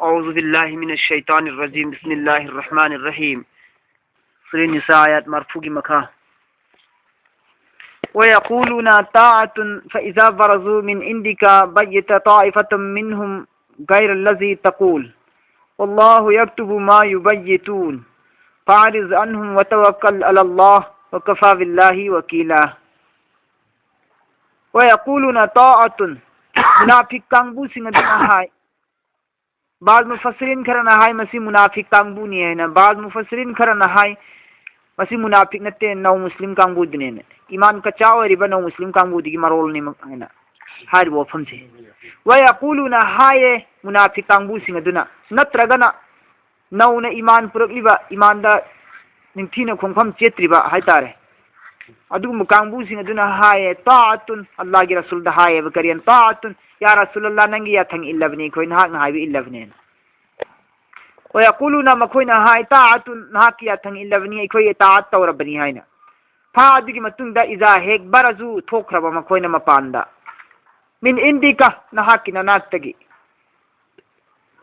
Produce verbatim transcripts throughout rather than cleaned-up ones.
أعوذ بالله من الشيطان الرجيم. بسم الله الرحمن الرحيم. ꯁꯨꯔꯥ ꯅꯤꯁꯥ, ꯑꯥꯌꯥꯠ ꯃꯔꯐꯨꯒꯤ ꯃꯈꯥ. ويقولون طاعة فإذا برزوا من عندك بيت طائفة منهم غير الذي تقول والله يكتب ما يبيتون فأعرض عنهم وتوكل على الله وكفى بالله وكيلا. ويقولون طاعة. ꯃꯨꯅꯥꯐꯤꯛ ꯀꯥꯡꯕꯨꯁꯤꯡ ꯑꯗꯨꯅ ꯍꯥꯏ, ꯕꯥꯖ ꯃꯨꯐꯁꯤꯔꯤꯟ ꯈꯔꯅ ꯍꯥꯏ ꯃꯁꯤ ꯃꯨꯅꯥꯐꯤꯛ ꯀꯥꯡꯕꯨꯅꯤ ꯍꯥꯏꯅ, ꯕꯥꯖ ꯃꯨꯐꯁꯤꯔꯤꯟ ꯈꯔꯅ ꯍꯥꯏ ꯃꯁꯤ ꯃꯨꯅꯥꯐꯤꯛ ꯅꯠꯇꯦ, ꯅꯧ ꯃꯨꯁꯂꯤꯝ ꯀꯥꯡꯕꯨꯗꯨꯅꯦꯅ꯫ ꯏꯃꯥꯟ ꯀꯆꯥ ꯑꯣꯏꯔꯤꯕ ꯅꯧ ꯃꯨꯁꯂꯤꯝ ꯀꯥꯡꯕꯨꯗꯨꯒꯤ ꯃꯔꯣꯜꯅꯤ ꯍꯥꯏꯅ ꯍꯥꯏꯔꯤꯕ ꯋꯥꯐꯝꯁꯦ꯫ ꯋꯌꯥꯀꯨꯂꯨꯅ ꯍꯥꯏꯌꯦ ꯃꯨꯅꯥꯐꯤꯛ ꯀꯥꯡꯕꯨꯁꯤꯡ ꯑꯗꯨꯅ, ꯅꯠꯇ꯭ꯔꯒꯅ ꯅꯧꯅ ꯏꯃꯥꯟ ꯄꯨꯔꯛꯂꯤꯕ, ꯏꯃꯥꯟꯗ ꯅꯤꯡꯊꯤꯅ ꯈꯣꯡꯐꯝ ꯆꯦꯠꯇ꯭ꯔꯤꯕ ꯍꯥꯏꯇꯥꯔꯦ, ꯑꯗꯨꯒꯨꯝꯕ ꯀꯥꯡꯕꯨꯁꯤꯡ ꯑꯗꯨꯅ ꯍꯥꯏꯌꯦ, ꯇꯥꯑꯇꯨꯟ, ꯑꯜꯂꯥꯍꯒꯤ ꯔꯁꯨꯜꯗ ꯍꯥꯏꯌꯦꯕ, ꯀꯔꯤꯅ ꯇꯥꯑꯇꯨꯟ, ꯌꯥ ꯔꯁꯨꯂꯜꯂꯥꯍ, ꯅꯪꯒꯤ ꯌꯥꯊꯪ ꯏꯜꯂꯕꯅꯤ ꯑꯩꯈꯣꯏ, ꯅꯍꯥꯛꯅ ꯍꯥꯏꯕ ꯏꯜꯂꯕꯅꯦꯅ꯫ ꯋꯌꯥꯀꯨꯂꯨꯅ, ꯃꯈꯣꯏꯅ ꯍꯥꯏ, ꯇꯥꯑꯇꯨꯟ, ꯅꯍꯥꯛꯀꯤ ꯌꯥꯊꯪ ꯏꯜꯂꯕꯅꯤ, ꯑꯩꯈꯣꯏ ꯏꯇꯥꯑꯠ ꯇꯧꯔꯕꯅꯤ ꯍꯥꯏꯅ꯫ ꯐꯥ, ꯑꯗꯨꯒꯤ ꯃꯇꯨꯡꯗ, ꯏꯖꯥ ꯍꯦꯛ ꯕꯔꯖꯨ, ꯊꯣꯛꯈ꯭ꯔꯕ ꯃꯈꯣꯏꯅ ꯃꯄꯥꯟꯗ, ꯃꯤꯟ ꯏꯟꯗꯤꯀ, ꯅꯍꯥꯛꯀꯤ ꯅꯅꯥꯛꯇꯒꯤ,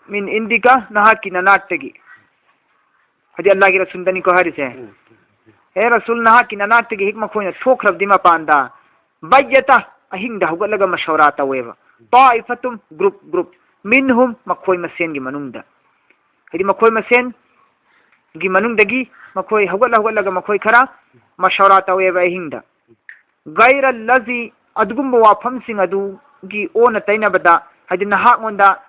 ꯃꯤꯟ ꯏꯟꯗꯤꯀ, ꯅꯍꯥꯛꯀꯤ ꯅꯅꯥꯛꯇꯒꯤ, ꯍꯥꯏꯗꯤ ꯑꯜꯂꯥꯍꯒꯤ ꯔꯁꯨꯜꯗꯅꯤꯀꯣ ꯍꯥꯏꯔꯤꯁꯦ꯫ ꯎꯝ꯫ ꯍꯦ ꯔꯁꯨꯜ, ꯅꯍꯥꯛꯀꯤ ꯅꯅꯥꯛꯇꯒꯤ ꯍꯦꯛ ꯃꯈꯣꯏꯅ ꯊꯣꯛꯈ꯭ꯔꯕꯗꯤ ꯃꯄꯥꯟꯗ, ꯕꯩꯌꯇ, ꯑꯍꯤꯡꯗ ꯍꯧꯒꯠꯂꯒ ꯃꯁꯧꯔꯥ ꯇꯧꯋꯦꯕ꯫ ꯇꯥꯏꯐꯇꯨꯝ, ꯒ꯭ꯔꯨꯞ ꯒ꯭ꯔꯨꯞ, ꯃꯤꯟꯍꯨꯝ, ꯃꯈꯣꯏ ꯃꯁꯦꯟꯒꯤ ꯃꯅꯨꯡꯗ, ꯍꯥꯏꯗꯤ ꯃꯈꯣꯏ ꯃꯁꯦꯟꯒꯤ ꯃꯅꯨꯡꯗꯒꯤ ꯃꯈꯣꯏ ꯍꯧꯒꯠꯂ ꯍꯧꯒꯠꯂꯒ ꯃꯈꯣꯏ ꯈꯔ ꯃꯁꯧꯔꯥ ꯇꯧꯋꯦꯕ ꯑꯍꯤꯡꯗ꯫ ꯒꯩꯔ ꯂꯖꯤ, ꯑꯗꯨꯒꯨꯝꯕ ꯋꯥꯐꯝꯁꯤꯡ ꯑꯗꯨꯒꯤ ꯑꯣꯟꯅ ꯇꯩꯅꯕꯗ, ꯍꯥꯏꯗꯤ ꯅꯍꯥꯛꯉꯣꯟꯗ,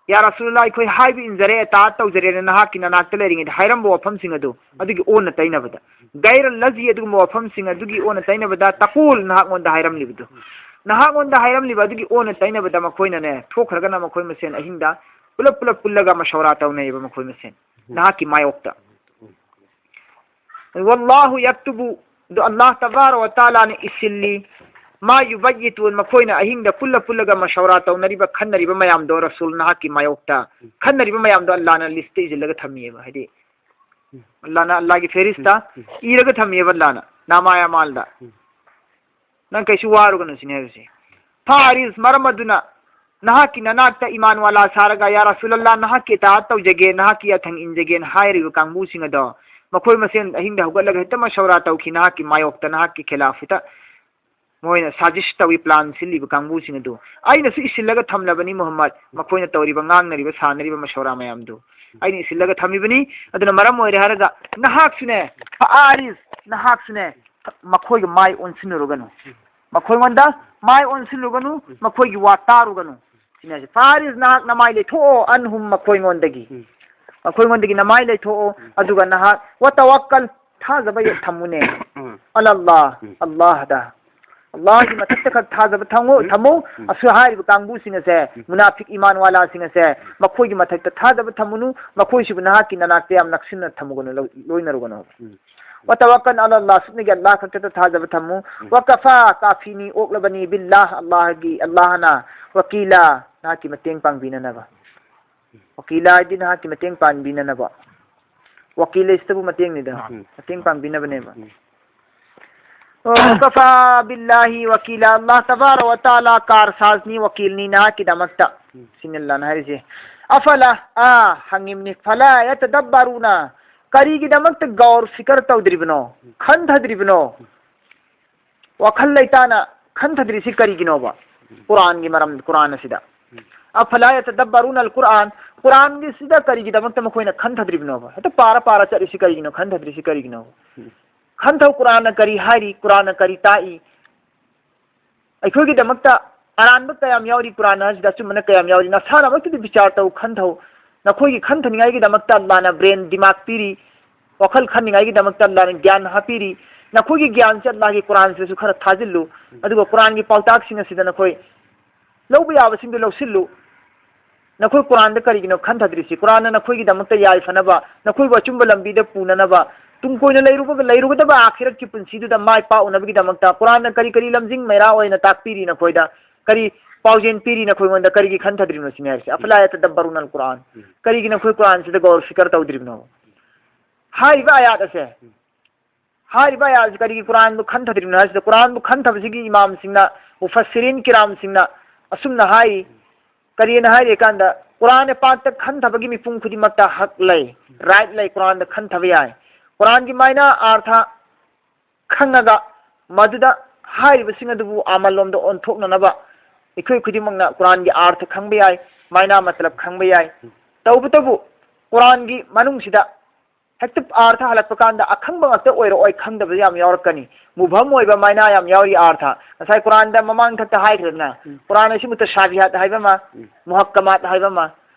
ꯌꯥ ꯔꯁꯨꯂꯜꯂꯥꯍ, ꯑꯩꯈꯣꯏ ꯍꯥꯏꯕ ꯏꯟꯖꯔꯦ, ꯑꯇꯥꯑꯠ ꯇꯧꯖꯔꯦꯅ ꯅꯍꯥꯛꯀꯤ ꯅꯅꯥꯛꯇ ꯂꯩꯔꯤꯉꯩꯗ ꯍꯥꯏꯔꯝꯕ ꯋꯥꯐꯝꯁꯤꯡ ꯑꯗꯨ, ꯑꯗꯨꯒꯤ ꯑꯣꯟꯅ ꯇꯩꯅꯕꯗ, ꯒꯩꯔ ꯂꯖꯤ, ꯑꯗꯨꯒꯨꯝꯕ ꯋꯥꯐꯝꯁꯤꯡ ꯑꯗꯨꯒꯤ ꯑꯣꯟꯅ ꯇꯩꯅꯕꯗ, ꯇꯀꯨꯜ, ꯅꯍꯥꯛꯉꯣꯟꯗ ꯍꯥꯏꯔꯝꯂꯤꯕꯗꯨ, ꯅꯍꯥꯛꯉꯣꯟꯗ ꯍꯥꯏꯔꯝꯂꯤꯕ ꯑꯗꯨꯒꯤ ꯑꯣꯟꯅ ꯇꯩꯅꯕꯗ ꯃꯈꯣꯏꯅꯅꯦ, ꯊꯣꯛꯈ꯭ꯔꯒꯅ ꯃꯈꯣꯏ ꯃꯁꯦꯟ ꯑꯍꯤꯡꯗ ꯄꯨꯂꯞ ꯄꯨꯂꯞ ꯄꯨꯜꯂꯒ ꯃꯁꯧꯔꯥ ꯇꯧꯅꯩꯌꯦꯕ ꯃꯈꯣꯏ ꯃꯁꯦꯟ ꯅꯍꯥꯛꯀꯤ ꯃꯥꯌꯣꯛꯇ꯫ ꯋꯜꯂꯥꯍꯨ ꯌꯛꯇꯨꯕꯨ, ꯑꯗꯨ ꯑꯜꯂꯥꯍ ꯇꯕꯥꯔ ꯋ ꯇꯥꯂꯥꯅ ꯏꯁꯤꯜꯂꯤ, ꯃꯥ ꯌꯨꯕꯩꯌꯤꯇꯨꯟ, ꯃꯈꯣꯏꯅ ꯑꯍꯤꯡꯗ ꯄꯨꯜꯂ ꯄꯨꯜꯂꯒ ꯃꯁꯧꯔꯥ ꯇꯧꯅꯔꯤꯕ, ꯈꯟꯅꯔꯤꯕ ꯃꯌꯥꯝꯗꯣ, ꯔꯁꯨꯜ ꯅꯍꯥꯛꯀꯤ ꯃꯥꯌꯣꯛꯇ ꯈꯟꯅꯔꯤꯕ ꯃꯌꯥꯝꯗꯣ ꯑꯜꯂꯥꯍꯅ ꯂꯤꯁꯇ ꯏꯁꯤꯜꯂꯒ ꯊꯝꯃꯤꯑꯕ, ꯍꯥꯏꯗꯤ ꯑꯜꯂꯥꯍꯅ ꯑꯜꯂꯥꯍꯒꯤ ꯐꯦꯔꯤꯁꯇ ꯏꯔꯒ ꯊꯝꯃꯤꯑꯕ, ꯑꯜꯂꯥꯍꯅ ꯅꯥꯃꯥꯏ ꯑꯃꯥꯜꯗ꯫ ꯅꯪ ꯀꯩꯁꯨ ꯋꯥꯔꯨꯒꯅꯨ ꯁꯤꯅꯤ ꯍꯥꯏꯕꯁꯦ꯫ ꯐꯥꯔꯤꯁ, ꯃꯔꯝ ꯑꯗꯨꯅ ꯅꯍꯥꯛꯀꯤ ꯅꯅꯥꯛꯇ ꯏꯃꯥꯟ ꯋꯥꯂꯥ ꯁꯥꯔꯒ, "ꯌꯥ ꯔꯁꯨꯂꯜꯂꯥ, ꯅꯍꯥꯛꯀꯤ ꯏꯇꯥꯑꯠ ꯇꯧꯖꯒꯦ, ꯅꯍꯥꯛꯀꯤ ꯌꯥꯊꯪ ꯏꯟꯖꯒꯦꯅ" ꯍꯥꯏꯔꯤꯕ ꯀꯥꯡꯕꯨꯁꯤꯡ ꯑꯗꯣ, ꯃꯈꯣꯏ ꯃꯁꯦꯟ ꯑꯍꯤꯡꯗ ꯍꯧꯒꯠꯂꯒ ꯍꯦꯛꯇ ꯃꯁꯧꯔꯥ ꯇꯧꯈꯤ, ꯅꯍꯥꯛꯀꯤ ꯃꯥꯌꯣꯛꯇ, ꯅꯍꯥꯛꯀꯤ ꯈꯤꯂꯥꯐꯇ ꯃꯣꯏꯅ ꯁꯥꯖꯤꯁ ꯇꯧꯏ, ꯄ꯭ꯂꯥꯟ ꯁꯤꯜꯂꯤꯕ ꯀꯥꯡꯕꯨꯁꯤꯡ ꯑꯗꯨ꯫ ꯑꯩꯅꯁꯨ ꯏꯁꯤꯜꯂꯒ ꯊꯝꯂꯕꯅꯤ, ꯃꯨꯍꯝꯃꯗ, ꯃꯈꯣꯏꯅ ꯇꯧꯔꯤꯕ, ꯉꯥꯡꯅꯔꯤꯕ, ꯁꯥꯟꯅꯔꯤꯕ ꯃꯁꯧꯔꯥ ꯃꯌꯥꯝꯗꯨ ꯑꯩꯅ ꯏꯁꯤꯜꯂꯒ ꯊꯝꯃꯤꯕꯅꯤ꯫ ꯑꯗꯨꯅ ꯃꯔꯝ ꯑꯣꯏꯔꯦ ꯍꯥꯏꯔꯒ ꯅꯍꯥꯛꯁꯨꯅꯦ, ꯐꯥꯔꯤꯁ, ꯅꯍꯥꯛꯁꯨꯅꯦ, ꯃꯈꯣꯏꯒ ꯃꯥꯏ ꯑꯣꯟꯁꯤꯟꯅꯔꯨꯒꯅꯨ꯫ ꯃꯈꯣꯏꯉꯣꯟꯗ ꯃꯥꯏ ꯑꯣꯟꯁꯤꯜꯂꯨꯒꯅꯨ, ꯃꯈꯣꯏꯒꯤ ꯋꯥ ꯇꯥꯔꯨꯒꯅꯨ꯫ ꯁꯤꯅꯦ ꯍꯥꯏꯁꯦ꯫ ꯐꯥꯔꯤꯁ, ꯅꯍꯥꯛ ꯅꯃꯥꯏ ꯂꯩꯊꯣꯛꯑꯣ, ꯑꯟꯍꯨꯝ, ꯃꯈꯣꯏꯉꯣꯟꯗꯒꯤ꯫ ꯎꯝ꯫ ꯃꯈꯣꯏꯉꯣꯟꯗꯒꯤ ꯅꯃꯥꯏ ꯂꯩꯊꯣꯛꯑꯣ, ꯎꯝ꯫ ꯑꯗꯨꯒ ꯅꯍꯥꯛ, ꯋꯥꯇꯋꯥꯛꯀꯜ, ꯊꯥꯖꯕ ꯍꯦꯛ ꯊꯝꯃꯨꯅꯦ꯫ ꯎꯝ꯫ ꯑꯂꯜꯂꯥꯍ, ꯎꯝ꯫ ꯑꯜꯂꯥꯍꯗ꯫ ꯑꯜꯂꯥꯍꯒꯤ ꯃꯊꯛꯇ ꯈꯛ ꯊꯥꯖꯕ ꯊꯝꯃꯨ, ꯎꯝ꯫ ꯊꯝꯃꯨ꯫ ꯎꯝ꯫ ꯑꯁꯨ ꯍꯥꯏꯔꯤꯕ ꯀꯥꯡꯕꯨꯁꯤꯡ ꯑꯁꯦ, ꯎꯝ꯫ ꯃꯨꯅꯥꯐꯤꯛ ꯏꯃꯥꯟ ꯋꯥꯂꯥꯁꯤꯡ ꯑꯁꯦ, ꯃꯈꯣꯏꯒꯤ ꯃꯊꯛꯇ ꯊꯥꯖꯕ ꯊꯝꯃꯨꯅꯨ, ꯃꯈꯣꯏꯁꯤꯕꯨ ꯅꯍꯥꯛꯀꯤ ꯅꯅꯥꯛꯇ ꯌꯥꯝ ꯅꯛꯁꯤꯟꯅ ꯊꯝꯃꯨꯒꯅꯨ, ꯂꯧ-, ꯂꯣꯏꯅꯔꯨꯒꯅꯨ꯫ ꯎꯝ꯫ ꯋꯥꯇꯋꯥꯀꯜ ꯑꯂꯥ ꯑꯜꯂꯥꯍ, ꯁꯨꯞꯅꯒꯤ ꯑꯜꯂꯥꯍ ꯈꯛꯇꯗ ꯊꯥꯖꯕ ꯊꯝꯃꯨ꯫ ꯎꯝ꯫ ꯋꯥꯀꯐꯥ, ꯀꯥꯐꯤꯅꯤ, ꯑꯣꯛꯂꯕꯅꯤ, ꯕꯤꯜꯂꯥꯍ, ꯑꯜꯂꯥꯍꯒꯤ, ꯑꯜꯂꯥꯍꯅ, ꯋꯀꯤꯂꯥ, ꯅꯍꯥꯛꯀꯤ ꯃꯇꯦꯡ ꯄꯥꯡꯕꯤꯅꯅꯕ꯫ ꯋꯀꯤꯂꯥ ꯍꯥꯏꯗꯤ ꯅꯍꯥꯛꯀꯤ ꯃꯇꯦꯡ ꯄꯥꯡꯕꯤꯅꯅꯕ꯫ ꯋꯀꯤꯜ ꯍꯥꯏꯁꯤꯇꯕꯨ ꯃꯇꯦꯡꯅꯤꯗ, ꯎꯝ꯫ ꯃꯇꯦꯡ ꯄꯥꯡꯕꯤꯅꯕꯅꯦꯕ꯫ ꯎꯝ꯫ ꯋꯥꯀꯐꯥ ꯕꯤꯜꯂꯥꯍꯤ ꯋꯀꯤꯂꯥ, ꯑꯜꯂꯥꯍ ꯇꯕꯥꯔꯛ ꯋ ꯇꯥꯂꯥ ꯀꯥꯔꯁꯥꯖꯅꯤ, ꯋꯀꯤꯜꯅꯤ ꯅꯍꯥꯛꯀꯤꯗꯃꯛꯇ꯫ ꯎꯝ꯫ ꯁꯤꯅꯤ ꯑꯜꯂꯥꯍꯅ ꯍꯥꯏꯔꯤꯁꯦ꯫ ꯑꯐꯂꯥ, ꯑꯥ, ꯍꯪꯉꯤꯕꯅꯤ, ꯐꯂꯥ ꯌꯇꯗꯕꯔꯨꯅ, ꯀꯔꯤꯒꯤꯗꯃꯛꯇ ꯒꯧꯔ ꯐꯤꯀꯔ ꯇꯧꯗ꯭ꯔꯤꯕꯅꯣ? ꯎꯝ꯫ ꯈꯟꯊꯗ꯭ꯔꯤꯕꯅꯣ? ꯎꯝ꯫ ꯋꯥꯈꯜ ꯂꯩꯇꯥꯅ ꯈꯟꯊꯗ꯭ꯔꯤꯁꯤ ꯀꯔꯤꯒꯤꯅꯣꯕ? ꯎꯝ꯫ ꯀꯨꯔꯥꯟꯒꯤ ꯃꯔꯝ, ꯀꯨꯔꯥꯟ ꯑꯁꯤꯗ꯫ ꯎꯝ꯫ ꯑꯐꯂꯥ ꯌꯇꯗꯕꯔꯨꯅ ꯑꯜ ꯀꯨꯔꯥꯟ, ꯀꯨꯔꯥꯟꯒꯤꯁꯤꯗ ꯀꯔꯤꯒꯤꯗꯃꯛꯇ ꯃꯈꯣꯏꯅ ꯈꯟꯊꯗ꯭ꯔꯤꯕꯅꯣꯕ? ꯍꯦꯛꯇ ꯄꯥꯔ ꯄꯥꯔ ꯆꯠꯂꯤꯁꯤ ꯀꯔꯤꯒꯤꯅꯣ? ꯈꯟꯊꯗ꯭ꯔꯤꯁꯤ ꯀꯔꯤꯒꯤꯅꯣꯕ? ꯎꯝ꯫ ꯈꯟꯊꯧ, ꯀꯨꯔꯥꯟꯅ ꯀꯔꯤ ꯍꯥꯏꯔꯤ? ꯀꯨꯔꯥꯟꯅ ꯀꯔꯤ ꯇꯥꯛꯏ? ꯑꯩꯈꯣꯏꯒꯤꯗꯃꯛꯇ ꯑꯔꯥꯟꯕ ꯀꯌꯥꯝ ꯌꯥꯎꯔꯤ, ꯀꯨꯔꯥꯟ ꯑꯁꯤꯗ ꯑꯆꯨꯝꯕꯅ ꯀꯌꯥꯝ ꯌꯥꯎꯔꯤ? ꯅꯁꯥꯅꯃꯛꯇꯗꯤ ꯕꯤꯆꯥꯔ ꯇꯧ, ꯈꯟꯊꯧ꯫ ꯅꯈꯣꯏꯒꯤ ꯈꯟꯊꯅꯤꯡꯉꯥꯏꯒꯤꯗꯃꯛꯇ ꯑꯜꯂꯥꯍꯅ ꯕ꯭ꯔꯦꯟ, ꯗꯤꯃꯥꯒ ꯄꯤꯔꯤ, ꯋꯥꯈꯜ ꯈꯟꯅꯤꯡꯉꯥꯏꯒꯤꯗꯃꯛꯇ ꯑꯜꯂꯥꯍꯅ ꯒ꯭ꯌꯥꯟ ꯍꯥꯞꯄꯤꯔꯤ꯫ ꯅꯈꯣꯏꯒꯤ ꯒ꯭ꯌꯥꯟꯁꯦ ꯑꯜꯂꯥꯍꯒꯤ ꯀꯨꯔꯥꯟꯁꯤꯗꯁꯨ ꯈꯔ ꯊꯥꯖꯤꯜꯂꯨ, ꯑꯗꯨꯒ ꯀꯨꯔꯥꯟꯒꯤ ꯄꯥꯎꯇꯥꯛꯁꯤꯡ ꯑꯁꯤꯗ ꯅꯈꯣꯏ ꯂꯧꯕ ꯌꯥꯕꯁꯤꯡꯗꯨ ꯂꯧꯁꯤꯜꯂꯨ꯫ ꯅꯈꯣꯏ ꯀꯨꯔꯥꯟꯗ ꯀꯔꯤꯒꯤꯅꯣ ꯈꯟꯊꯗ꯭ꯔꯤꯁꯤ? ꯀꯨꯔꯥꯟꯅ ꯅꯈꯣꯏꯒꯤꯗꯃꯛꯇ ꯌꯥꯏꯐꯅꯕ, ꯅꯈꯣꯏꯕꯨ ꯑꯆꯨꯝꯕ ꯂꯝꯕꯤꯗ ꯄꯨꯅꯅꯕ, ꯇꯨꯡ ꯀꯣꯏꯅ ꯂꯩꯔꯨꯕ-, ꯂꯩꯔꯨꯒꯗꯕ ꯑꯥꯈꯤꯔꯠꯀꯤ ꯄꯨꯟꯁꯤꯗꯨꯗ ꯃꯥꯏ ꯄꯥꯛꯎꯅꯕꯒꯤꯗꯃꯛꯇ ꯀꯨꯔꯥꯟꯅ ꯀꯔꯤ ꯀꯔꯤ ꯂꯝꯖꯤꯡ ꯃꯩꯔꯥ ꯑꯣꯏꯅ ꯇꯥꯛꯄꯤꯔꯤ ꯅꯈꯣꯏꯗ? ꯀꯔꯤ ꯄꯥꯎꯖꯦꯜ ꯄꯤꯔꯤ ꯅꯈꯣꯏꯉꯣꯟꯗ? ꯀꯔꯤꯒꯤ ꯈꯟꯊꯗ꯭ꯔꯤꯕꯅꯣ ꯁꯤꯅꯤ ꯍꯥꯏꯔꯤꯁꯦ꯫ "ꯑꯐꯂꯥ ꯌꯇꯗꯕꯔꯨꯅ ꯑꯜ ꯀꯨꯔꯥꯟ"꯫ ꯎꯝ꯫ ꯀꯔꯤꯒꯤ ꯅꯈꯣꯏ ꯀꯨꯔꯥꯟꯁꯤꯗ ꯒꯧꯔ ꯐꯤꯀꯔ ꯇꯧꯗ꯭ꯔꯤꯕꯅꯣ? ꯍꯥꯏꯔꯤꯕ ꯑꯥꯌꯥꯠ ꯑꯁꯦ, ꯎꯝ꯫ ꯍꯥꯏꯔꯤꯕ ꯑꯥꯌꯥꯠ ꯑꯁꯤ ꯀꯔꯤꯒꯤ ꯀꯨꯔꯥꯟꯕꯨ ꯈꯟꯊꯗ꯭ꯔꯤꯕꯅꯣ ꯍꯥꯏꯁꯤꯗ, ꯀꯨꯔꯥꯟꯕꯨ ꯈꯟꯊꯕꯁꯤꯒꯤ ꯏꯃꯥꯝꯁꯤꯡꯅ, ꯃꯨꯐꯁꯤꯔꯤꯟ ꯀꯤꯔꯥꯝꯁꯤꯡꯅ ꯑꯁꯨꯝꯅ ꯍꯥꯏꯔꯤ, ꯀꯔꯤꯅ ꯍꯥꯏꯔꯤ ꯀꯥꯟꯗ, ꯀꯨꯔꯥꯟꯅ ꯄꯥꯛꯇ ꯈꯟꯊꯕꯒꯤ ꯃꯤꯄꯨꯝ ꯈꯨꯗꯤꯡꯃꯛꯇ ꯍꯛ ꯂꯩ, ꯔꯥꯏꯠ ꯂꯩ, ꯀꯨꯔꯥꯟꯗ ꯈꯟꯊꯕ ꯌꯥꯏ꯫ ꯀꯨꯔꯥꯟꯒꯤ ꯃꯥꯏꯅ ꯑꯥꯔꯊ ꯈꯪꯉꯒ ꯃꯗꯨꯗ ꯍꯥꯏꯔꯤꯕꯁꯤꯡ ꯑꯗꯨꯕꯨ ꯑꯃꯜꯂꯣꯝꯗ ꯑꯣꯟꯊꯣꯛꯅꯅꯕ ꯑꯩꯈꯣꯏ ꯈꯨꯗꯤꯡꯃꯛꯅ ꯀꯨꯔꯥꯟꯒꯤ ꯑꯥꯔꯊ ꯈꯪꯕ ꯌꯥꯏ, ꯃꯥꯏꯅꯥ ꯃꯇꯂꯕ ꯈꯪꯕ ꯌꯥꯏ꯫ ꯇꯧꯕꯇꯕꯨ ꯀꯨꯔꯥꯟꯒꯤ ꯃꯅꯨꯡꯁꯤꯗ ꯍꯦꯛꯇ ꯑꯥꯔꯊ ꯍꯜꯂꯛꯄ ꯀꯥꯟꯗ ꯑꯈꯪꯕ ꯉꯥꯛꯇ ꯑꯣꯏꯔꯛꯑꯣꯏ, ꯈꯪꯗꯕ ꯌꯥꯝ ꯌꯥꯎꯔꯛꯀꯅꯤ꯫ ꯃꯨꯕꯝ ꯑꯣꯏꯕ ꯃꯥꯏꯅꯥ ꯌꯥꯝ ꯌꯥꯎꯔꯤ ꯑꯥꯔꯊ꯫ ꯉꯁꯥꯏ ꯀꯨꯔꯥꯟꯗ ꯃꯃꯥꯡꯊꯛꯇ ꯍꯥꯏꯈ꯭ꯔꯦꯗꯅ, ꯎꯝ꯫ ꯀꯨꯔꯥꯟ ꯑꯁꯤ ꯃꯨꯇꯁꯥꯕꯤꯍꯥꯠ ꯍꯥꯏꯕ ꯑꯃ, ꯎꯝ꯫ ꯃꯨꯍꯛꯀꯃꯥꯠ ꯍꯥꯏꯕ ꯑꯃ꯫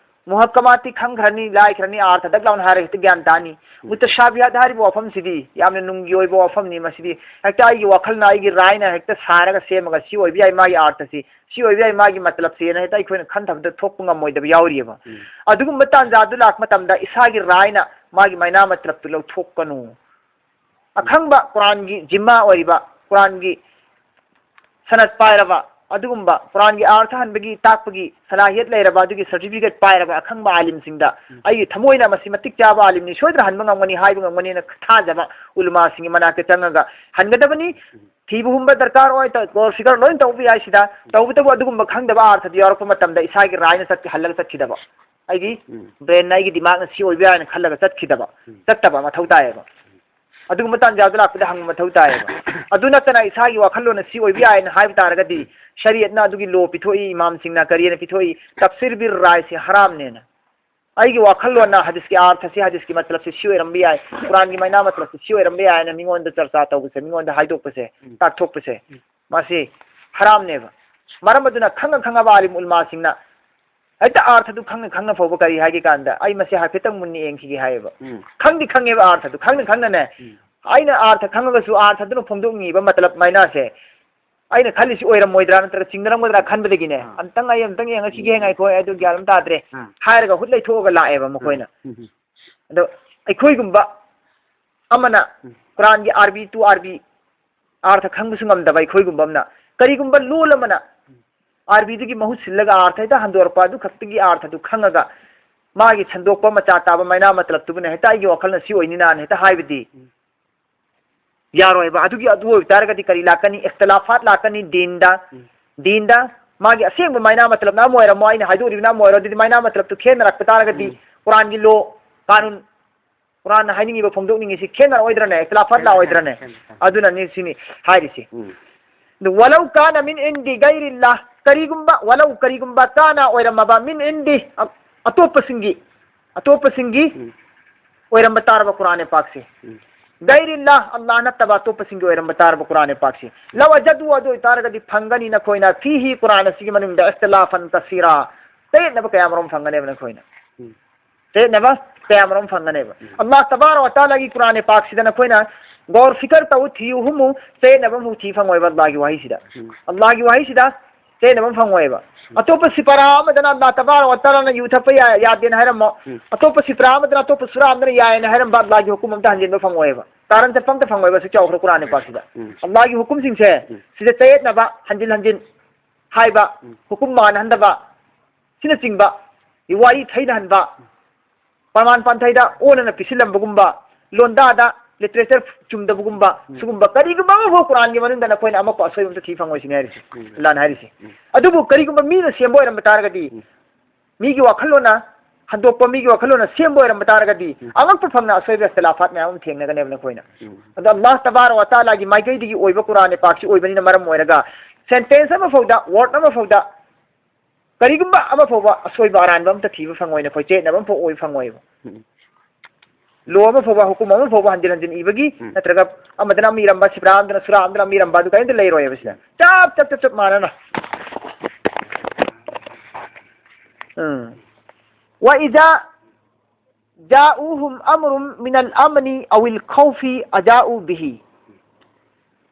ꯃꯨꯍꯛꯀꯃꯥꯠꯇꯤ ꯈꯪꯈ꯭ꯔꯅꯤ, ꯂꯥꯏꯈ꯭ꯔꯅꯤ, ꯑꯥꯔꯊ ꯗꯛ ꯂꯥꯎꯅ ꯍꯥꯏꯔꯒ ꯍꯦꯛꯇ ꯒ꯭ꯌꯥꯟ ꯇꯥꯅꯤ꯫ ꯎꯝ꯫ ꯃꯨꯇꯁꯥꯕꯤꯍꯥꯠ ꯍꯥꯏꯔꯤꯕ ꯋꯥꯐꯝꯁꯤꯗꯤ ꯌꯥꯝꯅ ꯅꯨꯡꯒꯤ ꯑꯣꯏꯕ ꯋꯥꯐꯝꯅꯤ꯫ ꯃꯁꯤꯗꯤ ꯍꯦꯛꯇ ꯑꯩꯒꯤ ꯋꯥꯈꯜꯅ, ꯑꯩꯒꯤ ꯔꯥꯏꯅ ꯍꯦꯛꯇ ꯁꯥꯔꯒ ꯁꯦꯝꯃꯒ ꯁꯤ ꯑꯣꯏꯕ ꯌꯥꯏ ꯃꯥꯒꯤ ꯑꯥꯔꯊꯁꯤ, ꯁꯤ ꯑꯣꯏꯕ ꯌꯥꯏ ꯃꯥꯒꯤ ꯃꯇꯂꯕꯁꯦꯅ ꯍꯦꯛꯇ ꯑꯩꯈꯣꯏꯅ ꯈꯟꯊꯕꯗ ꯊꯣꯛꯄ ꯉꯝꯃꯣꯏꯗꯕ ꯌꯥꯎꯔꯤꯑꯕ꯫ ꯎꯝ꯫ ꯑꯗꯨꯒꯨꯝꯕ ꯇꯥꯟꯖꯥꯗꯨ ꯂꯥꯛꯄ ꯃꯇꯝꯗ ꯏꯁꯥꯒꯤ ꯔꯥꯏꯅ ꯃꯥꯒꯤ ꯃꯥꯏꯅꯥ ꯃꯇꯂꯕꯇꯨ ꯂꯧꯊꯣꯛꯀꯅꯨ꯫ ꯑꯈꯪꯕ ꯀꯨꯔꯥꯟꯒꯤ ꯖꯤꯝꯃꯥ ꯑꯣꯏꯔꯤꯕ, ꯀꯨꯔꯥꯟꯒꯤ ꯁꯅꯠ ꯄꯥꯏꯔꯕ, ꯑꯗꯨꯒꯨꯝꯕ ꯀꯨꯔꯥꯟꯒꯤ ꯑꯥꯔꯊ ꯍꯟꯕꯒꯤ, ꯇꯥꯛꯄꯒꯤ ꯁꯂꯥꯍꯤꯌꯠ ꯂꯩꯔꯕ, ꯑꯗꯨꯒꯤ ꯁꯔꯇꯤꯐꯤꯀꯦꯠ ꯄꯥꯏꯔꯕ ꯑꯈꯪꯕ ꯑꯥꯂꯤꯝꯁꯤꯡꯗ ꯎꯝ꯫ ꯑꯩꯒꯤ ꯊꯃꯣꯏꯅ ꯃꯁꯤ ꯃꯇꯤꯛ ꯆꯥꯕ ꯑꯥꯂꯤꯝꯅꯤ, ꯁꯣꯏꯗꯅ ꯍꯟꯕ ꯉꯝꯒꯅꯤ, ꯍꯥꯏꯕ ꯉꯝꯒꯅꯤꯅ ꯊꯥꯖꯕ ꯎꯂꯃꯥꯁꯤꯡꯒꯤ ꯃꯅꯥꯛꯇ ꯆꯪꯉꯒ ꯍꯟꯒꯗꯕꯅꯤ꯫ ꯎꯝ꯫ ꯊꯤꯕ ꯍꯨꯝꯕ ꯗꯔꯀꯥꯔ ꯑꯣꯏ, ꯇ-, ꯀꯣꯔꯁ ꯐꯤꯀꯔ ꯂꯣꯏꯅ ꯇꯧꯕ ꯌꯥꯏ ꯁꯤꯗ꯫ ꯎꯝ꯫ ꯇꯧꯕꯇꯕꯨ ꯑꯗꯨꯒꯨꯝꯕ ꯈꯪꯗꯕ ꯑꯥꯔꯊꯗꯨ ꯌꯥꯎꯔꯛꯄ ꯃꯇꯝꯗ ꯏꯁꯥꯒꯤ ꯔꯥꯏꯅ ꯆꯠ-, ꯍꯜꯂꯒ ꯆꯠꯈꯤꯗꯕ꯫ ꯑꯩꯒꯤ ꯎꯝ꯫ ꯕ꯭ꯔꯦꯟꯅ, ꯑꯩꯒꯤ ꯗꯤꯃꯥꯛꯅ ꯁꯤ ꯑꯣꯏꯕ ꯌꯥꯏꯅ ꯈꯜꯂꯒ ꯆꯠꯈꯤꯗꯕ, ꯎꯝ꯫ ꯆꯠꯇꯕ ꯃꯊꯧ ꯇꯥꯏꯌꯦꯕ꯫ ꯑꯗꯨꯒꯨꯝꯕ ꯇꯥꯟꯖꯥꯗꯨ ꯂꯥꯛꯄꯗ ꯍꯪꯕ ꯃꯊꯧ ꯇꯥꯏꯌꯦꯕ꯫ ꯑꯗꯨ ꯅꯠꯇꯅ ꯏꯁꯥꯒꯤ ꯋꯥꯈꯜꯂꯣꯟꯅ ꯁꯤ ꯑꯣꯏꯕ ꯌꯥꯏꯅ ꯍꯥꯏꯕ ꯇꯥꯔꯒꯗꯤ, ꯎꯝ꯫ ꯁꯔꯤꯌꯠꯅ ꯑꯗꯨꯒꯤ ꯂꯣ ꯄꯤꯊꯣꯛꯏ, ꯏꯃꯥꯝꯁꯤꯡꯅ ꯀꯔꯤꯅ ꯄꯤꯊꯣꯛꯏ, ꯇꯐꯁꯤꯔ ꯕꯤꯜ ꯔꯥꯏꯁꯤ ꯍꯔꯥꯝꯅꯦꯅ꯫ ꯑꯩꯒꯤ ꯋꯥꯈꯜꯂꯣꯟꯅ ꯍꯗꯤꯁꯀꯤ ꯑꯥꯔꯊꯁꯤ, ꯍꯗꯤꯁꯀꯤ ꯃꯇꯂꯕꯁꯤ ꯁꯤ ꯑꯣꯏꯔꯝꯕ ꯌꯥꯏ, ꯀꯨꯔꯥꯟꯒꯤ ꯃꯥꯏꯅꯥ ꯃꯇꯂꯕꯁꯤ ꯁꯤ ꯑꯣꯏꯔꯝꯕ ꯌꯥꯏ ꯍꯥꯏꯅ ꯃꯤꯉꯣꯟꯗ ꯆꯔꯆꯥ ꯇꯧꯕꯁꯦ, ꯃꯤꯉꯣꯟꯗ ꯍꯥꯏꯗꯣꯛꯄꯁꯦ, ꯎꯝ꯫ ꯇꯥꯛꯊꯣꯛꯄꯁꯦ, ꯎꯝ꯫ ꯃꯁꯤ ꯍꯔꯥꯝꯅꯦꯕ꯫ ꯃꯔꯝ ꯑꯗꯨꯅ ꯈꯪꯅ ꯈꯪꯉꯕ ꯑꯥꯂꯤꯝ ꯎꯂꯃꯥꯁꯤꯡꯅ ꯍꯦꯛꯇ ꯑꯥꯔꯊꯗꯨ ꯈꯪꯅ ꯈꯪꯅ ꯐꯥꯎꯕ ꯀꯔꯤ ꯍꯥꯏꯒꯦ ꯀꯥꯟꯗ, "ꯑꯩ ꯃꯁꯤ ꯍꯥꯏꯐꯦꯠꯇꯪ ꯃꯨꯟꯅ ꯌꯦꯡꯈꯤꯒꯦ" ꯍꯥꯏꯌꯦꯕ꯫ ꯎꯝ꯫ ꯈꯪꯗꯤ ꯈꯪꯉꯦꯕ ꯑꯥꯔꯊꯗꯨ, ꯈꯪꯅ ꯈꯪꯅꯅꯦ꯫ ꯎꯝ꯫ ꯑꯩꯅ ꯑꯥꯔꯊ ꯈꯪꯉꯒꯁꯨ ꯑꯥꯔꯊꯗꯨꯅ ꯐꯣꯡꯗꯣꯛꯅꯤꯡꯉꯤꯕ ꯃꯇꯂꯕ ꯃꯥꯏꯅꯥꯁꯦ ꯑꯩꯅ ꯈꯜꯂꯤꯁꯤ ꯑꯣꯏꯔꯝꯃꯣꯏꯗ꯭ꯔꯥ ꯅꯠꯇ꯭ꯔꯒ ꯆꯤꯡꯅꯔꯝꯒꯗ꯭ꯔꯥ ꯈꯟꯕꯗꯒꯤꯅꯦ, ꯑꯥ꯫ "ꯑꯝꯇꯪ ꯑꯩ ꯑꯝꯇꯪ ꯌꯦꯡꯉꯛꯈꯤꯒꯦ, ꯉꯥꯏꯈꯣ, ꯑꯩ ꯑꯗꯨ ꯒ꯭ꯌꯥꯟ ꯑꯃ ꯇꯥꯗ꯭ꯔꯦ" ꯑꯥ꯫ ꯍꯥꯏꯔꯒ ꯍꯨꯠ ꯂꯩꯊꯣꯛꯑꯒ ꯂꯥꯛꯑꯦꯕ ꯃꯈꯣꯏꯅ꯫ ꯎꯝ, ꯎꯝ꯫ ꯑꯗꯣ ꯑꯩꯈꯣꯏꯒꯨꯝꯕ ꯑꯃꯅ ꯎꯝ꯫ ꯀꯨꯔꯥꯟꯒꯤ ꯑꯥꯔꯕꯤ ꯇꯨ ꯑꯥꯔꯕꯤ ꯑꯥꯔꯊ ꯈꯪꯕꯁꯨ ꯉꯝꯗꯕ ꯑꯩꯈꯣꯏꯒꯨꯝꯕ ꯑꯃꯅ ꯀꯔꯤꯒꯨꯝꯕ ꯂꯣꯜ ꯑꯃꯅ ꯑꯥꯔꯕꯤꯗꯨꯒꯤ ꯃꯍꯨꯠ ꯁꯤꯜꯂꯒ ꯑꯥꯔꯊ ꯍꯦꯛꯇ ꯍꯟꯗꯣꯔꯛꯄ, ꯑꯗꯨ ꯈꯛꯇꯒꯤ ꯑꯥꯔꯊꯗꯨ ꯈꯪꯉꯒ ꯃꯥꯒꯤ ꯁꯟꯗꯣꯛꯄ ꯃꯆꯥ ꯇꯥꯕ ꯃꯥꯏꯅꯥ ꯃꯇꯂꯕꯇꯨꯕꯨꯅ ꯍꯦꯛꯇ ꯑꯩꯒꯤ ꯋꯥꯈꯜꯅ ꯁꯤ ꯑꯣꯏꯅꯤꯅꯥꯅ ꯍꯦꯛꯇ ꯍꯥꯏꯕꯗꯤ ꯎꯝ꯫ ꯌꯥꯔꯣꯏꯕ꯫ ꯑꯗꯨꯒꯤ, ꯑꯗꯨ ꯑꯣꯏꯕ ꯇꯥꯔꯒꯗꯤ ꯀꯔꯤ ꯂꯥꯛꯀꯅꯤ? ꯏꯈꯇꯤꯂꯥꯐꯥꯠ ꯂꯥꯛꯀꯅꯤ ꯗꯤꯟꯗ꯫ ꯎꯝ꯫ ꯗꯤꯟꯗ ꯃꯥꯒꯤ ꯑꯁꯦꯡꯕ ꯃꯥꯏꯅꯥ ꯃꯇꯂꯕꯅ ꯑꯃ ꯑꯣꯏꯔꯝꯃꯣ, ꯑꯩꯅ ꯍꯥꯏꯗꯣꯛꯂꯤꯕꯅ ꯑꯃ ꯑꯣꯏꯔꯣ, ꯑꯗꯨꯗꯤ ꯃꯥꯏꯅꯥ ꯃꯇꯂꯕꯇꯨ ꯈꯦꯠꯅꯔꯛꯄ ꯇꯥꯔꯒꯗꯤ ꯎꯝ꯫ ꯀꯨꯔꯥꯟꯒꯤ ꯂꯣ, ꯀꯥꯅꯨꯟ, ꯀꯨꯔꯥꯟꯅ ꯍꯥꯏꯅꯤꯡꯉꯤꯕ ꯐꯣꯡꯗꯣꯛꯅꯤꯡꯉꯤꯁꯤ ꯈꯦꯠꯅꯔꯛꯑꯣꯏꯗ꯭ꯔꯅꯦ? ꯏꯈꯇꯤꯂꯥꯐꯥꯠ ꯈꯦꯠꯅꯔꯛꯀꯅꯤ, ꯂꯥꯛꯑꯣꯏꯗ꯭ꯔꯅꯦ? ꯈꯦꯠꯅꯔꯛꯀꯅꯤ꯫ ꯑꯗꯨꯅꯅꯤ ꯁꯤꯅꯤ ꯍꯥꯏꯔꯤꯁꯤ꯫ ꯎꯝ꯫ ꯑꯗꯨ ꯋꯥꯂꯧ ꯀꯥꯅ ꯃꯤꯟ ꯏꯟꯗꯤ ꯒꯩꯔꯤꯜꯂꯥ, ꯀꯔꯤꯒꯨꯝꯕ, ꯋꯥꯂꯧ, ꯀꯔꯤꯒꯨꯝꯕ, ꯀꯥꯅ, ꯑꯣꯏꯔꯝꯃꯕ, ꯃꯤꯟ ꯏꯟꯗꯤ, ꯑ-, ꯑꯇꯣꯞꯄꯁꯤꯡꯒꯤ, ꯑꯇꯣꯞꯄꯁꯤꯡꯒꯤ ꯎꯝ꯫ ꯑꯣꯏꯔꯝꯕ ꯇꯥꯔꯕ ꯀꯨꯔꯥꯟ ꯄꯥꯛꯁꯤ꯫ ꯎꯝ꯫ ꯒꯩꯔꯤꯜꯂꯥ, ꯑꯜꯂꯥꯍ ꯅꯠꯇꯕ ꯑꯇꯣꯞꯄꯁꯤꯡꯒꯤ ꯑꯣꯏꯔꯝꯕ ꯇꯥꯔꯕ ꯀꯨꯔꯥꯟ ꯄꯥꯛꯁꯤ꯫ ꯂꯋꯖꯗꯨ, ꯑꯗꯨ ꯑꯣꯏꯇꯥꯔꯒꯗꯤ ꯐꯪꯒꯅꯤ ꯅꯈꯣꯏꯅ, ꯐꯤꯍꯤ, ꯀꯨꯔꯥꯟ ꯑꯁꯤꯒꯤ ꯃꯅꯨꯡꯗ, ꯏꯈꯇꯤꯂꯥꯐꯟ ꯀꯁꯤꯔꯥ, ꯆꯌꯦꯠꯅꯕ ꯀꯌꯥ ꯃꯔꯨꯝ ꯐꯪꯒꯅꯦꯕ ꯅꯈꯣꯏꯅ꯫ ꯎꯝ꯫ ꯆꯌꯦꯠꯅꯕ ꯀꯌꯥ ꯃꯔꯨꯝ ꯐꯪꯒꯅꯦꯕ꯫ ꯎꯝ꯫ ꯑꯜꯂꯥꯍ ꯇꯕꯥꯔꯛ ꯋ ꯇꯥꯂꯥꯒꯤ ꯀꯨꯔꯥꯟ ꯄꯥꯛꯁꯤꯗ ꯅꯈꯣꯏꯅ ꯒꯧꯔ ꯐꯤꯀꯔ ꯇꯧ, ꯊꯤꯌꯨ, ꯍꯨꯝꯃꯨ, ꯆꯌꯦꯠꯅꯕ ꯑꯃꯐꯥꯎ ꯊꯤ ꯐꯪꯉꯣꯏꯕ ꯑꯜꯂꯥꯍꯒꯤ ꯋꯥꯍꯩꯁꯤꯗ꯫ ꯎꯝ꯫ ꯑꯜꯂꯥꯍꯒꯤ ꯋꯥꯍꯩꯁꯤꯗ ꯆꯌꯦꯠꯅꯕ ꯑꯃ ꯐꯪꯉꯣꯏꯕ꯫ ꯎꯝ꯫ ꯑꯇꯣꯞꯄ ꯁꯤꯄꯔꯥ ꯑꯃꯗꯅ ꯑꯜꯂꯥꯍ ꯇꯕꯥꯔꯛ ꯋ ꯇꯥꯂꯥꯅ ꯌꯨ ꯊꯛꯄ ꯌꯥ-, ꯌꯥꯗꯦꯅ ꯍꯥꯏꯔꯝꯃꯣ꯫ ꯎꯝ꯫ ꯑꯇꯣꯞꯄ ꯁꯤꯄꯔꯥ ꯑꯃꯗꯅ, ꯑꯇꯣꯞꯄ ꯁꯨꯔꯥ ꯑꯃꯗꯅ ꯌꯥꯏꯅ ꯍꯥꯏꯔꯝꯕ ꯑꯜꯂꯥꯍꯒꯤ ꯍꯨꯀꯨꯝ ꯑꯝꯇ ꯍꯟꯖꯤꯟꯕ ꯐꯪꯉꯣꯏꯕ꯫ ꯇꯥꯔꯟ ꯆꯠꯄ ꯑꯝꯇ ꯐꯪꯉꯣꯏꯕ ꯑꯁꯨꯛ ꯆꯥꯎꯈ꯭ꯔ ꯀꯨꯔꯥꯟ ꯄꯥꯛꯁꯤꯗ꯫ ꯎꯝ꯫ ꯑꯜꯂꯥꯍꯒꯤ ꯍꯨꯀꯨꯝꯁꯤꯡꯁꯦ ꯎꯝ꯫ ꯁꯤꯗ ꯆꯌꯦꯠꯅꯕ ꯍꯟꯖꯤꯟ ꯍꯟꯖꯤꯟ ꯍꯥꯏꯕ, ꯎꯝ꯫ ꯍꯨꯀꯨꯝ ꯃꯥꯟꯅꯍꯟꯗꯕ, ꯁꯤꯅꯆꯤꯡꯕ ꯋꯥꯔꯤ ꯊꯩꯅꯍꯟꯕ, ꯄ꯭ꯔꯃꯥꯟ ꯄꯥꯟꯊꯩꯗ ꯑꯣꯟꯅꯅ ꯄꯤꯁꯤꯜꯂꯝꯕꯒꯨꯝꯕ, ꯂꯣꯟꯗꯥꯗ ꯂꯤꯇꯔꯦꯆꯔ ꯆꯨꯝꯗꯕꯒꯨꯝꯕ, ꯎꯝ꯫ ꯁꯤꯒꯨꯝꯕ ꯀꯔꯤꯒꯨꯝꯕ ꯑꯃꯐꯥꯎ ꯀꯨꯔꯥꯟꯒꯤ ꯃꯅꯨꯡꯗ ꯅꯈꯣꯏꯅ ꯑꯃꯛꯄ ꯑꯁꯣꯏꯕ ꯑꯝꯇ ꯊꯤ ꯐꯪꯉꯣꯏ ꯁꯤꯅꯤ ꯍꯥꯏꯔꯤꯁꯦ꯫ ꯎꯝ꯫ ꯑꯜꯂꯥꯍꯅ ꯍꯥꯏꯔꯤꯁꯦ꯫ ꯎꯝ꯫ ꯑꯗꯨꯕꯨ ꯀꯔꯤꯒꯨꯝꯕ ꯃꯤꯅ ꯁꯦꯝꯕ ꯑꯣꯏꯔꯝꯕ ꯇꯥꯔꯒꯗꯤ, ꯎꯝ꯫ ꯃꯤꯒꯤ ꯋꯥꯈꯜꯂꯣꯟꯅ ꯍꯟꯗꯣꯛꯄ, ꯃꯤꯒꯤ ꯋꯥꯈꯜꯂꯣꯟꯅ ꯁꯦꯝꯕ ꯑꯣꯏꯔꯝꯕ ꯇꯥꯔꯒꯗꯤ, ꯎꯝ꯫ ꯑꯉꯛꯄ ꯐꯪꯅ ꯑꯁꯣꯏꯕ ꯏꯈꯇꯤꯂꯥꯐꯥꯠ ꯃꯌꯥꯝ ꯑꯃ ꯊꯦꯡꯅꯒꯅꯦꯕ ꯅꯈꯣꯏꯅ꯫ ꯎꯝ꯫ ꯑꯗꯣ ꯑꯜꯂꯥꯍ ꯇꯕꯥꯔꯛ ꯋ ꯇꯥꯂꯥꯒꯤ ꯃꯥꯏꯀꯩꯗꯒꯤ ꯑꯣꯏꯕ ꯀꯨꯔꯥꯟ ꯄꯥꯛꯁꯤ ꯑꯣꯏꯕꯅꯤꯅ ꯃꯔꯝ ꯑꯣꯏꯔꯒ sentence ꯑꯃ ꯐꯥꯎꯗ, word ꯑꯃ ꯐꯥꯎꯗ, ꯀꯔꯤꯒꯨꯝꯕ ꯑꯃ ꯐꯥꯎꯕ ꯑꯁꯣꯏꯕ ꯑꯔꯥꯟꯕ ꯑꯝꯇ ꯊꯤꯕ ꯐꯪꯉꯣꯏ ꯅꯈꯣꯏ, ꯆꯌꯦꯠꯅꯕ ꯑꯃ ꯐꯥꯎ ꯑꯣꯏꯕ ꯐꯪꯉꯣꯏꯕ꯫ ꯎꯝ꯫ ꯂꯣ ꯑꯃ ꯐꯥꯎꯕ, ꯍꯨꯀꯨꯝ ꯑꯃ ꯐꯥꯎꯕ ꯍꯟꯖꯤꯟ ꯍꯟꯖꯤꯟ ꯏꯕꯒꯤ, ꯎꯝ꯫ ꯅꯠꯇ꯭ꯔꯒ ꯑꯃꯗꯅ ꯑꯃ ꯏꯔꯝꯕ, ꯁꯤꯄꯔꯥ ꯑꯃꯗꯅ, ꯁꯨꯔꯥ ꯑꯃꯗꯅ ꯑꯃ ꯏꯔꯝꯕ, ꯑꯗꯨ ꯀꯔꯤꯝꯇ ꯂꯩꯔꯣꯏꯕ ꯁꯤꯗ꯫ ꯎꯝ꯫ ꯆꯞ, ꯆꯞ, ꯆꯞ, ꯆꯞ ꯃꯥꯟꯅꯅ꯫ ꯎꯝ꯫ ꯋ ꯏꯖꯥ ꯖꯥꯎꯍꯨꯝ ꯑꯃꯔꯨꯝ ꯃꯤꯅꯜ ꯑꯃꯅꯤ ꯑꯋꯤꯜ ꯈꯧꯐꯤ ꯑꯖꯥꯎ ꯕꯤꯍꯤ꯫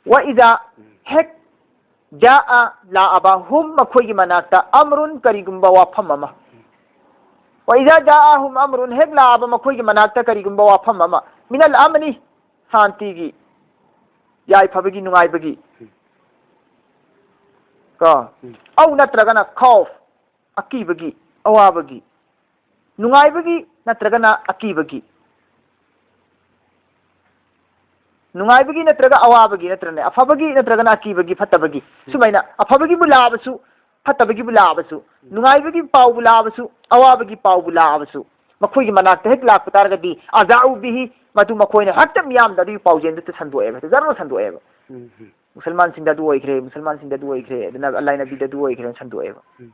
ꯋ ꯏꯖꯥ, ꯍꯦꯛ, ꯖꯥꯑ, ꯂꯥꯛꯑꯕ, ꯍꯨꯝ, ꯃꯈꯣꯏꯒꯤ ꯃꯅꯥꯛꯇ, ꯑꯃꯔꯨꯟ, ꯀꯔꯤꯒꯨꯝꯕ ꯋꯥꯐꯝ ꯑꯃ꯫ ꯋ ꯏꯖꯥ ꯖꯥꯑꯍꯨꯝ ꯑꯃꯔꯨꯟ, ꯍꯦꯛ ꯂꯥꯛꯑꯕ ꯃꯈꯣꯏꯒꯤ ꯃꯅꯥꯛꯇ ꯀꯔꯤꯒꯨꯝꯕ ꯋꯥꯐꯝ ꯑꯃ, ꯃꯤꯅꯜ ꯑꯃꯅꯤ, ꯁꯥꯟꯇꯤꯒꯤ, ꯌꯥꯏꯐꯕꯒꯤ, ꯅꯨꯡꯉꯥꯏꯕꯒꯤ, ꯀꯣ, ꯎꯝ꯫ ꯑꯧ ꯅꯠꯇ꯭ꯔꯒꯅ ꯈꯧꯐ, ꯑꯀꯤꯕꯒꯤ, ꯑꯋꯥꯕꯒꯤ, ꯅꯨꯡꯉꯥꯏꯕꯒꯤ ꯅꯠꯇ꯭ꯔꯒꯅ ꯑꯀꯤꯕꯒꯤ, ꯅꯨꯡꯉꯥꯏꯕꯒꯤ ꯅꯠꯇ꯭ꯔꯒ ꯑꯋꯥꯕꯒꯤ, ꯅꯠꯇ꯭ꯔꯅꯦ, ꯑꯐꯕꯒꯤ ꯅꯠꯇ꯭ꯔꯒꯅ ꯑꯀꯤꯕꯒꯤ, ꯐꯠꯇꯕꯒꯤ, ꯎꯝ꯫ ꯁꯨꯃꯥꯏꯅ ꯑꯐꯕꯒꯤꯕꯨ ꯂꯥꯛꯑꯕꯁꯨ ꯐꯠꯇꯕꯒꯤꯕꯨ ꯂꯥꯛꯑꯕꯁꯨ, ꯅꯨꯡꯉꯥꯏꯕꯒꯤ ꯄꯥꯎꯕꯨ ꯂꯥꯛꯑꯕꯁꯨ, ꯑꯋꯥꯕꯒꯤ ꯄꯥꯎꯕꯨ ꯂꯥꯛꯑꯕꯁꯨ, ꯃꯈꯣꯏꯒꯤ ꯃꯅꯥꯛꯇ ꯍꯦꯛ ꯂꯥꯛꯄ ꯇꯥꯔꯒꯗꯤ, "ꯑꯖꯥꯎ ꯕꯤꯍꯤ", ꯃꯗꯨ ꯃꯈꯣꯏꯅ ꯍꯦꯛꯇ ꯃꯤꯌꯥꯝꯗ ꯑꯗꯨꯒꯤ ꯄꯥꯎꯖꯦꯜꯗꯨ ꯍꯦꯛꯇ ꯁꯟꯗꯣꯛꯑꯦꯕ, ꯍꯦꯛꯇ ꯖꯔ ꯁꯟꯗꯣꯛꯑꯦꯕ꯫ ꯎꯝ, ꯎꯝ꯫ "ꯃꯨꯁꯜꯃꯥꯟꯁꯤꯡꯗ ꯑꯗꯨ ꯑꯣꯏꯈ꯭ꯔꯦ, ꯃꯨꯁꯜꯃꯥꯟꯁꯤꯡꯗ ꯑꯗꯨ ꯑꯣꯏꯈ꯭ꯔꯦ", ꯑꯗꯨꯅ ꯑꯜꯂꯥꯍ ꯅꯕꯤꯗ ꯑꯗꯨ ꯑꯣꯏꯈ꯭ꯔꯦꯅ ꯁꯟꯗꯣꯛꯑꯦꯕ꯫ ꯎꯝ꯫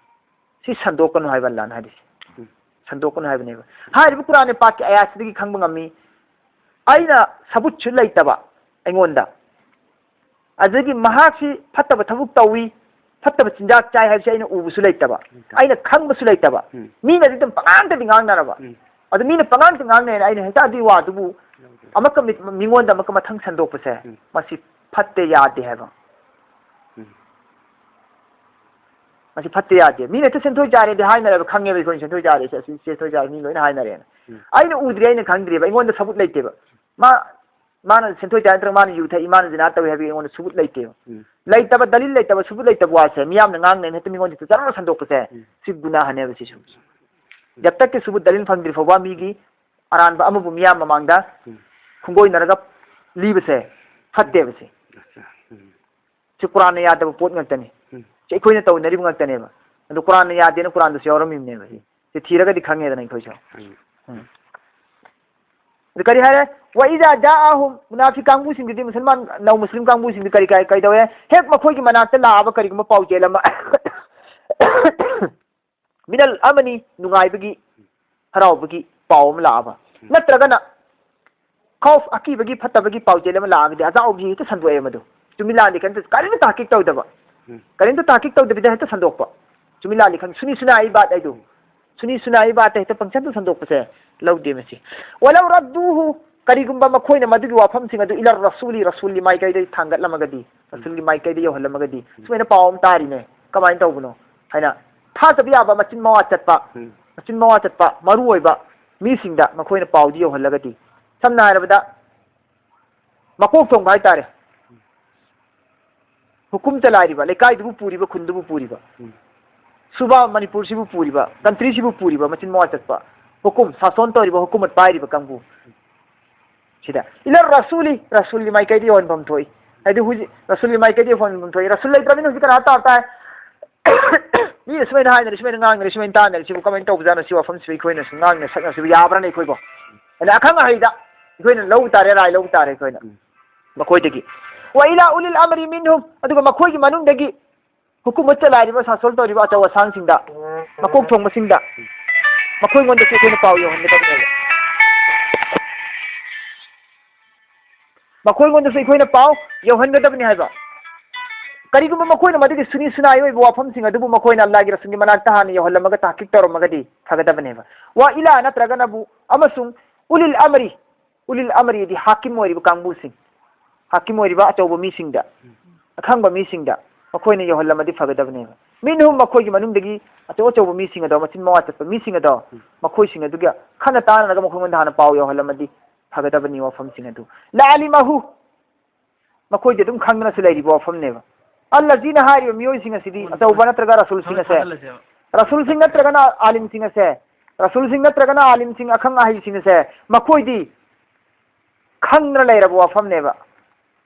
ꯁꯤ ꯁꯟꯗꯣꯛꯀꯅꯨ ꯍꯥꯏꯕ ꯑꯜꯂꯥꯍꯅ ꯍꯥꯏꯔꯤꯁꯦ꯫ ꯎꯝ꯫ ꯁꯟꯗꯣꯛꯀꯅꯨ ꯍꯥꯏꯕꯅꯦꯕ꯫ ꯍꯥꯏꯔꯤꯕ ꯀꯨꯔꯥꯟ ꯄꯥꯛꯀꯤ ꯑꯌꯥꯠꯁꯤꯗꯒꯤ ꯈꯪꯕ ꯉꯝꯃꯤ, ꯑꯩꯅ ꯁꯕꯨꯠꯁꯨ ꯂꯩꯇꯕ ꯑꯩꯉꯣꯟꯗ, ꯑꯗꯨꯗꯒꯤ ꯃꯍꯥꯛꯁꯤ ꯐꯠꯇꯕ ꯊꯕꯛ ꯇꯧꯏ, ꯐꯠꯇꯕ ꯆꯤꯟꯖꯥꯛ ꯆꯥꯏ ꯍꯥꯏꯕꯁꯤ ꯑꯩꯅ ꯎꯕꯁꯨ ꯂꯩꯇꯕ, ꯎꯝ꯫ ꯑꯩꯅ ꯈꯪꯕꯁꯨ ꯂꯩꯇꯕ, ꯎꯝ꯫ ꯃꯤꯅꯗꯤ ꯑꯗꯨꯝ ꯄꯉꯥꯡꯗꯗꯤ ꯉꯥꯡꯅꯔꯕ, ꯎꯝ꯫ ꯑꯗꯨ ꯃꯤꯅ ꯄꯉꯥꯡꯗ ꯉꯥꯡꯅꯩꯅ ꯑꯩꯅ ꯍꯦꯛꯇ ꯑꯗꯨꯒꯤ ꯋꯥꯗꯨꯕꯨ ꯂꯧꯗꯦ꯫ ꯑꯃꯨꯛꯀ ꯃꯤ-, ꯃꯤꯉꯣꯟꯗ ꯑꯃꯨꯛꯀ ꯃꯊꯪ ꯁꯟꯗꯣꯛꯄꯁꯦ, ꯎꯝ꯫ ꯃꯁꯤ ꯐꯠꯇꯦ, ꯌꯥꯗꯦ ꯍꯥꯏꯕ꯫ ꯎꯝ꯫ ꯃꯁꯤ ꯐꯠꯇꯦ, ꯌꯥꯗꯦ꯫ ꯃꯤꯅ ꯍꯦꯛꯇ ꯁꯦꯟꯊꯣꯏ ꯆꯥꯔꯦꯗꯤ ꯍꯥꯏꯅꯔꯦꯕ, ꯈꯪꯉꯦꯕ ꯑꯩꯈꯣꯏꯅ ꯁꯦꯟꯊꯣꯏ ꯆꯥꯔꯦꯁꯦ, ꯑꯁꯤ ꯁꯦꯟꯊꯣꯏ ꯆꯥꯔꯦ ꯃꯤ ꯂꯣꯏꯅ ꯍꯥꯏꯅꯔꯦꯅ꯫ ꯎꯝ꯫ ꯑꯩꯅ ꯎꯗ꯭ꯔꯤ, ꯑꯩꯅ ꯈꯪꯗ꯭ꯔꯤꯕ, ꯑꯩꯉꯣꯟꯗ ꯁꯕꯨꯠ ꯂꯩꯇꯦꯕ꯫ ꯃꯥ, ꯃꯥꯅ ꯁꯦꯟꯊꯣꯏ ꯆꯥꯏ ꯅꯠꯇ꯭ꯔꯒ ꯃꯥꯅ ꯌꯨ ꯊꯛꯏ, ꯃꯥꯅ ꯖꯤꯅꯥ ꯇꯧꯏ ꯍꯥꯏꯕꯒꯤ ꯑꯩꯉꯣꯟꯗ ꯁꯕꯨꯠ ꯂꯩꯇꯦꯕ꯫ ꯎꯝ꯫ ꯂꯩꯇꯕ, ꯗꯂꯤꯜ ꯂꯩꯇꯕ, ꯁꯕꯨꯠ ꯂꯩꯇꯕ ꯋꯥꯁꯦ ꯃꯤꯌꯥꯝꯅ ꯉꯥꯡꯅꯩꯅ ꯍꯦꯛꯇ ꯃꯤꯉꯣꯟꯗ ꯍꯦꯛꯇ ꯖꯔ ꯁꯟꯗꯣꯛꯄꯁꯦ, ꯎꯝ꯫ ꯁꯤ ꯒꯨꯅꯥꯍꯅꯦꯕ ꯁꯤꯁꯨ꯫ ꯎꯝ꯫ ꯖꯕ ꯇꯛ ꯀꯤ ꯁꯕꯨꯠ ꯗꯂꯤꯜ ꯐꯪꯗ꯭ꯔꯤ ꯐꯥꯎꯕ ꯃꯤꯒꯤ ꯑꯔꯥꯟꯕ ꯑꯃꯕꯨ ꯃꯤꯌꯥꯝ ꯃꯃꯥꯡꯗ ꯎꯝ꯫ ꯈꯣꯡꯒꯣꯏꯅꯔꯒ ꯂꯤꯕꯁꯦ ꯐꯠꯇꯦꯕ ꯁꯤ꯫ ꯑꯠꯆꯥ꯫ ꯎꯝ꯫ ꯁꯤ ꯀꯨꯔꯥꯟꯅ ꯌꯥꯗꯕ ꯄꯣꯠ ꯉꯥꯛꯇꯅꯤ꯫ ꯎꯝ꯫ ꯁꯤ ꯑꯩꯈꯣꯏꯅ ꯇꯧꯅꯔꯤꯕ ꯉꯥꯛꯇꯅꯦꯕ꯫ ꯑꯗꯨ ꯀꯨꯔꯥꯟꯅ ꯌꯥꯗꯦꯅ ꯀꯨꯔꯥꯟꯗꯁꯨ ꯌꯥꯎꯔꯝꯃꯤꯕꯅꯦꯕ ꯁꯤ꯫ ꯁꯤ ꯊꯤꯔꯒꯗꯤ ꯈꯪꯉꯦꯗꯅ ꯑꯩꯈꯣꯏꯁꯨ꯫ ꯎꯝ꯫ ꯎꯝ꯫ ꯑꯗꯨ ꯀꯔꯤ ꯍꯥꯏꯔꯦ? "ꯋꯥ ꯏꯖꯥ ꯖꯥꯑꯍꯨꯝ", ꯃꯨꯅꯥꯐꯤꯛ ꯀꯥꯡꯕꯨꯁꯤꯡꯗꯨꯗꯤ, ꯃꯨꯁꯜꯃꯥꯟ, ꯅꯧ ꯃꯨꯁꯂꯤꯝ ꯀꯥꯡꯕꯨꯁꯤꯡꯗꯨ ꯀꯔꯤ, ꯀꯔꯤ, ꯀꯔꯤ ꯇꯧꯋꯦ? ꯍꯦꯛ ꯃꯈꯣꯏꯒꯤ ꯃꯅꯥꯛꯇ ꯂꯥꯛꯑꯕ ꯀꯔꯤꯒꯨꯝꯕ ꯄꯥꯎꯖꯦꯜ ꯑꯃ, ꯃꯤꯅꯜ ꯑꯃꯅꯤ, ꯅꯨꯡꯉꯥꯏꯕꯒꯤ, ꯍꯔꯥꯎꯕꯒꯤ ꯄꯥꯎ ꯑꯃ ꯂꯥꯛꯑꯕ, ꯎꯝ꯫ ꯅꯠꯇ꯭ꯔꯒꯅ ꯈꯧꯐ, ꯑꯀꯤꯕꯒꯤ, ꯐꯠꯇꯕꯒꯤ ꯄꯥꯎꯖꯦꯜ ꯑꯃ ꯂꯥꯛꯑꯒꯗꯤ, ꯑꯖꯥꯎꯒꯤ ꯍꯦꯛꯇ ꯁꯟꯗꯣꯛꯑꯦ ꯃꯗꯨ꯫ ꯆꯨꯝꯃꯤ ꯂꯥꯜꯂꯤ ꯀꯔꯤꯝꯇ, ꯀꯔꯤꯝꯇ ꯇꯥꯀꯤꯛ ꯇꯧꯗꯕ꯫ ꯎꯝ꯫ ꯀꯔꯤꯝꯇ ꯇꯥꯀꯤꯛ ꯇꯧꯗꯕꯤꯗ ꯍꯦꯛꯇ ꯁꯟꯗꯣꯛꯄ꯫ ꯆꯨꯝꯃꯤ ꯂꯥꯜꯂꯤ ꯈꯪ-, ꯁꯨꯅꯤ ꯁꯨꯅꯥꯏ ꯕꯥꯠ ꯍꯥꯏꯗꯣ꯫ ꯁꯨꯅꯤ ꯁꯨꯅꯥꯏ ꯕꯥꯠꯇ ꯍꯦꯛꯇ ꯄꯪꯁꯟꯗ ꯁꯟꯗꯣꯛꯄꯁꯦ ꯂꯧꯗꯦ ꯃꯁꯤ꯫ "ꯋꯂꯧ ꯔꯗꯨꯍꯨ", ꯀꯔꯤꯒꯨꯝꯕ ꯃꯈꯣꯏꯅ ꯃꯗꯨꯒꯤ ꯋꯥꯐꯝꯁꯤꯡ ꯑꯗꯨ "ꯏꯂꯥ ꯔꯁꯨꯂꯤ", ꯔꯁꯨꯜꯒꯤ ꯃꯥꯏꯀꯩꯗ ꯊꯥꯡꯒꯠꯂꯝꯃꯒꯗꯤ, ꯎꯝ꯫ ꯔꯁꯨꯜꯒꯤ ꯃꯥꯏꯀꯩꯗ ꯌꯧꯍꯜꯂꯝꯃꯒꯗꯤ, ꯎꯝ꯫ ꯁꯨꯃꯥꯏꯅ ꯄꯥꯎ ꯑꯃ ꯇꯥꯔꯤꯅꯦ, ꯀꯃꯥꯏꯅ ꯇꯧꯕꯅꯣ ꯍꯥꯏꯅ ꯊꯥꯖꯕ ꯌꯥꯕ ꯃꯆꯤꯟ ꯃꯋꯥ ꯆꯠꯄ, ꯎꯝ꯫ ꯃꯆꯤꯟ ꯃꯋꯥ ꯆꯠꯄ ꯃꯔꯨ ꯑꯣꯏꯕ ꯃꯤꯁꯤꯡꯗ ꯃꯈꯣꯏꯅ ꯄꯥꯎꯗꯨ ꯌꯧꯍꯜꯂꯒꯗꯤ, ꯁꯝꯅ ꯍꯥꯏꯔꯕꯗ, ꯃꯀꯣꯛ ꯊꯣꯡꯕ ꯍꯥꯏꯇꯥꯔꯦ, ꯍꯨꯀꯨꯝ ꯆꯂꯥꯏꯔꯤꯕ, ꯂꯩꯀꯥꯏꯗꯨꯕꯨ ꯄꯨꯔꯤꯕ, ꯈꯨꯟꯗꯨꯕꯨ ꯄꯨꯔꯤꯕ, ꯎꯝ꯫ ꯁꯨꯕꯥ ꯃꯅꯤꯄꯨꯔꯁꯤꯕꯨ ꯄꯨꯔꯤꯕ, ꯀꯟꯇ꯭ꯔꯤꯁꯤꯕꯨ ꯄꯨꯔꯤꯕ, ꯃꯆꯤꯟ ꯃꯋꯥ ꯆꯠꯄ, ꯍꯨꯀꯨꯝ, ꯁꯥꯁꯣꯟ ꯇꯧꯔꯤꯕ, ꯍꯨꯀꯨꯃꯠ ꯄꯥꯏꯔꯤꯕ ꯀꯥꯡꯕꯨ ꯁꯤꯗ, "ꯏꯂꯥ ꯔꯁꯨꯂꯤ", ꯔꯁꯨꯜꯒꯤ ꯃꯥꯏꯀꯩꯗ ꯌꯧꯍꯟꯐꯝ ꯊꯣꯛꯏ꯫ ꯍꯥꯏꯗꯤ ꯍꯧꯖꯤꯛ ꯔꯁꯨꯜꯒꯤ ꯃꯥꯏꯀꯩꯗ ꯌꯧꯍꯟꯐꯝ ꯊꯣꯛꯏ꯫ ꯔꯁꯨꯜ ꯂꯩꯇ꯭ꯔꯕꯅꯤꯅ ꯍꯧꯖꯤꯛ ꯀꯅꯥ ꯇꯥꯕ ꯇꯥꯏ? ꯃꯤꯅ ꯁꯨꯃꯥꯏꯅ ꯍꯥꯏꯅꯔꯤ, ꯁꯨꯃꯥꯏꯅ ꯉꯥꯡꯅꯔꯤ, ꯁꯨꯃꯥꯏꯅ ꯇꯥꯟꯅꯔꯤ, ꯁꯤꯕꯨ ꯀꯃꯥꯏꯅ ꯇꯧꯕꯖꯥꯠꯅꯣ? ꯁꯤ ꯋꯥꯐꯝꯁꯤꯕꯨ ꯑꯩꯈꯣꯏꯅ ꯁꯨꯝ ꯉꯥꯡꯅ ꯁꯛꯅ ꯁꯤꯕꯨ ꯌꯥꯕ꯭ꯔꯥꯅꯦ ꯑꯩꯈꯣꯏꯕꯣ? ꯑꯗ ꯑꯈꯪ ꯑꯍꯩꯗ ꯑꯩꯈꯣꯏꯅ ꯂꯧ ꯇꯥꯔꯦ, ꯔꯥꯏ ꯂꯧ ꯇꯥꯔꯦ ꯑꯩꯈꯣꯏꯅ꯫ ꯃꯈꯣꯏꯗꯒꯤ꯫ "ꯋꯥ ꯏꯂꯥ ꯎꯂꯤꯜ ꯑꯃꯔꯤ ꯃꯤꯟꯍꯨꯝ", ꯑꯗꯨꯒ ꯃꯈꯣꯏꯒꯤ ꯃꯅꯨꯡꯗꯒꯤ ꯍꯨꯀꯨꯃꯠ ꯆꯂꯥꯏꯔꯤꯕ, ꯁꯥꯁꯣꯜ ꯇꯧꯔꯤꯕ ꯑꯆꯧ ꯑꯁꯥꯡꯁꯤꯡꯗ, ꯃꯀꯣꯛ ꯊꯣꯡꯕꯁꯤꯡꯗ, ꯃꯈꯣꯏꯉꯣꯟꯗꯁꯨ ꯑꯩꯈꯣꯏꯅ ꯄꯥꯎ ꯌꯧꯍꯟꯒꯗꯕꯅꯦꯕ꯫ ꯃꯈꯣꯏꯉꯣꯟꯗꯁꯨ ꯑꯩꯈꯣꯏꯅ ꯄꯥꯎ ꯌꯧꯍꯟꯒꯗꯕꯅꯤ ꯍꯥꯏꯕ꯫ ꯀꯔꯤꯒꯨꯝꯕ ꯃꯈꯣꯏꯅ ꯃꯗꯨꯒꯤ ꯁꯨꯅꯤ ꯁꯨꯅꯥꯏ ꯑꯣꯏꯕ ꯋꯥꯐꯝꯁꯤꯡ ꯑꯗꯨꯕꯨ ꯃꯈꯣꯏꯅ ꯑꯜꯂꯥꯍꯒꯤ ꯔꯁꯨꯜꯒꯤ ꯃꯅꯥꯛꯇ ꯍꯥꯟꯅ ꯌꯧꯍꯜꯂꯝꯃꯒ ꯇꯥꯍꯀꯤꯛ ꯇꯧꯔꯝꯃꯒꯗꯤ ꯐꯒꯗꯕꯅꯦꯕ꯫ "ꯋꯥ ꯏꯂꯥ" ꯅꯠꯇ꯭ꯔꯒꯅꯕꯨ, ꯑꯃꯁꯨꯡ "ꯎꯂꯤꯜ ꯑꯃꯔꯤ", ꯎꯂꯤꯜ ꯑꯃꯔꯤꯗꯤ ꯍꯥꯀꯤꯝ ꯑꯣꯏꯔꯤꯕ ꯀꯥꯡꯕꯨꯁꯤꯡ, ꯍꯥꯀꯤꯝ ꯑꯣꯏꯔꯤꯕ ꯑꯆꯧꯕ ꯃꯤꯁꯤꯡꯗ, ꯑꯈꯪꯕ ꯃꯤꯁꯤꯡꯗ ꯃꯈꯣꯏꯅ ꯌꯧꯍꯜꯂꯝꯃꯗꯤ ꯐꯒꯗꯕꯅꯦꯕ꯫ "ꯃꯤꯟꯍꯨꯝ", ꯃꯈꯣꯏꯒꯤ ꯃꯅꯨꯡꯗꯒꯤ ꯑꯆꯧ ꯑꯆꯧꯕ ꯃꯤꯁꯤꯡ ꯑꯗꯣ, ꯃꯆꯤꯟ ꯃꯋꯥ ꯆꯠꯄ ꯃꯤꯁꯤꯡ ꯑꯗꯣ, ꯃꯈꯣꯏꯁꯤꯡ ꯑꯗꯨꯒ ꯈꯟꯅ ꯇꯥꯟꯅꯔꯒ ꯃꯈꯣꯏꯉꯣꯟꯗ ꯍꯥꯟꯅ ꯄꯥꯎ ꯌꯧꯍꯜꯂꯝꯃꯗꯤ ꯐꯒꯗꯕꯅꯤ ꯋꯥꯐꯝꯁꯤꯡ ꯑꯗꯨ꯫ "ꯂꯥ ꯑꯂꯤꯃꯥꯍꯨ", ꯃꯈꯣꯏꯗꯤ ꯑꯗꯨꯝ ꯈꯪꯗꯅꯁꯨ ꯂꯩꯔꯤꯕ ꯋꯥꯐꯝꯅꯦꯕ꯫ "ꯑꯜꯂꯖꯤꯅ" ꯍꯥꯏꯔꯤꯕ ꯃꯤꯑꯣꯏꯁꯤꯡ ꯑꯁꯤꯗꯤ, ꯑꯆꯧꯕ ꯅꯠꯇ꯭ꯔꯒ ꯔꯁꯨꯜꯁꯤꯡ ꯑꯁꯦ, ꯊꯥꯒꯠꯂꯁꯦꯕ꯫ ꯔꯁꯨꯜꯁꯤꯡ ꯅꯠꯇ꯭ꯔꯒꯅ ꯑꯥꯂꯤꯝꯁꯤꯡ ꯑꯁꯦ, ꯔꯁꯨꯜꯁꯤꯡ ꯅꯠꯇ꯭ꯔꯒꯅ ꯑꯥꯂꯤꯝꯁꯤꯡ, ꯑꯈꯪ ꯑꯍꯩꯁꯤꯡ ꯑꯁꯦ, ꯃꯈꯣꯏꯗꯤ ꯈꯪꯗꯅ ꯂꯩꯔꯕ ꯋꯥꯐꯝꯅꯦꯕ꯫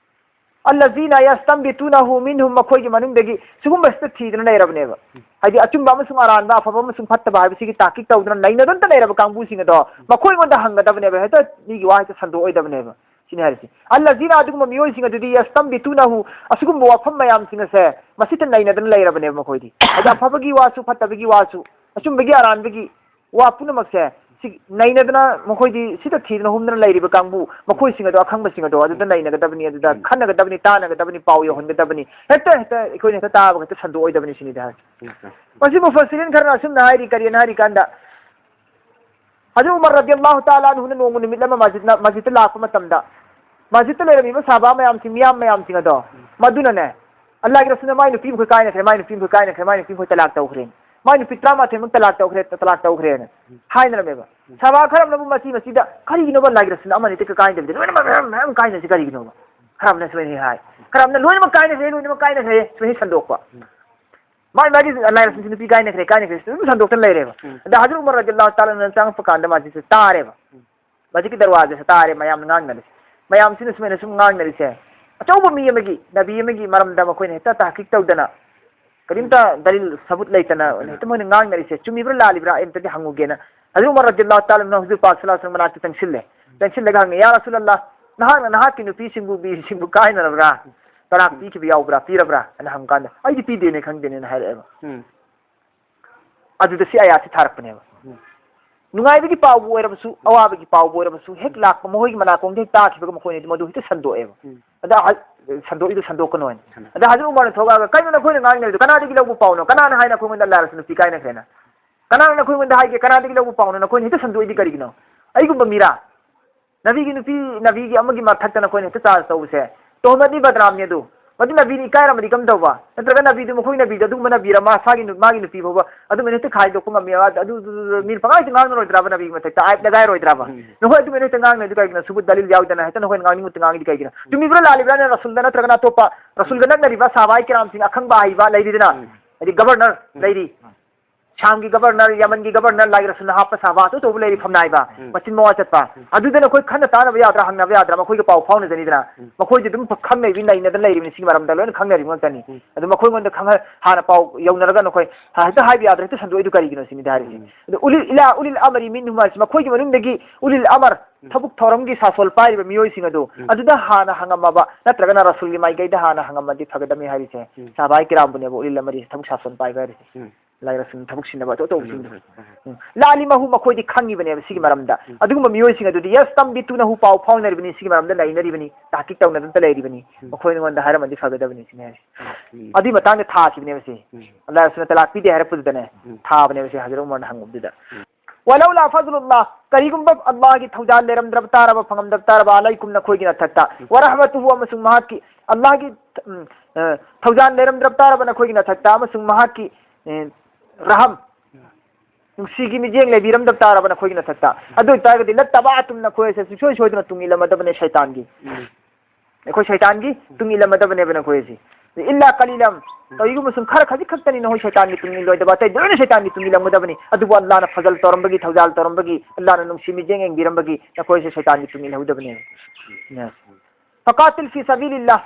"ꯑꯜꯂꯖꯤꯅ ꯌꯁꯇꯝꯕꯤꯇꯨꯅꯍꯨ ꯃꯤꯟꯍꯨꯝ", ꯃꯈꯣꯏꯒꯤ ꯃꯅꯨꯡꯗꯒꯤ ꯁꯤꯒꯨꯝꯕꯁꯤꯗ ꯊꯤꯗꯅ ꯂꯩꯔꯕꯅꯦꯕ꯫ ꯍꯥꯏꯗꯤ ꯑꯆꯨꯝꯕ ꯑꯃꯁꯨꯡ ꯑꯔꯥꯟꯕ, ꯑꯐꯕ ꯑꯃꯁꯨꯡ ꯐꯠꯇꯕ ꯍꯥꯏꯕꯁꯤꯒꯤ ꯇꯥꯀꯤꯛ ꯇꯧꯗꯅ ꯅꯩꯅꯗꯨꯅꯇ ꯂꯩꯔꯕ ꯀꯥꯡꯕꯨꯁꯤꯡ ꯑꯗꯣ ꯃꯈꯣꯏꯉꯣꯟꯗ ꯍꯪꯒꯗꯕꯅꯦꯕ, ꯍꯦꯛꯇ ꯃꯤꯒꯤ ꯋꯥ ꯍꯦꯛꯇ ꯁꯟꯗꯣꯛꯑꯣꯏꯗꯕꯅꯦꯕ꯫ ꯁꯤꯅꯤ ꯍꯥꯏꯔꯤꯁꯤ꯫ "ꯑꯜꯂꯖꯤꯅ", ꯑꯗꯨꯒꯨꯝꯕ ꯃꯤꯑꯣꯏꯁꯤꯡ ꯑꯗꯨꯗꯤ, "ꯌꯁꯇꯝꯕꯤꯇꯨꯅꯍꯨ", ꯑꯁꯤꯒꯨꯝꯕ ꯋꯥꯐꯝ ꯃꯌꯥꯝꯁꯤꯡ ꯑꯁꯦ ꯃꯁꯤꯇ ꯅꯩꯅꯗꯅ ꯂꯩꯔꯕꯅꯦꯕ ꯃꯈꯣꯏꯗꯤ꯫ ꯍꯥꯏꯗꯤ ꯑꯐꯕꯒꯤ ꯋꯥꯁꯨ, ꯐꯠꯇꯕꯒꯤ ꯋꯥꯁꯨ, ꯑꯆꯨꯝꯕꯒꯤ ꯑꯔꯥꯟꯕꯒꯤ ꯋꯥ ꯄꯨꯝꯅꯃꯛꯁꯦ ꯁꯤ ꯅꯩꯅꯗꯅ, ꯃꯈꯣꯏꯗꯤ ꯁꯤꯗ ꯊꯤꯗꯅ ꯍꯨꯝꯗꯅ ꯂꯩꯔꯤꯕ ꯀꯥꯡꯕꯨ, ꯃꯈꯣꯏꯁꯤꯡ ꯑꯗꯣ, ꯑꯈꯪꯕꯁꯤꯡ ꯑꯗꯣ ꯑꯗꯨꯗ ꯅꯩꯅꯒꯗꯕꯅꯤ, ꯑꯗꯨꯗ ꯎꯝ꯫ ꯈꯟꯅꯒꯗꯕꯅꯤ, ꯇꯥꯟꯅꯒꯗꯕꯅꯤ, ꯄꯥꯎ ꯌꯧꯍꯟꯒꯗꯕꯅꯤ꯫ ꯍꯦꯛꯇ, ꯍꯦꯛꯇ ꯑꯩꯈꯣꯏꯅ ꯍꯦꯛꯇ ꯇꯥꯕꯒ ꯍꯦꯛꯇ ꯁꯟꯗꯣꯛꯑꯣꯏꯗꯕꯅꯤ ꯁꯤꯅꯤꯗ ꯍꯥꯏ꯫ ꯎꯝ, ꯎꯝ꯫ ꯃꯁꯤ ꯃꯨꯐꯁꯤꯔꯤꯟ ꯈꯔꯅ ꯑꯁꯨꯝꯅ ꯍꯥꯏꯔꯤ, ꯀꯔꯤꯅ ꯍꯥꯏꯔꯤ ꯀꯥꯟꯗ, ꯍꯖꯔꯠ ꯎꯃꯔ ꯔꯗꯤꯌꯜꯂꯥꯍꯨ ꯇꯥꯂꯥ ꯑꯟꯍꯨꯅ ꯅꯣꯡꯃ ꯅꯨꯃꯤꯠ ꯑꯃ ꯃꯁꯖꯤꯗ, ꯃꯁꯖꯤꯗꯇ ꯂꯥꯛꯄ ꯃꯇꯝꯗ, ꯃꯁꯖꯤꯗꯇ ꯂꯩꯔꯝꯃꯤꯕ ꯁꯍꯥꯕꯥ ꯃꯌꯥꯝꯁꯤꯡ, ꯃꯤꯌꯥꯝ ꯃꯌꯥꯝꯁꯤꯡ ꯑꯗꯣ, ꯃꯗꯨꯅꯅꯦ, "ꯑꯜꯂꯥꯍꯒꯤ ꯔꯁꯨꯜꯅ ꯃꯥꯏ ꯅꯨꯄꯤ ꯃꯈꯣꯏ ꯀꯥꯏꯅꯈ꯭ꯔꯦ, ꯃꯥꯏ ꯅꯨꯄꯤ ꯃꯈꯣꯏ ꯀꯥꯏꯅꯈ꯭ꯔꯦ, ꯃꯥꯏ ꯅꯨꯄꯤ ꯃꯈꯣꯏ ꯇꯂꯥꯛ ꯇꯧꯈ꯭ꯔꯦ, ꯃꯥꯏ ꯅꯨꯄꯤ ꯇꯔꯥꯃꯥꯊꯣꯏꯃꯨꯛ ꯇꯂꯥꯛ ꯇꯧꯈ꯭ꯔꯦ, ꯇꯂꯥꯛ ꯇꯧꯈ꯭ꯔꯦꯅ" ꯍꯥꯏꯅꯔꯝꯃꯦꯕ꯫ ꯁꯍꯥꯕꯥ ꯈꯔ ꯑꯃꯅꯕꯨ ꯃꯁꯤ, ꯃꯁꯤꯗ ꯀꯔꯤꯒꯤꯅꯣꯕ ꯑꯜꯂꯥꯍꯒꯤ ꯔꯁꯨꯜꯅ ꯑꯃ ꯑꯅꯤꯇ ꯀꯥꯏꯅꯗꯕꯤꯗ ꯂꯣꯏꯅꯃꯛ ꯃꯌꯥꯝ, ꯃꯌꯥꯝ ꯀꯥꯏꯅꯁꯤ ꯀꯔꯤꯒꯤꯅꯣꯕ? ꯈꯔ ꯑꯃꯅ ꯁꯨꯃꯥꯏꯅ ꯍꯥꯏ, ꯈꯔ ꯑꯃꯅ ꯂꯣꯏꯅꯃꯛ ꯀꯥꯏꯅꯈ꯭ꯔꯦ, ꯂꯣꯏꯅꯃꯛ ꯀꯥꯏꯅꯈ꯭ꯔꯦ, ꯁꯨꯃꯥꯏꯅ ꯁꯟꯗꯣꯛꯄ꯫ ꯃꯥꯏ ꯃꯥꯒꯤ ꯑꯜꯂꯥꯍꯒꯤ ꯔꯁꯨꯜꯁꯤ ꯅꯨꯄꯤ ꯀꯥꯏꯅꯈ꯭ꯔꯦ, ꯀꯥꯏꯅꯈ꯭ꯔꯦ, ꯑꯗꯨꯝ ꯁꯟꯗꯣꯛꯇꯅ ꯂꯩꯔꯦꯕ꯫ ꯎꯝ꯫ ꯑꯗ ꯍꯖꯔꯠ ꯎꯃꯔ ꯔꯗꯤꯌꯜꯂꯥꯍꯨ ꯇꯥꯂꯥ ꯑꯟꯍꯨꯅ ꯆꯪꯉꯛꯄ ꯀꯥꯟꯗ ꯃꯁꯖꯤꯗꯁꯦ ꯇꯥꯔꯦꯕ꯫ ꯎꯝ꯫ ꯃꯁꯖꯤꯗꯀꯤ ꯗꯔꯋꯥꯖꯥꯁꯦ ꯇꯥꯔꯦ, ꯃꯌꯥꯝꯅ ꯉꯥꯡꯅꯔꯤꯁꯦ꯫ ꯃꯌꯥꯝꯁꯤꯅ ꯁꯨꯃꯥꯏꯅ ꯁꯨꯝ ꯉꯥꯡꯅꯔꯤꯁꯦ, ꯑꯆꯧꯕ ꯃꯤ ꯑꯃꯒꯤ, ꯅꯕꯤ ꯑꯃꯒꯤ ꯃꯔꯝꯗ ꯃꯈꯣꯏꯅ ꯍꯦꯛꯇ ꯇꯍꯀꯤꯛ ꯇꯧꯗꯅ, ꯀꯔꯤꯝꯇ ꯗꯂꯤꯜ ꯁꯕꯨꯠ ꯂꯩꯇꯅ ꯍꯦꯛꯇ ꯃꯣꯏꯅ ꯉꯥꯡꯅꯔꯤꯁꯦ ꯆꯨꯝꯃꯤꯕ꯭ꯔꯥ ꯂꯥꯜꯂꯤꯕ꯭ꯔꯥ ꯑꯩ ꯑꯝꯇꯗꯤ ꯍꯪꯉꯨꯒꯦꯅ꯫ ꯍꯖꯔꯠ ꯎꯃꯔ ꯔꯗꯤꯌꯜꯂꯥꯍꯨ ꯇꯥꯂꯥ ꯑꯟꯍꯨ ꯍꯨꯖꯨꯔ ꯄꯥꯛ ꯁꯜꯂꯜꯂꯥꯍꯨ ꯑꯂꯥꯏꯍꯤ ꯋꯥꯁꯜꯂꯝ ꯃꯅꯥꯛꯇ ꯆꯪꯁꯤꯜꯂꯦ꯫ ꯆꯪꯁꯤꯜꯂꯒ ꯍꯪꯉꯦ, "ꯌꯥ ꯔꯁꯨꯂꯜꯂꯥꯍ, ꯅꯍꯥꯛꯅ ꯅꯍꯥꯛꯀꯤ ꯅꯨꯄꯤꯁꯤꯡꯕꯨ, ꯕꯤꯁꯤꯡꯕꯨ ꯀꯥꯏꯅꯔꯕ꯭ꯔꯥ? ꯇꯂꯥꯛ ꯄꯤꯈꯤꯕ ꯌꯥꯎꯕ꯭ꯔꯥ? ꯄꯤꯔꯕ꯭ꯔꯥ?" ꯑꯅ ꯍꯪꯀꯥꯟꯗ, "ꯑꯩꯗꯤ ꯄꯤꯗꯦꯅꯦ, ꯈꯪꯗꯦꯅꯦꯅ" ꯍꯥꯏꯔꯛꯑꯦꯕ꯫ ꯎꯝ꯫ ꯑꯗꯨꯗ ꯁꯤ ꯑꯌꯥꯠꯁꯤ ꯊꯥꯔꯛꯄꯅꯦꯕ꯫ ꯎꯝ꯫ ꯅꯨꯡꯉꯥꯏꯕꯒꯤ ꯄꯥꯎꯕꯨ ꯑꯣꯏꯔꯕꯁꯨ, ꯑꯋꯥꯕꯒꯤ ꯄꯥꯎꯕꯨ ꯑꯣꯏꯔꯕꯁꯨ, ꯍꯦꯛ ꯂꯥꯛꯄ ꯃꯈꯣꯏꯒꯤ ꯃꯅꯥꯀꯣꯡꯗ ꯍꯦꯛ ꯇꯥꯈꯤꯕꯒ ꯃꯈꯣꯏꯅꯗꯤ ꯃꯗꯨ ꯍꯦꯛꯇ ꯁꯟꯗꯣꯛꯑꯦꯕ꯫ ꯎꯝ꯫ ꯑꯗ ꯍ-, ꯁꯟꯗꯣꯛꯏꯗꯨ ꯁꯟꯗꯣꯛꯀꯅꯣ ꯍꯥꯏꯅ꯫ ꯁꯟꯗꯣꯛ- ꯑꯗ ꯍꯖꯔꯠ ꯎꯃꯔꯅ ꯊꯣꯛꯂꯛꯑꯒ, "ꯀꯩꯅꯣ ꯅꯈꯣꯏꯅ ꯉꯥꯡꯅꯔꯤꯗꯣ? ꯀꯅꯥꯗꯒꯤ ꯂꯧꯕ ꯄꯥꯎꯅꯣ? ꯀꯅꯥꯅ ꯍꯥꯏ ꯅꯈꯣꯏꯉꯣꯟꯗ ꯑꯜꯂꯥꯍ ꯔꯁꯨꯜ ꯅꯨꯄꯤ ꯀꯥꯏꯅꯈ꯭ꯔꯦꯅ? ꯀꯅꯥꯅ ꯅꯈꯣꯏꯉꯣꯟꯗ ꯍꯥꯏꯒꯦ? ꯀꯅꯥꯗꯒꯤ ꯂꯧꯕ ꯄꯥꯎꯅꯣ? ꯅꯈꯣꯏꯅ ꯍꯦꯛꯇ ꯁꯟꯗꯣꯛꯏꯗꯤ ꯀꯔꯤꯒꯤꯅꯣ? ꯑꯩꯒꯨꯝꯕ ꯃꯤꯔꯥ? ꯅꯕꯤꯒꯤ ꯅꯨꯄꯤ, ꯅꯕꯤꯒꯤ ꯑꯃꯒꯤ ꯃꯊꯛꯇ ꯅꯈꯣꯏꯅ ꯍꯦꯛꯇ ꯆꯥꯔꯖ ꯇꯧꯕꯁꯦ ꯇꯣꯍꯃꯠꯅꯤ, ꯕꯗꯅꯥꯝꯅꯤ ꯑꯗꯨ꯫ ꯃꯗꯨ ꯅꯕꯤꯅ ꯏꯀꯥꯏꯔꯝꯃꯗꯤ ꯀꯝ ꯇꯧꯕ? ꯅꯠꯇ꯭ꯔꯒ ꯅꯕꯤꯗꯨ, ꯃꯈꯣꯏ ꯅꯕꯤꯗꯨ ꯑꯗꯨꯒꯨꯝꯕ ꯅꯕꯤꯔ, ꯃꯥ ꯃꯁꯥꯒꯤ ꯅꯨ-, ꯃꯥꯒꯤ ꯅꯨꯄꯤ ꯐꯥꯎꯕ ꯑꯗꯨꯃꯥꯏꯅ ꯍꯦꯛꯇ ꯈꯥꯏꯗꯣꯛꯄ ꯉꯝꯃꯤ? ꯑꯗꯨ, ꯑꯗꯨ, ꯑꯗꯨ, ꯑꯗꯨ ꯃꯤꯅ ꯄꯪꯍꯥꯏꯗ ꯉꯥꯡꯅꯔꯣꯏꯗ꯭ꯔꯕ ꯅꯕꯤꯒꯤ ꯃꯊꯛꯇ? ꯑꯥꯏꯠ ꯂꯒꯥꯏꯔꯣꯏꯗ꯭ꯔꯕ? ꯎꯝ꯫ ꯅꯈꯣꯏ ꯑꯗꯨꯃꯥꯏꯅ ꯍꯦꯛꯇ ꯉꯥꯡꯅꯔꯤꯗꯨ ꯀꯩꯒꯤꯅꯣ? ꯁꯨꯕꯨꯠ ꯗꯂꯤꯜ ꯌꯥꯎꯗꯅ ꯍꯦꯛꯇ ꯅꯈꯣꯏꯅ ꯉꯥꯡꯅꯤꯡꯕꯇ ꯉꯥꯡꯉꯤꯗꯤ ꯀꯩꯒꯤꯅꯣ? ꯆꯨꯝꯃꯤꯕ꯭ꯔꯥ ꯂꯥꯜꯂꯤꯕ꯭ꯔꯥꯅ ꯔꯁꯨꯜꯗ ꯅꯠꯇ꯭ꯔꯒꯅ ꯑꯇꯣꯞꯄ ꯔꯁꯨꯜꯒ ꯅꯛꯅꯔꯤꯕ ꯁꯍꯥꯕꯥꯏ ꯀꯤꯔꯥꯝꯁꯤꯡ ꯑꯈꯪꯕ ꯑꯍꯩꯕ ꯂꯩꯔꯤꯗꯅ? ꯎꯝ꯫ ꯍꯥꯏꯗꯤ ꯒꯕꯔꯅꯔ ꯎꯝ꯫ ꯂꯩꯔꯤ꯫ ꯎꯝ꯫ ꯁꯥꯝꯒꯤ ꯒꯕꯔꯅꯔ, ꯌꯃꯟꯒꯤ ꯒꯕꯔꯅꯔ, ꯂꯥꯏ ꯔꯁꯨꯜꯅ ꯍꯥꯞꯄ ꯁꯍꯥꯕꯥ ꯑꯆꯧ ꯑꯆꯧꯕ ꯂꯩꯔꯤ, ꯐꯝꯅꯥꯏꯕ, ꯎꯝ꯫ ꯃꯆꯤꯟ ꯃꯋꯥ ꯆꯠꯄ꯫ ꯎꯝ꯫ ꯑꯗꯨꯗ ꯅꯈꯣꯏ ꯈꯟꯅ ꯇꯥꯅꯕ ꯌꯥꯗ꯭ꯔꯥ, ꯍꯪꯅꯕ ꯌꯥꯗ꯭ꯔꯥ? ꯃꯈꯣꯏꯒ ꯄꯥꯎ ꯐꯥꯎꯅꯖꯅꯤꯗꯅ꯫ ꯎꯝ꯫ ꯃꯈꯣꯏꯗꯤ ꯑꯗꯨꯝ ꯈꯪꯅꯩꯕꯤ, ꯅꯩꯅꯗꯅ ꯂꯩꯔꯤꯕꯅꯤ, ꯁꯤꯒꯤ ꯃꯔꯝꯗ ꯂꯣꯏꯅ ꯈꯪꯅꯔꯤꯕ ꯉꯥꯛꯇꯅꯤ꯫ ꯎꯝ꯫ ꯑꯗꯨ ꯃꯈꯣꯏꯉꯣꯟꯗ ꯈꯪꯍ-, ꯍꯥꯟꯅ ꯄꯥꯎ ꯌꯧꯅꯔꯒ ꯅꯈꯣꯏ ꯍ-, ꯍꯦꯛꯇ ꯍꯥꯏꯕ ꯌꯥꯗ꯭ꯔꯥ, ꯍꯦꯛꯇ ꯁꯟꯗꯣꯛꯏꯗꯨ ꯀꯔꯤꯒꯤꯅꯣ ꯁꯤꯅꯤꯗ ꯍꯥꯏꯔꯤꯁꯦ꯫ ꯎꯝ꯫ ꯑꯗꯨ ꯎꯂꯤꯜ, ꯏꯂꯥ ꯎꯂꯤꯜ ꯑꯃꯔꯤ ꯃꯤꯟꯍꯨꯝ ꯍꯥꯏꯁꯤ ꯃꯈꯣꯏꯒꯤ ꯃꯅꯨꯡꯗꯒꯤ ꯎꯂꯤꯜ ꯑꯃꯔ, ꯎꯝ꯫ ꯊꯕꯛ ꯊꯧꯔꯝꯒꯤ ꯁꯥꯁꯣꯜ ꯄꯥꯏꯔꯤꯕ ꯃꯤꯑꯣꯏꯁꯤꯡ ꯑꯗꯨ ꯎꯝ꯫ ꯑꯗꯨꯗ ꯍꯥꯟꯅ ꯍꯪꯉꯝꯃꯕ ꯅꯠꯇ꯭ꯔꯒꯅ ꯔꯁꯨꯜꯒꯤ ꯃꯥꯏꯀꯩꯗ ꯍꯥꯟꯅ ꯍꯪꯉꯝꯃꯗꯤ ꯐꯒꯗꯕꯅꯤ ꯍꯥꯏꯔꯤꯁꯦ꯫ ꯎꯝ꯫ ꯁꯍꯥꯕꯥꯏ ꯀꯤꯔꯥꯝꯕꯨꯅꯦꯕ ꯎꯂꯤꯜ ꯑꯃꯔꯤ, ꯊꯕꯛ ꯁꯥꯁꯣꯜ ꯄꯥꯏꯕ ꯍꯥꯏꯔꯤꯁꯦ꯫ ꯎꯝ꯫ ꯂꯥꯏ ꯔꯁꯨꯜ ꯊꯕꯛ ꯁꯤꯟꯅꯕ ꯑꯆꯧ ꯑꯆꯧꯕꯁꯤꯡꯗꯣ꯫ ꯎꯝ, ꯎꯝ, ꯎꯝ, ꯎꯝ꯫ ꯎꯝ꯫ ꯂꯥꯂꯤꯃꯍꯨ ꯃꯈꯣꯏꯗꯤ ꯈꯪꯉꯤꯕꯅꯦꯕ ꯁꯤꯒꯤ ꯃꯔꯝꯗ꯫ ꯎꯝ꯫ ꯑꯗꯨꯒꯨꯝꯕ ꯃꯤꯑꯣꯏꯁꯤꯡ ꯑꯗꯨꯗꯤ ꯌꯁꯇꯝꯕꯤꯇꯨꯅꯍꯨ ꯄꯥꯎ ꯐꯥꯎꯅꯔꯤꯕꯅꯤ, ꯁꯤꯒꯤ ꯃꯔꯝꯗ ꯅꯩꯅꯔꯤꯕꯅꯤ, ꯇꯍꯀꯤꯛ ꯇꯧꯅꯗꯅ ꯂꯩꯔꯤꯕꯅꯤ꯫ ꯎꯝ꯫ ꯃꯈꯣꯏ ꯑꯩꯉꯣꯟꯗ ꯍꯥꯏꯔꯝꯃꯗꯤ ꯐꯒꯗꯕꯅꯤ ꯁꯤꯅꯤ ꯍꯥꯏꯁꯦ꯫ ꯎꯝ꯫ ꯑꯗꯨꯏ ꯃꯇꯥꯡꯗ ꯊꯥꯈꯤꯕꯅꯦꯕ ꯁꯤ꯫ ꯎꯝ꯫ ꯑꯜꯂꯥꯍ ꯔꯁꯨꯜꯅ ꯇꯂꯥꯛ ꯄꯤꯗꯦ ꯍꯥꯏꯔꯛꯄꯗꯨꯗꯅꯦ, ꯎꯝ꯫ ꯊꯥꯕꯅꯦꯕ ꯁꯤ ꯍꯖꯔꯠ ꯎꯃꯔꯅ ꯍꯪꯉꯨꯕꯗꯨꯗ꯫ ꯎꯝ꯫ ولولا فضل الله، ꯀꯔꯤꯒꯨꯝꯕ ꯑꯜꯂꯥꯍꯒꯤ ꯊꯧꯖꯥꯜ ꯂꯩꯔꯝꯗ꯭ꯔꯕ ꯇꯥꯔꯕ, ꯐꯪꯉꯝꯗ꯭ꯔꯕ ꯇꯥꯔꯕ, عليكم ꯅꯈꯣꯏꯒꯤ ꯅꯊꯛꯇ, ꯎꯝ꯫ ورحمته ꯑꯃꯁꯨꯡ ꯃꯍꯥꯛꯀꯤ ꯑꯜꯂꯥꯍꯒꯤ, ꯎꯝ, ꯑ, ꯊꯧꯖꯥꯜ ꯂꯩꯔꯝꯗ꯭ꯔꯕ ꯇꯥꯔꯕ ꯅꯈꯣꯏꯒꯤ ꯅꯊꯛꯇ ꯑꯃꯁꯨꯡ ꯃꯍꯥꯛꯀꯤ ꯑꯦ, ꯔꯍꯝ, ꯅꯨꯡꯁꯤꯒꯤ ꯃꯤꯠꯌꯦꯡ ꯂꯩꯕꯤꯔꯝꯗꯕ ꯇꯥꯔꯕ ꯅꯈꯣꯏꯒꯤ ꯅꯊꯛꯇ꯫ ꯑꯗꯨ ꯑꯣꯏꯇꯥꯔꯒꯗꯤ, ꯂꯠꯇꯕꯥꯇꯨꯝ ꯅꯈꯣꯏ ꯑꯁꯦ ꯁꯨꯡꯁꯣꯏ ꯁꯣꯏꯗꯅ ꯇꯨꯡ ꯏꯜꯂꯝꯃꯗꯕꯅꯦ ꯁꯩꯇꯥꯟꯒꯤ꯫ ꯎꯝ꯫ ꯑꯩꯈꯣꯏ ꯁꯩꯇꯥꯟꯒꯤ ꯇꯨꯡ ꯏꯜꯂꯝꯃꯗꯕꯅꯦꯕ ꯅꯈꯣꯏ ꯑꯁꯤ꯫ ꯏꯜꯂꯥ ꯀꯂꯤꯂꯝ, ꯎꯝ꯫ ꯀꯔꯤꯒꯨꯝꯕ ꯁꯨꯝ ꯈꯔ ꯈꯖꯤꯛ ꯈꯛꯇꯅꯤ ꯅꯈꯣꯏ ꯁꯩꯇꯥꯟꯒꯤ ꯇꯨꯡ ꯏꯜꯂꯣꯏꯗꯕ, ꯑꯇꯩ ꯂꯣꯏꯅ ꯁꯩꯇꯥꯟꯒꯤ ꯇꯨꯡ ꯏꯜꯂꯝꯒꯗꯕꯅꯤ꯫ ꯑꯗꯨꯕꯨ ꯑꯜꯂꯥꯅ ꯐꯖꯜ ꯇꯧꯔꯝꯕꯒꯤ, ꯊꯧꯖꯥꯜ ꯇꯧꯔꯝꯕꯒꯤ, ꯑꯜꯂꯥꯅ ꯅꯨꯡꯁꯤ ꯃꯤꯠꯌꯦꯡ ꯌꯦꯡꯕꯤꯔꯝꯕꯒꯤ ꯅꯈꯣꯏꯁꯦ ꯁꯩꯇꯥꯟꯒꯤ ꯇꯨꯡ ꯏꯜꯍꯧꯗꯕꯅꯦꯕ꯫ ꯎꯝ꯫ فقاتل في سبيل الله،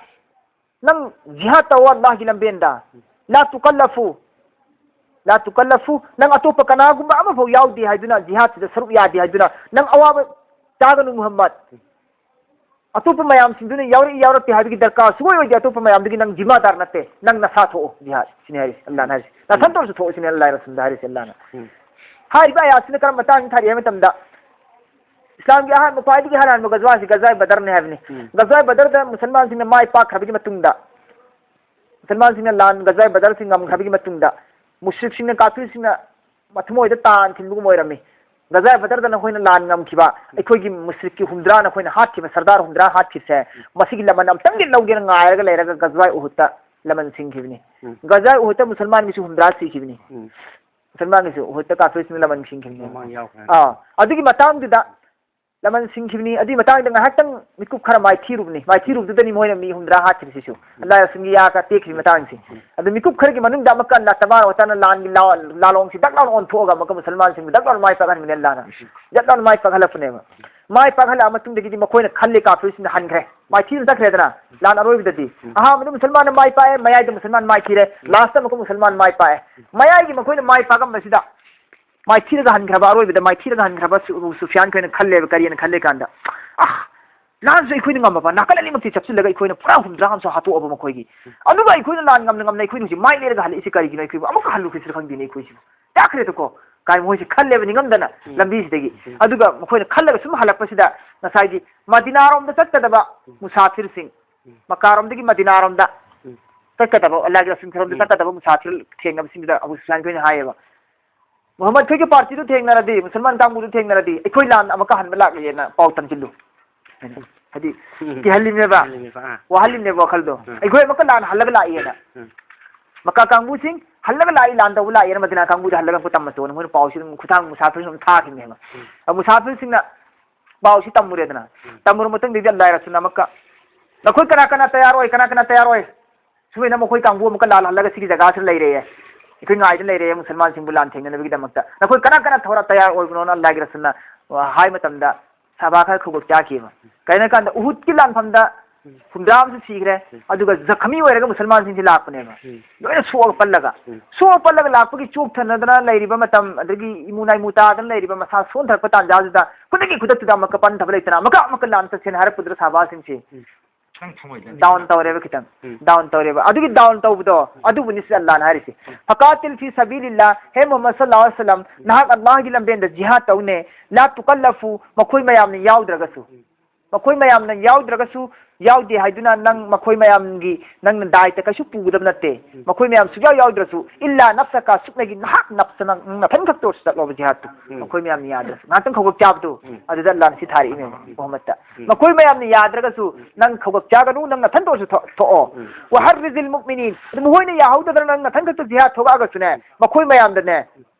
ꯅꯪ ꯖꯤꯍꯥꯗ ꯇꯧꯑꯣ ꯑꯜꯂꯥꯍꯒꯤ ꯂꯝꯕꯦꯟꯗ꯫ لا تكلفوا، لا تكلفوا, ꯅꯪ ꯑꯇꯣꯞꯄ ꯀꯅꯥꯒꯨꯝꯕ ꯑꯃꯐꯥꯎ ꯌꯥꯎꯗꯦ ꯍꯥꯏꯗꯨꯅ, ꯖꯤꯍꯥꯗꯁꯤꯗ ꯁꯔꯨꯛ ꯌꯥꯗꯦ ꯍꯥꯏꯗꯨꯅ, ꯅꯪ ꯑꯋꯥꯕ ꯆꯥꯒꯅꯨ ꯃꯨꯍꯝꯃꯗ꯫ ꯑꯇꯣꯞꯄ ꯃꯌꯥꯝꯁꯤꯡꯗꯨꯅ ꯌꯥꯎꯔꯛꯏ ꯌꯥꯎꯔꯛꯇꯦ ꯍꯥꯏꯕꯒꯤ ꯗꯔꯀꯥꯔ ꯁꯨꯡꯑꯣꯏ ꯑꯣꯏꯗꯦ꯫ ꯑꯇꯣꯞꯄ ꯃꯌꯥꯝꯗꯨꯒꯤ ꯅꯪ ꯖꯤꯝꯃꯥꯗꯥꯔ ꯅꯠꯇꯦ, ꯅꯪ ꯅꯁꯥ ꯊꯣꯛꯑꯣ ꯖꯤꯍꯥꯗ, ꯁꯤꯅꯤ ꯍꯥꯏꯔꯤꯁꯦ ꯑꯜꯂꯥꯍꯅ ꯍꯥꯏꯔꯤꯁꯦ꯫ ꯅꯊꯟꯇ ꯑꯣꯏꯔꯁꯨ ꯊꯣꯛꯑꯣ ꯁꯤꯅꯤ ꯑꯜꯂꯥꯍ ꯔꯁꯨꯜꯗ ꯍꯥꯏꯔꯤꯁꯦ ꯑꯜꯂꯥꯍꯅ꯫ ꯎꯝ꯫ ꯍꯥꯏꯔꯤꯕ ꯑꯥꯌꯥꯠꯁꯤꯅ ꯀꯔꯝꯕ ꯃꯇꯥꯡꯗ ꯊꯥꯔꯛꯏ ꯍꯥꯏꯕ ꯃꯇꯝꯗ, ꯏꯁꯂꯥꯝꯒꯤ ꯑꯍꯥꯟꯕ, ꯈ꯭ꯋꯥꯏꯗꯒꯤ ꯑꯍꯥꯟꯕ ꯒꯖꯋꯥꯁꯤ ꯒꯖꯋꯥꯏ ꯕꯗꯔꯅꯤ ꯍꯥꯏꯕꯅꯤ꯫ ꯎꯝ꯫ ꯒꯖꯋꯥꯏ ꯕꯗꯔꯗ ꯃꯨꯁꯜꯃꯥꯟꯁꯤꯡꯅ ꯃꯥꯏ ꯄꯥꯛꯈ꯭ꯔꯕꯒꯤ ꯃꯇꯨꯡꯗ, ꯃꯨꯁꯜꯃꯥꯟꯁꯤꯡꯅ ꯂꯥꯟ ꯒꯖꯋꯥꯏ ꯕꯗꯔꯁꯤ ꯉꯝꯈ꯭ꯔꯕꯒꯤ ꯃꯇꯨꯡꯗ, ꯃꯨꯁ꯭ꯔꯤꯛꯁꯤꯡꯅ, ꯀꯥꯐꯤꯔꯁꯤꯡꯅ ꯃꯊꯃꯣꯏꯗ ꯇꯥꯟ ꯊꯤꯟꯕꯒꯨꯝ ꯑꯣꯏꯔꯝꯃꯤ꯫ ꯒꯖꯋꯥꯏ ꯕꯗꯔꯗ ꯅꯈꯣꯏꯅ ꯂꯥꯟ ꯉꯝꯈꯤꯕ, ꯑꯩꯈꯣꯏꯒꯤ ꯃꯨꯁ꯭ꯔꯤꯛꯀꯤ ꯍꯨꯝꯗ꯭ꯔꯥ ꯅꯈꯣꯏꯅ ꯍꯥꯠꯈꯤꯕ, ꯁꯔꯗꯥꯔ ꯍꯨꯝꯗ꯭ꯔꯥ ꯍꯥꯠꯈꯤꯕꯁꯦ, ꯃꯁꯤꯒꯤ ꯂꯃꯟ ꯑꯝꯇꯪꯗꯤ ꯂꯧꯒꯦꯅ ꯉꯥꯏꯔꯒ ꯂꯩꯔꯒ ꯒꯖꯋꯥꯏ ꯎꯍꯨꯗꯇ ꯂꯃꯟ ꯁꯤꯡꯈꯤꯕꯅꯤ꯫ ꯎꯝ꯫ ꯒꯖꯋꯥꯏ ꯎꯍꯨꯗꯇ ꯃꯨꯁꯜꯃꯥꯟꯒꯤꯁꯨ ꯍꯨꯝꯗ꯭ꯔꯥ ꯁꯤꯈꯤꯕꯅꯤ꯫ ꯎꯝ꯫ ꯃꯨꯁꯜꯃꯥꯟꯒꯤꯁꯨ ꯎꯍꯨꯗꯇ ꯀꯥꯐꯤꯔꯁꯤꯡꯅ ꯂꯃꯟ ꯁꯤꯡꯈꯤꯕꯅꯤ꯫ ꯃꯃꯥꯡ ꯌꯥꯎꯈ꯭ꯔꯦ꯫ ꯑꯥ, ꯑꯗꯨꯒꯤ ꯃꯇꯥꯡꯗꯨꯗ ꯂꯃꯟ ꯁꯤꯡꯈꯤꯕꯅꯤ꯫ ꯑꯗꯨꯒꯤ ꯃꯇꯥꯡꯗ ꯉꯥꯏꯍꯥꯛꯇꯪ ꯃꯤꯀꯨꯞ ꯈꯔ ꯃꯥꯏꯊꯤꯔꯨꯕꯅꯤ꯫ ꯃꯥꯏꯊꯤꯔꯨꯕꯗꯨꯗꯅꯤ ꯃꯣꯏꯅ ꯃꯤ ꯍꯨꯝꯗ꯭ꯔꯥ ꯍꯥꯠꯈꯤꯕꯁꯤꯁꯨ, ꯑꯜꯂꯥꯍ ꯔꯁꯨꯜꯒꯤ ꯌꯥꯒ ꯇꯦꯛꯈꯤꯕ ꯃꯇꯥꯡꯁꯦ꯫ ꯑꯗꯨ ꯃꯤꯀꯨꯞ ꯈꯔꯒꯤ ꯃꯅꯨꯡꯗ ꯑꯃꯨꯛꯀ ꯑꯜꯂꯥꯍ ꯇꯕꯥꯔꯛ ꯋ ꯇꯥꯂꯥꯅ ꯂꯥꯟꯒꯤ ꯂꯥ-, ꯂꯥꯂꯣꯡꯁꯤ ꯗꯛ ꯂꯥꯎꯅ ꯑꯣꯟꯊꯣꯛꯑꯒ ꯑꯃꯨꯛꯀ ꯃꯨꯁꯜꯃꯥꯟꯁꯤꯡꯕꯨ ꯗꯛ ꯂꯥꯎꯅ ꯃꯥꯏ ꯄꯥꯛꯍꯟꯕꯅꯤ ꯑꯜꯂꯥꯍꯅ꯫ ꯗꯛ ꯂꯥꯎꯅ ꯃꯥꯏ ꯄꯥꯛꯍꯜꯂꯛꯄꯅꯦꯕ꯫ ꯃꯥꯏ ꯄꯥꯛꯍꯜꯂꯛꯑ ꯃꯇꯨꯡꯗꯒꯤꯗꯤ ꯃꯈꯣꯏꯅ ꯈꯜꯂꯦ ꯀꯥꯐꯤꯔꯁꯤꯡꯅ ꯍꯟꯈ꯭ꯔꯦ꯫ ꯃꯥꯏꯊꯤꯅ ꯆꯠꯈ꯭ꯔꯦꯗꯅ ꯂꯥꯟ ꯑꯔꯣꯏꯕꯗꯗꯤ꯫ ꯑꯍꯥꯟꯕꯗ ꯃꯨꯁꯜꯃꯥꯟꯅ ꯃꯥꯏ ꯄꯥꯛꯑꯦ, ꯃꯌꯥꯏꯗ ꯃꯨꯁꯜꯃꯥꯟ ꯃꯥꯏꯊꯤꯔꯦ, ꯂꯥꯁꯇ ꯑꯃꯨꯛꯀ ꯃꯨꯁꯜꯃꯥꯟ ꯃꯥꯏ ꯄꯥꯛꯑꯦ꯫ ꯃꯌꯥꯏꯒꯤ ꯃꯈꯣꯏꯅ ꯃꯥꯏ ꯄꯥꯛꯑꯝꯕꯁꯤꯗ ꯃꯥꯏꯊꯤꯔꯒ ꯍꯟꯈ꯭ꯔꯕ, ꯑꯔꯣꯏꯕꯗ ꯃꯥꯏꯊꯤꯔꯒ ꯍꯟꯈ꯭ꯔꯕ ꯁꯨ-, ꯁꯨꯐꯤꯌꯥꯟ ꯈꯣꯏꯅ ꯈꯜꯂꯦꯕ, ꯀꯔꯤꯅ ꯈꯜꯂꯦ ꯀꯥꯟꯗ, ꯑꯥ, ꯂꯥꯟꯁꯨ ꯑꯩꯈꯣꯏꯅ ꯉꯝꯃꯕ, ꯅꯥꯀꯜ ꯑꯅꯤꯃꯛꯇꯤ ꯆꯞꯁꯤꯜꯂꯒ ꯑꯩꯈꯣꯏꯅ ꯄꯨꯔꯥ ꯍꯨꯝꯗ꯭ꯔꯥ ꯑꯃꯁꯨ ꯍꯥꯠꯇꯣꯛꯑꯕ ꯃꯈꯣꯏꯒꯤ꯫ ꯑꯗꯨꯒ ꯑꯩꯈꯣꯏꯅ ꯂꯥꯟ ꯉꯝꯅ ꯉꯝꯅ ꯑꯩꯈꯣꯏꯅ ꯍꯧꯖꯤꯛ ꯃꯥꯏ ꯂꯩꯔꯒ ꯍꯜꯂꯛꯏꯁꯤ ꯀꯔꯤꯒꯤꯅꯣ? ꯑꯩꯈꯣꯏꯕꯨ ꯑꯃꯨꯛꯀ ꯍꯜꯂꯨꯈꯤꯁꯤꯔ ꯈꯪꯗꯦꯅꯦ ꯑꯩꯈꯣꯏꯁꯤꯕꯨ꯫ ꯌꯥꯈ꯭ꯔꯦꯗꯀꯣ? ꯀꯥꯏ ꯃꯈꯣꯏꯁꯦ ꯈꯜꯂꯦꯕ ꯅꯤꯡꯉꯝꯗꯅ ꯎꯝ꯫ ꯂꯝꯕꯤꯁꯤꯗꯒꯤ꯫ ꯎꯝ꯫ ꯑꯗꯨꯒ ꯃꯈꯣꯏꯅ ꯈꯜꯂꯒ ꯁꯨꯝ ꯍꯜꯂꯛꯄꯁꯤꯗ ꯉꯁꯥꯏꯒꯤ ꯃꯗꯤꯅꯥꯔꯣꯝꯗ ꯆꯠꯀꯗꯕ ꯎꯝ꯫ ꯃꯨꯁꯥꯐꯤꯔꯁꯤꯡ, ꯎꯝ꯫ ꯃꯀꯥꯔꯣꯝꯗꯒꯤ ꯃꯗꯤꯅꯥꯔꯣꯝꯗ ꯎꯝ꯫ ꯆꯠꯀꯗꯕ, ꯑꯜꯂꯥꯍꯒꯤ ꯔꯁꯨꯜ ꯈꯔꯣꯝꯗ ꯎꯝ꯫ ꯆꯠꯀꯗꯕ ꯃꯨꯁꯥꯐꯤꯔ ꯊꯦꯡꯅꯕꯁꯤꯡꯗꯨꯗ ꯑꯕꯨ ꯁꯨꯐꯤꯌꯥꯟ ꯈꯣꯏꯅ ꯍꯥꯏꯌꯦꯕ, ꯃꯨꯍꯝꯃꯗ ꯈꯣꯏꯒꯤ ꯄꯥꯔꯇꯤꯗꯨ ꯊꯦꯡꯅꯔꯗꯤ, ꯃꯨꯁꯜꯃꯥꯟ ꯀꯥꯡꯕꯨꯗꯨ ꯊꯦꯡꯅꯔꯗꯤ, ꯑꯩꯈꯣꯏ ꯂꯥꯟ ꯑꯃꯨꯛꯀ ꯍꯟꯕ ꯂꯥꯛꯂꯦꯅ ꯄꯥꯎ ꯇꯝꯁꯤꯜꯂꯨ꯫ ꯍꯥꯏꯗꯤ, ꯎꯝ꯫ ꯀꯤꯍꯜꯂꯤꯅꯦꯕ꯫ ꯀꯤꯍꯜꯂꯤꯅꯦꯕ, ꯑꯥ꯫ ꯋꯥꯍꯜꯂꯤꯅꯦꯕ ꯋꯥꯈꯜꯗꯣ꯫ ꯎꯝ꯫ ꯑꯩꯈꯣꯏ ꯑꯃꯨꯛꯀ ꯂꯥꯟ ꯍꯜꯂꯒ ꯂꯥꯛꯏꯅ꯫ ꯎꯝ꯫ ꯃꯀꯥ ꯀꯥꯡꯕꯨꯁꯤꯡ ꯍꯜꯂꯒ ꯂꯥꯛꯏ, ꯂꯥꯟ ꯇꯧꯕ ꯂꯥꯛꯏꯅ ꯃꯗꯤꯅꯥ ꯀꯥꯡꯕꯨꯗ ꯍꯜꯂꯒ ꯑꯃꯨꯛꯀ ꯇꯝꯃꯁꯣꯅ ꯃꯣꯏꯅ ꯄꯥꯎꯁꯤ ꯑꯗꯨꯝ ꯈꯨꯊꯥꯡ ꯃꯨꯁꯥꯐꯤꯔꯁꯤꯡ ꯑꯗꯨꯝ ꯊꯥꯈꯤꯕꯅꯦꯕ꯫ ꯎꯝ꯫ ꯑ, ꯃꯨꯁꯥꯐꯤꯔꯁꯤꯡꯅ ꯄꯥꯎꯁꯤ ꯇꯝꯃꯨꯔꯦꯗꯅ꯫ ꯎꯝ꯫ ꯇꯝꯃꯨꯔ ꯃꯇꯨꯡꯗꯒꯤꯗꯤ ꯑꯜꯂꯥꯍ ꯔꯁꯨꯜꯅ ꯑꯃꯨꯛꯀ, "ꯅꯈꯣꯏ ꯀꯅꯥ ꯀꯅꯥ ꯇꯌꯥꯔ ꯑꯣꯏ? ꯀꯅꯥ ꯀꯅꯥ ꯇꯌꯥꯔ ꯑꯣꯏ? ꯁꯨꯃꯥꯏꯅ ꯃꯈꯣꯏ ꯀꯥꯡꯕꯨ ꯑꯃꯨꯛꯀ ꯂꯥꯜꯍꯜꯂꯒ ꯁꯤꯒꯤ ꯖꯒꯥꯁꯤꯗ ꯂꯩꯔꯦ꯫ ꯑꯩꯈꯣꯏ ꯉꯥꯏꯗ ꯂꯩꯔꯦ ꯃꯨꯁꯜꯃꯥꯟꯁꯤꯡꯕꯨ ꯂꯥꯟ ꯊꯦꯡꯅꯅꯕꯒꯤꯗꯃꯛꯇ꯫ ꯅꯈꯣꯏ ꯀꯅꯥ ꯀꯅꯥ ꯊꯧꯔꯥ ꯇꯌꯥꯔ ꯑꯣꯏꯕꯅꯣꯅ?" ꯑꯜꯂꯥꯍꯒꯤ ꯔꯁꯨꯜꯅ, ꯑ, ꯍꯥꯏ ꯃꯇꯝꯗ ꯁꯍꯥꯕꯥ ꯈꯔ ꯈꯨꯒꯨꯠ ꯆꯥꯈꯤꯕ꯫ ꯀꯩꯅꯣ ꯍꯥꯏꯀꯥꯟꯗ ꯎꯍꯨꯗꯀꯤ ꯂꯥꯟꯐꯝꯗ ꯍꯨꯝꯗ꯭ꯔꯥ ꯑꯃꯁꯨ ꯁꯤꯈ꯭ꯔꯦ꯫ ꯑꯗꯨꯒ ꯖꯈꯃꯤ ꯑꯣꯏꯔꯒ ꯃꯨꯁꯜꯃꯥꯟꯁꯤꯡꯁꯤ ꯂꯥꯛꯄꯅꯦꯕ꯫ ꯂꯣꯏꯅ ꯁꯣꯛꯑꯒ ꯄꯜꯂꯒ꯫ ꯁꯣꯛꯑ ꯄꯜꯂꯒ ꯂꯥꯛꯄꯒꯤ ꯆꯣꯛꯊꯅꯗꯅ ꯂꯩꯔꯤꯕ ꯃꯇꯝ, ꯑꯗꯒꯤ ꯏꯃꯨ ꯅꯥꯏꯃꯨ ꯇꯥꯗꯅ ꯂꯩꯔꯤꯕ, ꯃꯁꯥ ꯁꯣꯟꯊꯔꯛꯄ ꯇꯥꯟꯖꯥꯗꯨꯗ ꯈꯨꯗꯛꯀꯤ ꯈꯨꯗꯛꯇꯨꯗ ꯑꯃꯨꯛꯀ ꯄꯟꯊꯕ ꯂꯩꯇꯅ ꯑꯃꯨꯛꯀ, ꯑꯃꯨꯛꯀ ꯂꯥꯟ ꯆꯠꯁꯦꯅ ꯍꯥꯏꯔꯛꯄꯗꯨꯗ ꯁꯍꯥꯕꯥꯁꯤꯡꯁꯤ ꯅꯪ ꯊꯃꯣꯏꯗ down ꯇꯧꯔꯦꯕ ꯈꯤꯇꯪ꯫ ꯎꯝ꯫ Down ꯇꯧꯔꯦꯕ꯫ ꯑꯗꯨꯒꯤ down ꯇꯧꯕꯗꯣ, ꯎꯝ꯫ ꯑꯗꯨꯕꯨꯅꯤ ꯁꯤꯗ ꯑꯜꯂꯥꯍꯅ ꯍꯥꯏꯔꯤꯁꯦ꯫ ꯎꯝ꯫ "ꯐꯀꯥꯇꯤꯜ ꯐꯤ ꯁꯕꯤꯂꯤꯜꯂꯥ", ꯍꯦ ꯃꯨꯍꯝꯃꯗ ꯁꯜꯂꯜꯂꯥꯍꯨ ꯑꯂꯩꯍꯤ ꯋꯁꯜꯂꯝ, ꯎꯝ꯫ ꯅꯍꯥꯛ ꯑꯜꯂꯥꯍꯒꯤ ꯂꯝꯕꯦꯟꯗ ꯖꯤꯍꯥꯗ ꯇꯧꯅꯦ꯫ "ꯂꯥ ꯇꯨꯀꯜꯂꯐꯨ", ꯃꯈꯣꯏ ꯃꯌꯥꯝꯅ ꯌꯥꯎꯗ꯭ꯔꯒꯁꯨ꯫ ꯎꯝ꯫ ꯃꯈꯣꯏ ꯃꯌꯥꯝꯅ ꯌꯥꯎꯗ꯭ꯔꯒꯁꯨ, ꯌꯥꯎꯗꯦ ꯍꯥꯏꯗꯨꯅ ꯅꯪ ꯃꯈꯣꯏ ꯃꯌꯥꯝꯒꯤ ꯅꯪꯅ ꯗꯥꯏꯇ ꯀꯩꯁꯨ ꯄꯨꯒꯗꯕ ꯅꯠꯇꯦ꯫ ꯎꯝ꯫ ꯃꯈꯣꯏ ꯃꯌꯥꯝ ꯁꯨꯛꯌꯥꯎ ꯌꯥꯎꯗ꯭ꯔꯁꯨ, "ꯏꯜꯂꯥ ꯅꯐꯁꯀ", ꯁꯨꯞꯅꯒꯤ ꯅꯍꯥꯛ ꯅꯐꯁ ꯅꯪ, ꯅꯪ ꯅꯊꯟ ꯈꯛꯇ ꯑꯣꯏꯔꯁꯨ ꯆꯠꯂꯣꯕ ꯖꯤꯍꯥꯗꯇꯨ꯫ ꯎꯝ꯫ ꯃꯈꯣꯏ ꯃꯌꯥꯝꯅ ꯌꯥꯗ꯭ꯔꯁꯨ꯫ ꯉꯥꯏꯍꯥꯛꯇꯪ ꯈꯧꯒꯛ ꯆꯥꯕꯗꯨ, ꯎꯝ꯫ ꯑꯗꯨꯗ ꯑꯜꯂꯥꯍꯅ ꯁꯤ ꯊꯥꯔꯛꯏꯅꯦ ꯎꯝ꯫ ꯃꯨꯍꯝꯃꯗꯇ꯫ ꯎꯝ꯫ ꯃꯈꯣꯏ ꯃꯌꯥꯝꯅ ꯌꯥꯗ꯭ꯔꯒꯁꯨ ꯎꯝ꯫ ꯅꯪ ꯈꯧꯒꯛ ꯆꯥꯒꯅꯨ, ꯅꯪ ꯅꯊꯟꯇ ꯑꯣꯏꯔꯁꯨ ꯊꯣꯛ-, ꯊꯣꯛꯑꯣ꯫ ꯎꯝ꯫ "ꯋꯍꯔꯔꯤꯖꯤꯜ ꯃꯨꯑꯃꯤꯅꯤꯟ", ꯑꯗꯨ ꯃꯈꯣꯏꯅ ꯌꯥꯍꯧꯗꯗꯅ ꯅꯪ ꯅꯊꯟ ꯈꯛꯇ ꯖꯤꯍꯥꯗ ꯊꯣꯛꯂꯛꯑꯒꯁꯨꯅꯦ, ꯃꯈꯣꯏ ꯃꯌꯥꯝꯗꯅꯦ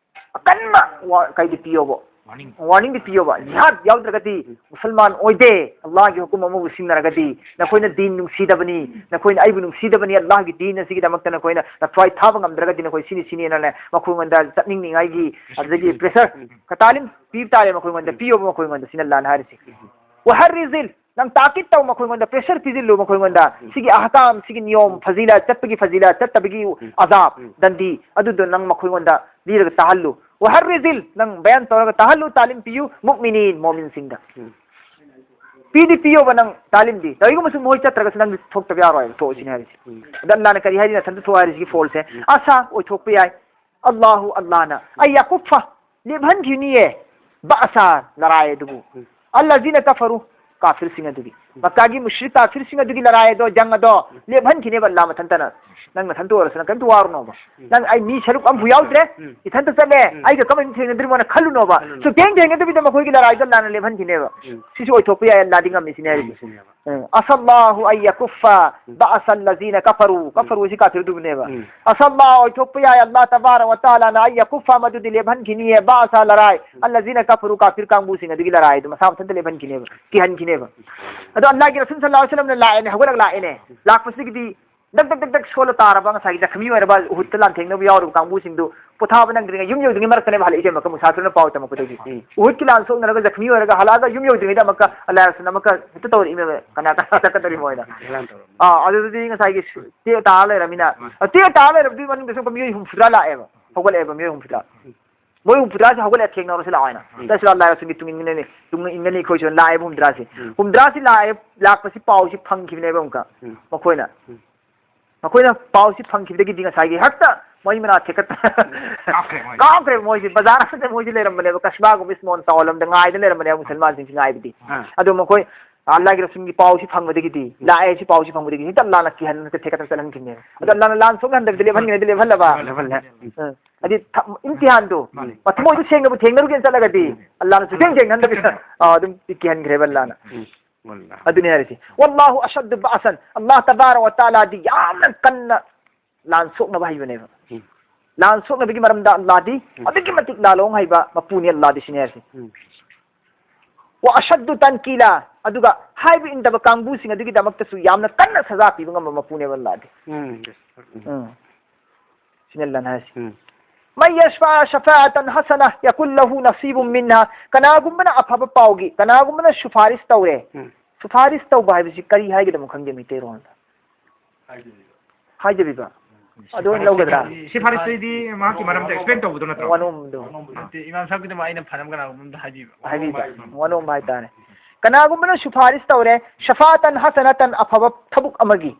ꯑꯀꯟꯕ ꯋꯥ-, ꯀꯩꯗꯤ ꯄꯤꯌꯣꯕ꯫ Warning꯫ Warningꯗꯤ ꯄꯤꯌꯣꯕ꯫ ꯖꯤꯍꯥꯗ ꯌꯥꯎꯗ꯭ꯔꯒꯗꯤ ꯎꯝ꯫ ꯃꯨꯁꯜꯃꯥꯟ ꯑꯣꯏꯗꯦ, ꯑꯜꯂꯥꯍꯒꯤ ꯍꯨꯀꯨꯝ ꯑꯃꯕꯨ ꯁꯤꯟꯅꯔꯒꯗꯤ, ꯅꯈꯣꯏꯅ ꯗꯤꯟ ꯅꯨꯡꯁꯤꯗꯕꯅꯤ, ꯅꯈꯣꯏꯅ ꯑꯩꯕꯨ ꯅꯨꯡꯁꯤꯗꯕꯅꯤ, ꯑꯜꯂꯥꯍꯒꯤ ꯗꯤꯟ ꯑꯁꯤꯒꯤꯗꯃꯛꯇ ꯅꯈꯣꯏꯅ ꯅꯊ꯭ꯋꯥꯏ ꯊꯥꯕ ꯉꯝꯗ꯭ꯔꯒꯗꯤ ꯅꯈꯣꯏ ꯁꯤꯅꯤ ꯁꯤꯅꯤꯅꯅꯦ, ꯃꯈꯣꯏꯉꯣꯟꯗ ꯆꯠꯅꯤꯡꯅꯤꯡꯉꯥꯏꯒꯤ, ꯑꯗꯨꯗꯒꯤ pressure, ꯎꯝ꯫ ꯀ-, ꯇꯥꯂꯤꯝ ꯄꯤꯕ ꯇꯥꯔꯦ ꯃꯈꯣꯏꯉꯣꯟꯗ, ꯎꯝ꯫ ꯄꯤꯌꯣꯕ ꯃꯈꯣꯏꯉꯣꯟꯗ, ꯁꯤꯅ ꯑꯜꯂꯥꯍꯅ ꯍꯥꯏꯔꯤꯁꯤ꯫ ꯎꯝ꯫ "ꯋꯍꯔꯔꯤꯖꯤꯜ", ꯅꯪ ꯇꯥꯀꯤꯠ ꯇꯧ ꯃꯈꯣꯏꯉꯣꯟꯗ, pressure ꯄꯤꯖꯤꯜꯂꯨ ꯃꯈꯣꯏꯉꯣꯟꯗ꯫ ꯎꯝ꯫ ꯁꯤꯒꯤ ꯑꯍꯀꯥꯝ, ꯁꯤꯒꯤ ꯅꯤꯌꯣꯝ, ꯐꯖꯤꯂꯥ ꯆꯠꯄꯒꯤ ꯐꯖꯤꯂꯥ ꯆꯠꯇꯕꯒꯤ ꯎꯝ꯫ ꯑꯖꯥꯕ, ꯎꯝ꯫ ꯗꯟꯗꯤ, ꯑꯗꯨꯗꯣ ꯅꯪ ꯃꯈꯣꯏꯉꯣꯟꯗ ꯂꯤꯔꯒ ꯇꯥꯍꯜꯂꯨ꯫ "ꯋꯍꯔꯔꯤꯖꯤꯜ", ꯅꯪ ꯕꯌꯥꯟ ꯇꯧꯔꯒ ꯇꯥꯍꯜꯂꯨ, ꯇꯥꯂꯤꯝ ꯄꯤꯌꯨ, "ꯃꯨꯑꯃꯤꯅꯤꯟ", ꯃꯣꯃꯤꯟꯁꯤꯡꯗ꯫ ꯎꯝ꯫ ꯄꯤꯗꯤ ꯄꯤꯌꯣꯕ ꯅꯪ ꯇꯥꯂꯤꯝꯗꯤ꯫ ꯀꯔꯤꯒꯨꯝꯕ ꯁꯨꯝ ꯃꯣꯏ ꯆꯠꯇ꯭ꯔꯒꯁꯨ ꯅꯪꯗꯤ ꯊꯣꯛꯇꯕ ꯌꯥꯔꯣꯏ, ꯊꯣꯛꯑꯣ ꯁꯤꯅꯤ ꯍꯥꯏꯔꯤꯁꯦ꯫ ꯎꯝ꯫ ꯑꯗ ꯑꯜꯂꯥꯍꯅ ꯀꯔꯤ ꯍꯥꯏꯔꯤ? ꯅꯊꯟꯇ ꯊꯣꯛꯑꯣ ꯍꯥꯏꯔꯤꯁꯤꯒꯤ ꯐꯣꯜꯁꯦ꯫ ꯎꯝ꯫ ꯑꯁꯥ ꯑꯣꯏꯊꯣꯛꯄ ꯌꯥꯏ꯫ ꯑꯜꯂꯥꯍꯨ, ꯑꯜꯂꯥꯍꯅ, "ꯑꯟ ꯌꯀꯨꯐ", ꯂꯦꯞꯍꯟꯈꯤꯅꯤꯌꯦ, "ꯕꯥꯁꯥ", ꯂꯔꯥꯏ ꯑꯗꯨꯕꯨ, ꯎꯝ꯫ "ꯑꯜꯂꯖꯤꯅ ꯀꯐꯔꯨ", ꯀꯥꯐꯤꯔꯁꯤꯡ ꯑꯗꯨꯒꯤ, ꯎꯝ꯫ ꯃꯛꯀꯥꯒꯤ ꯃꯨꯁ꯭ꯔꯤꯛ ꯀꯥꯐꯤꯔꯁꯤꯡ ꯑꯗꯨꯒꯤ ꯂꯔꯥꯏ ꯑꯗꯣ, ꯖꯪ ꯑꯗꯣ, ꯎꯝ꯫ ꯂꯦꯞꯍꯟꯈꯤꯅꯦꯕ ꯑꯜꯂꯥꯍ ꯃꯊꯟꯇꯅ꯫ ꯅꯪ ꯅꯊꯟꯇ ꯑꯣꯏꯔꯁꯨ ꯅꯪ ꯀꯔꯤꯝꯇ ꯋꯥꯔꯨꯅꯣꯕ꯫ ꯎꯝ꯫ ꯅꯪ ꯑꯩ ꯃꯤ ꯁꯔꯨꯛ ꯑꯃꯐꯥꯎ ꯌꯥꯎꯗ꯭ꯔꯦ, ꯎꯝ꯫ ꯏꯊꯟꯇ ꯆꯠꯂꯦ, ꯎꯝ꯫ ꯑꯩꯒ ꯀꯃꯥꯏꯅ ꯊꯦꯡꯅꯗ꯭ꯔꯤꯃꯣꯅ ꯈꯜꯂꯨꯅꯣꯕ꯫ ꯈꯜꯂꯨꯅꯣ꯫ ꯁꯨꯛꯊꯦꯡ ꯊꯦꯡꯅꯗꯕꯤꯗ ꯃꯈꯣꯏꯒꯤ ꯂꯔꯥꯏꯗꯣ ꯑꯜꯂꯥꯍꯅ ꯂꯦꯞꯍꯟꯈꯤꯅꯦꯕ꯫ ꯎꯝ꯫ ꯁꯤꯁꯨ ꯑꯣꯏꯊꯣꯛꯄ ꯌꯥꯏ, ꯑꯜꯂꯥꯍꯗꯤ ꯉꯝꯃꯤ ꯁꯤꯅꯦ ꯍꯥꯏꯔꯤꯁꯦ꯫ ꯉꯝꯃꯤ ꯁꯤꯅꯦꯕ꯫ ꯎꯝ꯫ "ꯑꯁꯥ ꯑꯜꯂꯥꯍꯨ ꯑꯟ ꯌꯀꯨꯐ ꯕꯥꯁ ꯑꯜꯂꯖꯤꯅ ꯀꯐꯔꯨ", ꯀꯐꯔꯨ ꯍꯥꯏꯁꯤ ꯀꯥꯐꯤꯔꯗꯨꯕꯨꯅꯦꯕ꯫ ꯎꯝ꯫ "ꯑꯁꯥ ꯑꯜꯂꯥꯍꯨ", ꯑꯣꯏꯊꯣꯛꯄ ꯌꯥꯏ, ꯑꯜꯂꯥꯍ ꯇꯕꯥꯔꯛ ꯋ ꯇꯥꯂꯥꯅ, "ꯑꯟ ꯌꯀꯨꯐ", ꯃꯗꯨꯗꯤ ꯂꯦꯞꯍꯟꯈꯤꯅꯤꯌꯦ, "ꯕꯥꯁ", ꯂꯔꯥꯏ, "ꯑꯜꯂꯖꯤꯅ ꯀꯐꯔꯨ", ꯀꯥꯐꯤꯔ ꯀꯥꯡꯕꯨꯁꯤꯡ ꯑꯗꯨꯒꯤ ꯂꯔꯥꯏꯗꯨ ꯃꯁꯥ ꯃꯊꯟꯇ ꯂꯦꯞꯍꯟꯈꯤꯅꯦꯕ, ꯀꯤꯍꯟꯈꯤꯅꯦꯕ꯫ ꯑꯗꯣ ꯑꯜꯂꯥꯍꯒꯤ ꯔꯁꯨꯜ ꯁꯜꯂꯜꯂꯥꯍꯨ ꯑꯂꯩꯍꯤ ꯋꯁꯜꯂꯝꯅ ꯂꯥꯛꯑꯦꯅꯦ, ꯍꯧꯒꯠꯂꯒ ꯂꯥꯛꯑꯦꯅꯦ꯫ ꯂꯥꯛꯄꯁꯤꯒꯤꯗꯤ ꯗꯛ ꯗꯛ ꯗꯛ ꯗꯛ ꯁꯣꯜꯂ ꯇꯥꯔꯕ, ꯉꯁꯥꯏꯒꯤ ꯖꯈꯃꯤ ꯑꯣꯏꯔꯕ ꯎꯍꯨꯠꯇ ꯂꯥꯟꯊꯦꯡꯅꯕ ꯌꯥꯎꯔꯤꯕ ꯀꯥꯡꯕꯨꯁꯤꯡꯗꯨ ꯄꯣꯊꯥꯕ ꯅꯪꯗ꯭ꯔꯤꯉꯩ ꯌꯨꯝ ꯌꯧꯗ꯭ꯔꯤꯉꯩ ꯃꯔꯛꯇꯅꯦꯕ ꯍꯜꯂꯛꯏꯁꯦ ꯃꯛꯀ ꯃꯨꯁꯥꯐꯤꯔꯅ ꯄꯥꯎ ꯇꯝꯃꯛꯄꯗꯒꯤ꯫ ꯎꯝ꯫ ꯎꯍꯨꯠꯀꯤ ꯂꯥꯟ ꯁꯣꯛꯅꯔꯒ ꯖꯈꯃꯤ ꯑꯣꯏꯔꯒ ꯍꯜꯂꯛꯑꯒ ꯌꯨꯝ ꯌꯧꯗ꯭ꯔꯤꯉꯩꯗ ꯑꯃꯨꯛꯀ ꯑꯜꯂꯥꯍ ꯔꯁꯨꯜꯅ ꯑꯃꯨꯛꯀ ꯍꯦꯛꯇ ꯇꯧꯔꯛꯏꯅꯦꯕ, ꯀꯅꯥ ꯀꯅꯥ ꯆꯠꯀꯗꯧꯔꯤꯕ ꯍꯥꯏꯅ꯫ ꯑꯥ, ꯑꯗꯨꯗꯗꯤ ꯉꯁꯥꯏꯒꯤ ꯁꯨ-, ꯇꯦꯛ ꯇꯥꯔ ꯂꯩꯔꯃꯤꯅ, ꯑꯥ, ꯇꯦꯛ ꯇꯥꯔ ꯂꯩꯔꯕꯗꯤ ꯃꯅꯨꯡꯗ ꯁꯨꯝ ꯃꯤꯑꯣꯏ ꯍꯨꯝꯐꯨꯇꯔꯥ ꯂꯥꯛꯑꯦꯕ, ꯍꯧꯒꯠꯂꯛꯑꯦꯕ ꯃꯤꯑꯣꯏ ꯍꯨꯝꯐꯨꯇꯔꯥ꯫ ꯎꯝ꯫ ꯃꯣꯏ ꯍꯨꯝꯐꯨꯇꯔꯥꯁꯤ ꯍꯧꯒꯠꯂꯦ ꯊꯦꯡꯅꯔꯁꯤ ꯂꯥꯛꯑꯣ ꯍꯥꯏꯅ꯫ ꯎꯝ꯫ ꯆꯠꯁꯤ ꯂꯥꯛꯑꯣ, ꯂꯥꯏ ꯔꯁꯨꯜꯒꯤ ꯇꯨꯡ ꯏꯟꯒꯅꯤ, ꯇꯨꯡ ꯏꯟꯒꯅꯤ ꯑꯩꯈꯣꯏꯁꯨ ꯂꯥꯛꯑꯦꯕ ꯍꯨꯝꯐꯨꯇꯔꯥꯁꯤ꯫ ꯎꯝ꯫ ꯍꯨꯝꯐꯨꯇꯔꯥꯁꯤ ꯂꯥꯛꯑꯦ, ꯂꯥꯛꯄꯁꯤ ꯄꯥꯎꯁꯤ ꯐꯪꯈꯤꯕꯅꯦꯕ ꯑꯃꯨꯛꯀ꯫ ꯎꯝ꯫ ꯃꯈꯣꯏꯅ꯫ ꯎꯝ꯫ ꯃꯈꯣꯏꯅ ꯄꯥꯎꯁꯤ ꯐꯪꯈꯤꯕꯗꯒꯤꯗꯤ ꯉꯁꯥꯏꯒꯤ ꯍꯦꯛꯇ ꯃꯩ ꯃꯅꯥ ꯊꯦꯛꯀꯠꯇ ꯀꯥꯞꯈ꯭ꯔꯦ ꯃꯣꯏ꯫ ꯀꯥꯞꯈ꯭ꯔꯦ ꯃꯣꯏꯁꯦ꯫ ꯕꯖꯥꯔ ꯑꯃꯗ ꯃꯣꯏꯁꯦ ꯂꯩꯔꯝꯕꯅꯦꯕ, ꯀꯁꯕꯥꯒꯨꯝꯕ ꯏꯁꯃꯣꯟ ꯇꯥꯎꯟ ꯑꯃꯗ ꯉꯥꯏꯗꯅ ꯂꯩꯔꯝꯕꯅꯦꯕ ꯃꯨꯁꯜꯃꯥꯟꯁꯤꯡꯁꯤ ꯉꯥꯏꯕꯗꯤ꯫ ꯑꯥ꯫ ꯑꯗꯣ ꯃꯈꯣꯏ ꯑꯜꯂꯥꯍꯒꯤ ꯔꯁꯨꯜꯒꯤ ꯄꯥꯎꯁꯤ ꯐꯪꯕꯗꯒꯤꯗꯤ, ꯎꯝ, ꯂꯥꯛꯑꯦ ꯁꯤ ꯄꯥꯎꯁꯤ ꯐꯪꯕꯗꯒꯤꯗꯤ ꯍꯦꯛꯇ ꯑꯜꯂꯥꯍꯅ ꯀꯤꯍꯟ ꯊꯦꯛꯀꯠꯇꯅ ꯆꯠꯍꯟꯈꯤꯕꯅꯦꯕ꯫ ꯑꯗꯣ ꯑꯜꯂꯥꯍꯅ ꯂꯥꯟ ꯁꯣꯛꯍꯟꯗꯕꯤꯗ ꯂꯦꯞꯍꯟꯒꯦꯗꯤ ꯂꯦꯞꯍꯜꯂꯕ? ꯂꯦꯞꯍꯜꯂꯦ꯫ ꯎꯝ꯫ ꯍꯥꯏꯗꯤ ꯊ-, ꯏꯝꯇꯤꯍꯥꯟꯗꯣ, ꯃꯥꯅꯤ, ꯃꯊꯃꯣꯏꯗꯣ ꯁꯦꯡꯅꯕꯨ ꯊꯦꯡꯅꯔꯨꯒꯦꯅ ꯆꯠꯂꯒꯗꯤ, ꯎꯝ, ꯑꯜꯂꯥꯍꯅ ꯁꯨꯛꯊꯦꯡ ꯊꯦꯡꯅꯍꯟꯗꯕꯤꯗ, ꯊꯦꯡꯅꯍꯟꯗꯕꯤꯗ꯫ ꯑꯥ, ꯑꯗꯨꯝ ꯀꯤꯍꯟꯈ꯭ꯔꯦꯕ ꯑꯜꯂꯥꯍꯅ꯫ ꯎꯝ꯫ ꯋꯜꯂꯥꯍ꯫ ꯑꯗꯨꯅꯤ ꯍꯥꯏꯔꯤꯁꯤ꯫ "ꯋꯜꯂꯥꯍꯨ ꯑꯁꯗꯨ ꯕꯥꯁꯟ", ꯑꯜꯂꯥꯍ ꯇꯕꯥꯔꯛ ꯋ ꯇꯥꯂꯥꯗꯤ ꯌꯥꯝꯅ ꯀꯟꯅ ꯂꯥꯟ ꯁꯣꯛꯅꯕ ꯍꯩꯕꯅꯦꯕ꯫ ꯎꯝ꯫ ꯂꯥꯟ ꯁꯣꯛꯅꯕꯒꯤ ꯃꯔꯝꯗ ꯑꯜꯂꯥꯍꯗꯤ, ꯎꯝ, ꯑꯗꯨꯛꯀꯤ ꯃꯇꯤꯛ ꯂꯥꯂꯣꯡ ꯍꯩꯕ ꯃꯄꯨꯅꯤ ꯑꯜꯂꯥꯍꯗꯤ, ꯁꯤꯅꯤ ꯍꯥꯏꯔꯤꯁꯤ꯫ ꯎꯝ꯫ "ꯋ ꯑꯁꯗꯨ ꯇꯟꯀꯤꯂꯥ", ꯑꯗꯨꯒ ꯍꯥꯏꯕ ꯏꯟꯗꯕ ꯀꯥꯡꯕꯨꯁꯤꯡ ꯑꯗꯨꯒꯤꯗꯃꯛꯇꯁꯨ ꯌꯥꯝꯅ ꯀꯟꯅ ꯁꯖꯥ ꯄꯤꯕ ꯉꯝꯕ ꯃꯄꯨꯅꯦꯕ ꯑꯜꯂꯥꯍꯗꯤ꯫ ꯎꯝ꯫ ꯎꯝ꯫ ꯁꯤꯅꯤ ꯑꯜꯂꯥꯍꯅ ꯍꯥꯏꯁꯤ꯫ ꯎꯝ꯫ "ꯃꯟ ꯌꯁꯐꯥ ꯁꯐꯥꯑꯇꯟ ꯍꯁꯅ ꯌꯀꯨꯜ ꯂꯍꯨ ꯅꯁꯤꯕꯨꯝ ꯃꯤꯟꯍꯥ", ꯀꯅꯥꯒꯨꯝꯕꯅ ꯑꯐꯕ ꯄꯥꯎꯒꯤ, ꯀꯅꯥꯒꯨꯝꯕꯅ ꯁꯨꯐꯥꯔꯤꯁ ꯇꯧꯔꯦ꯫ ꯎꯝ꯫ ꯁꯨꯐꯥꯔꯤꯁ ꯇꯧꯕ ꯍꯥꯏꯕꯁꯤ ꯀꯔꯤ ꯍꯥꯏꯒꯗꯕꯅꯣ ꯈꯪꯗꯦ ꯃꯩꯇꯩꯔꯣꯟꯗ꯫ ꯍꯥꯏꯖꯕꯤꯕ꯫ ꯑꯗꯨ ꯑꯣꯏꯅ ꯂꯧꯒꯗ꯭ꯔꯥ? ꯁꯤꯐꯥꯔꯤꯁꯇꯨꯗꯤ ꯃꯍꯥꯛꯀꯤ ꯃꯔꯝꯗ explain ꯇꯧꯕꯗꯣ ꯅꯠꯇ꯭ꯔꯣ? ꯋꯥꯅꯣꯝꯗꯣ꯫ ꯅꯠꯇꯦ, ꯏꯃꯥꯝ ꯁꯥꯍꯕꯀꯤꯗꯃꯛ ꯑꯩꯅ ꯐꯅꯕ ꯀꯅꯥꯒꯨꯝꯕ ꯑꯝꯗ ꯍꯥꯏꯕꯤꯕ꯫ ꯍꯥꯏꯕꯤꯕ꯫ ꯋꯥꯅꯣꯝꯕ ꯍꯥꯏꯇꯥꯔꯦ꯫ ꯀꯅꯥꯒꯨꯝꯕꯅ ꯁꯨꯐꯥꯔꯤꯁ ꯇꯧꯔꯦ, ꯁꯐꯥꯇꯟ ꯍꯁꯅꯇꯟ, ꯑꯐꯕ ꯊꯕꯛ ꯑꯃꯒꯤ,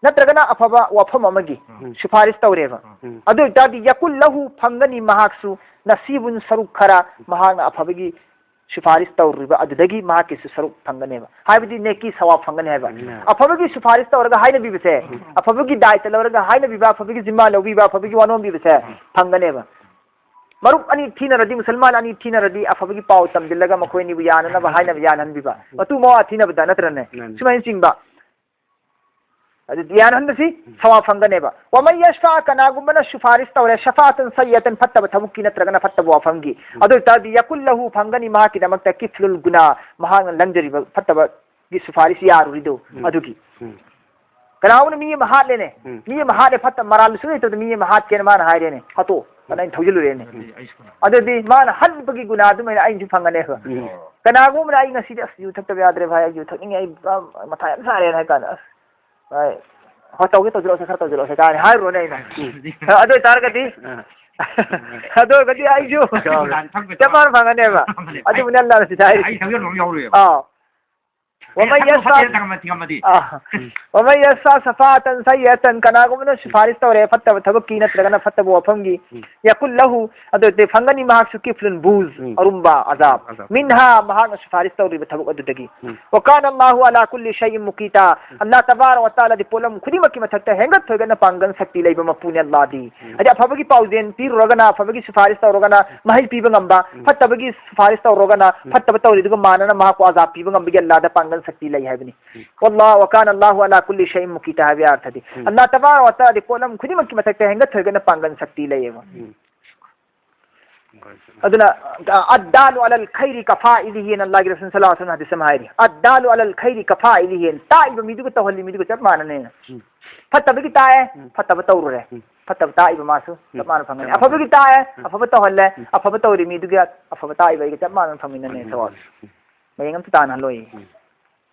ꯅꯠꯇ꯭ꯔꯒꯅ ꯑꯐꯕ ꯋꯥꯐꯝ ꯑꯃꯒꯤ ꯎꯝ꯫ ꯁꯨꯐꯥꯔꯤꯁ ꯇꯧꯔꯦꯕ꯫ ꯎꯝ꯫ ꯑꯗꯨ ꯑꯣꯏꯇꯥꯔꯗꯤ ꯌꯀꯨꯜ ꯂꯍꯨ, ꯐꯪꯒꯅꯤ ꯃꯍꯥꯛꯁꯨ, ꯅꯁꯤꯕꯨꯟ, ꯁꯔꯨꯛ ꯈꯔ, ꯃꯍꯥꯛꯅ ꯑꯐꯕꯒꯤ ꯁꯨꯐꯥꯔꯤꯁ ꯇꯧꯔꯨꯔꯤꯕ ꯑꯗꯨꯗꯒꯤ ꯃꯍꯥꯛꯀꯤꯁꯨ ꯁꯔꯨꯛ ꯐꯪꯒꯅꯦꯕ꯫ ꯍꯥꯏꯕꯗꯤ ꯅꯦꯀꯤ ꯁꯋꯥꯕ ꯐꯪꯒꯅꯤ ꯍꯥꯏꯕ꯫ ꯎꯝ꯫ ꯑꯐꯕꯒꯤ ꯁꯨꯐꯥꯔꯤꯁ ꯇꯧꯔꯒ ꯍꯥꯏꯅꯕꯤꯕꯁꯦ, ꯎꯝ꯫ ꯑꯐꯕꯒꯤ ꯗꯥꯏꯇ ꯂꯧꯔꯒ ꯍꯥꯏꯅꯕꯤꯕ, ꯑꯐꯕꯒꯤ ꯖꯤꯝꯃꯥ ꯂꯧꯕꯤꯕ, ꯑꯐꯕꯒꯤ ꯋꯥꯅꯣꯝꯕꯤꯕꯁꯦ ꯎꯝ꯫ ꯐꯪꯒꯅꯦꯕ꯫ ꯃꯔꯨꯞ ꯑꯅꯤ ꯊꯤꯅꯔꯗꯤ, ꯃꯨꯁꯜꯃꯥꯟ ꯑꯅꯤ ꯊꯤꯅꯔꯗꯤ ꯑꯐꯕꯒꯤ ꯄꯥꯎ ꯇꯝꯁꯤꯜꯂꯒ ꯃꯈꯣꯏ ꯑꯅꯤꯕꯨ ꯌꯥꯅꯅꯕ ꯍꯥꯏꯅꯕ ꯌꯥꯅꯍꯟꯕꯤꯕ꯫ ꯎꯝ꯫ ꯃꯇꯨ ꯃꯋꯥ ꯊꯤꯅꯕꯗ ꯅꯠꯇ꯭ꯔꯅꯦ? ꯃꯥꯅꯤ꯫ ꯁꯨꯃꯥꯏꯅ ꯆꯤꯡꯕ꯫ ꯑꯗꯨꯗꯤ ꯌꯥꯅꯍꯟꯕꯁꯤ ꯎꯝ꯫ ꯁꯋꯥꯕ ꯐꯪꯒꯅꯦꯕ꯫ "ꯋꯃꯟ ꯌꯁꯐꯥ", ꯀꯅꯥꯒꯨꯝꯕꯅ ꯁꯨꯐꯥꯔꯤꯁ ꯇꯧꯔꯦ, "ꯁꯐꯥꯇꯟ ꯁꯩꯌꯤꯑꯇꯟ", ꯐꯠꯇꯕ ꯊꯕꯛꯀꯤ ꯅꯠꯇ꯭ꯔꯒꯅ ꯐꯠꯇꯕ ꯋꯥꯐꯝꯒꯤ꯫ ꯎꯝ꯫ ꯑꯗꯨ ꯑꯣꯏꯇꯥꯔꯗꯤ "ꯌꯀꯨꯜ ꯂꯍꯨ", ꯐꯪꯒꯅꯤ ꯃꯍꯥꯛꯀꯤꯗꯃꯛꯇ "ꯀꯤꯐ꯭ꯂꯨꯜ ꯒꯨꯅꯥ", ꯃꯍꯥꯛꯅ ꯂꯪꯖꯔꯤꯕ ꯐꯠꯇꯕꯒꯤ ꯁꯨꯐꯥꯔꯤꯁ ꯌꯥꯔꯨꯔꯤꯗꯣ ꯎꯝ꯫ ꯑꯗꯨꯒꯤ꯫ ꯎꯝ꯫ ꯀꯅꯥꯒꯨꯝꯕꯅ ꯃꯤ ꯑꯃ ꯍꯥꯠꯂꯦꯅꯦ꯫ ꯎꯝ꯫ ꯃꯤ ꯑꯃ ꯍꯥꯠꯂꯦ, ꯐꯠꯇ ꯃꯔꯥꯜ ꯁꯨꯡꯂꯩ ꯂꯩꯇꯕꯗ ꯃꯤ ꯑꯃ ꯍꯥꯠꯀꯦꯅ ꯃꯥꯅ ꯍꯥꯏꯔꯦꯅꯦ, "ꯍꯥꯠꯇꯣꯛꯑꯣ" ꯑꯗ ꯑꯩꯅ ꯊꯧꯖꯤꯜꯂꯨꯔꯦꯅꯦ꯫ ꯑꯗꯨꯗꯤ ꯃꯥꯅ ꯍꯟꯕꯒꯤ ꯒꯨꯅꯥꯗꯨꯃꯥꯏꯅ ꯑꯩꯅꯁꯨ ꯐꯪꯒꯅꯦꯕ꯫ ꯎꯝ꯫ ꯀꯅꯥꯒꯨꯝꯕꯅ "ꯑꯩ ꯉꯁꯤꯗꯤ ꯑꯁ ꯌꯨ ꯊꯛꯇꯕ ꯌꯥꯗ꯭ꯔꯦ ꯚꯥꯏ, ꯑꯩ ꯌꯨ ꯊꯛꯅꯤꯡꯉꯦ, ꯑꯩ ꯄꯨꯔꯥ ꯃꯊꯥ ꯌꯥꯝ ꯁꯥꯔꯦꯅ" ꯍꯥꯏ ꯀꯥꯟꯗ, "ꯑꯁ ꯚꯥꯏ, ꯍꯣꯏ, ꯇꯧꯒꯦ ꯇꯧꯁꯤꯜꯂꯛꯑꯣꯁꯦ, ꯈꯔ ꯇꯧꯁꯤꯜꯂꯛꯑꯣꯁꯦ" ꯀꯥꯏꯅ ꯍꯥꯏꯔꯨꯔꯣꯅꯦ ꯑꯩꯅ꯫ ꯎꯝ꯫ ꯑꯗꯨ ꯑꯣꯏꯇꯥꯔꯒꯗꯤ, ꯑꯥ꯫ ꯑꯗꯨ ꯑꯣꯏꯔꯒꯗꯤ ꯑꯩꯁꯨ ꯆꯞ ꯃꯥꯟꯅ ꯐꯪꯒꯅꯦꯕ꯫ ꯑꯗꯨꯕꯨꯅꯦ ꯑꯜꯂꯥꯍꯅ ꯁꯤꯗ ꯍꯥꯏꯔꯤꯁꯦ꯫ ꯑꯩ ꯊꯛꯆꯟꯕ ꯑꯃ ꯌꯥꯎꯔꯤꯑꯕ꯫ ꯑꯥ꯫ ꯋꯥꯃꯟ ꯑꯩ ꯌꯁꯐꯥ ꯊꯛꯄ ꯊꯛꯑꯝꯃꯗꯤ꯫ ꯑꯥ꯫ ꯋꯥꯃꯟ ꯌꯁꯐꯥ ꯁꯐꯥꯇꯟ ꯁꯩꯌꯠꯇꯟ, ꯀꯅꯥꯒꯨꯝꯕꯅ ꯁꯤꯐꯥꯔꯤꯁ ꯇꯧꯔꯦ ꯐꯠꯇꯕ ꯊꯕꯛꯀꯤ ꯅꯠꯇ꯭ꯔꯒꯅ ꯐꯠꯇꯕ ꯋꯥꯐꯝꯒꯤ, ꯎꯝ꯫ ꯌꯀꯨꯜ ꯂꯍꯨ, ꯑꯗꯨ ꯑꯣꯏꯔꯗꯤ ꯐꯪꯒꯅꯤ ꯃꯍꯥꯛꯁꯨ ꯀꯤꯐ꯭ꯂꯨꯟ ꯕꯨꯖ, ꯎꯝ꯫ ꯑꯔꯨꯝꯕ ꯑꯖꯥꯕ꯫ ꯑꯖꯥꯕ꯫ ꯃꯤꯟꯍꯥ, ꯃꯍꯥꯛꯅ ꯁꯤꯐꯥꯔꯤꯁ ꯇꯧꯔꯤꯕ ꯊꯕꯛ ꯑꯗꯨꯗꯒꯤ꯫ ꯎꯝ꯫ ꯋꯀꯥꯟ ꯑꯜꯂꯥꯍꯨ ꯑꯂꯥ ꯀꯨꯜꯂꯤ ꯁꯩꯏꯟ ꯃꯨꯀꯤꯇꯥ, ꯎꯝ꯫ ꯑꯜꯂꯥꯍ ꯇꯕꯥꯔꯛ ꯋ ꯇꯥꯂꯥꯗꯤ ꯄꯣꯠꯂꯝ ꯈꯨꯗꯤꯡꯃꯛꯀꯤ ꯃꯊꯛꯇ ꯍꯦꯟꯒꯠ ꯊꯣꯏꯒꯠꯅ ꯄꯥꯡꯒꯜ ꯁꯛꯇꯤ ꯂꯩꯕ ꯃꯄꯨꯅꯤ ꯑꯜꯂꯥꯍꯗꯤ꯫ ꯎꯝ꯫ ꯍꯥꯏꯗꯤ ꯑꯐꯕꯒꯤ ꯄꯥꯎꯖꯦꯜ ꯄꯤꯔꯨꯔꯒꯅ, ꯑꯐꯕꯒꯤ ꯁꯤꯐꯥꯔꯤꯁ ꯇꯧꯔꯒꯅ ꯃꯍꯩ ꯄꯤꯕ ꯉꯝꯕ, ꯎꯝ꯫ ꯐꯠꯇꯕꯒꯤ ꯁꯤꯐꯥꯔꯤꯁ ꯇꯧꯔꯒꯅ ꯎꯝ꯫ ꯐꯠꯇꯕ ꯇꯧꯔꯤꯗꯨꯒ ꯃꯥꯟꯅꯅ ꯃꯍꯥꯛꯄꯨ ꯑꯖꯥꯕ ꯄꯤꯕ ꯉꯝꯕꯒꯤ ꯑꯜꯂꯥꯍꯗ ꯄꯥꯡꯒꯜ ꯁꯛꯇꯤ ꯂꯩ ꯍꯥꯏꯕꯅꯤ꯫ ꯎꯝ꯫ ꯋꯜꯂꯥꯍ ꯋꯀꯥꯟ ꯑꯜꯂꯥꯍꯨ ꯑꯂꯥ ꯀꯨꯜꯂꯤ ꯁꯩꯏꯟ ꯃꯨꯀꯤꯇꯥ ꯍꯥꯏꯕ ꯑꯔꯊꯗꯤ ꯎꯝ꯫ ꯑꯜꯂꯥꯍ ꯇꯕꯥꯔꯛ ꯋ ꯇꯥꯂꯥꯗꯤ ꯄꯣꯠꯂꯝ ꯈꯨꯗꯤꯡꯃꯛꯀꯤ ꯃꯊꯛꯇ ꯍꯦꯟꯒꯠ ꯊꯣꯏꯒꯠꯅ ꯄꯥꯡꯒꯜ ꯁꯛꯇꯤ ꯂꯩꯌꯦꯕ꯫ ꯎꯝ꯫ ꯑꯗꯨꯅ, ꯑ, ꯑꯗꯗꯥꯂꯨ ꯑꯂꯜ ꯈꯩꯔꯤ ꯀꯐꯥꯏꯂꯤꯍꯤꯅ ꯑꯜꯂꯥꯍꯒꯤ ꯔꯁꯨꯜ ꯁꯜꯂꯜꯂꯥꯍꯨ ꯑꯂꯩꯍꯤ ꯋꯁꯜꯂꯝ ꯍꯥꯏꯔꯤ꯫ ꯑꯗꯗꯥꯂꯨ ꯑꯂꯜ ꯈꯩꯔꯤ ꯀꯐꯥꯏꯂꯤꯍꯤꯅ, ꯇꯥꯛꯏꯕ ꯃꯤꯗꯨꯒ ꯇꯧꯍꯜꯂꯤ ꯃꯤꯗꯨꯒ ꯆꯞ ꯃꯥꯟꯅꯅꯦꯅ꯫ ꯎꯝ꯫ ꯐꯠꯇꯕꯒꯤ ꯇꯥꯛꯑꯦ, ꯎꯝ꯫ ꯐꯠꯇꯕ ꯇꯧꯔꯨꯔꯦ꯫ ꯎꯝ꯫ ꯐꯠꯇꯕ ꯇꯥꯛꯏꯕ ꯃꯥꯁꯨ ꯎꯝ꯫ ꯆꯞ ꯃꯥꯟꯅ ꯐꯪꯒꯅꯤ꯫ ꯆꯞ ꯃꯥꯟꯅ ꯑꯐꯕꯒꯤ ꯇꯥꯛꯑꯦ, ꯎꯝ꯫ ꯑꯐꯕ ꯇꯧꯍꯜꯂꯦ, ꯎꯝ꯫ ꯑꯐꯕ ꯇꯧꯔꯤ ꯃꯤꯗꯨꯒ ꯑꯐꯕ ꯇꯥꯛꯏꯕ ꯑꯩꯒ ꯆꯞ ꯃꯥꯟꯅꯅ ꯐꯪꯃꯤꯟꯅꯅꯦ ꯎꯝ꯫ ꯊꯧꯕꯥꯜ꯫ ꯎꯝ꯫ ꯃꯌꯦꯡ ꯑꯝꯇ ꯇꯥꯅꯍꯜꯂꯣꯏ꯫ ꯎꯝ꯫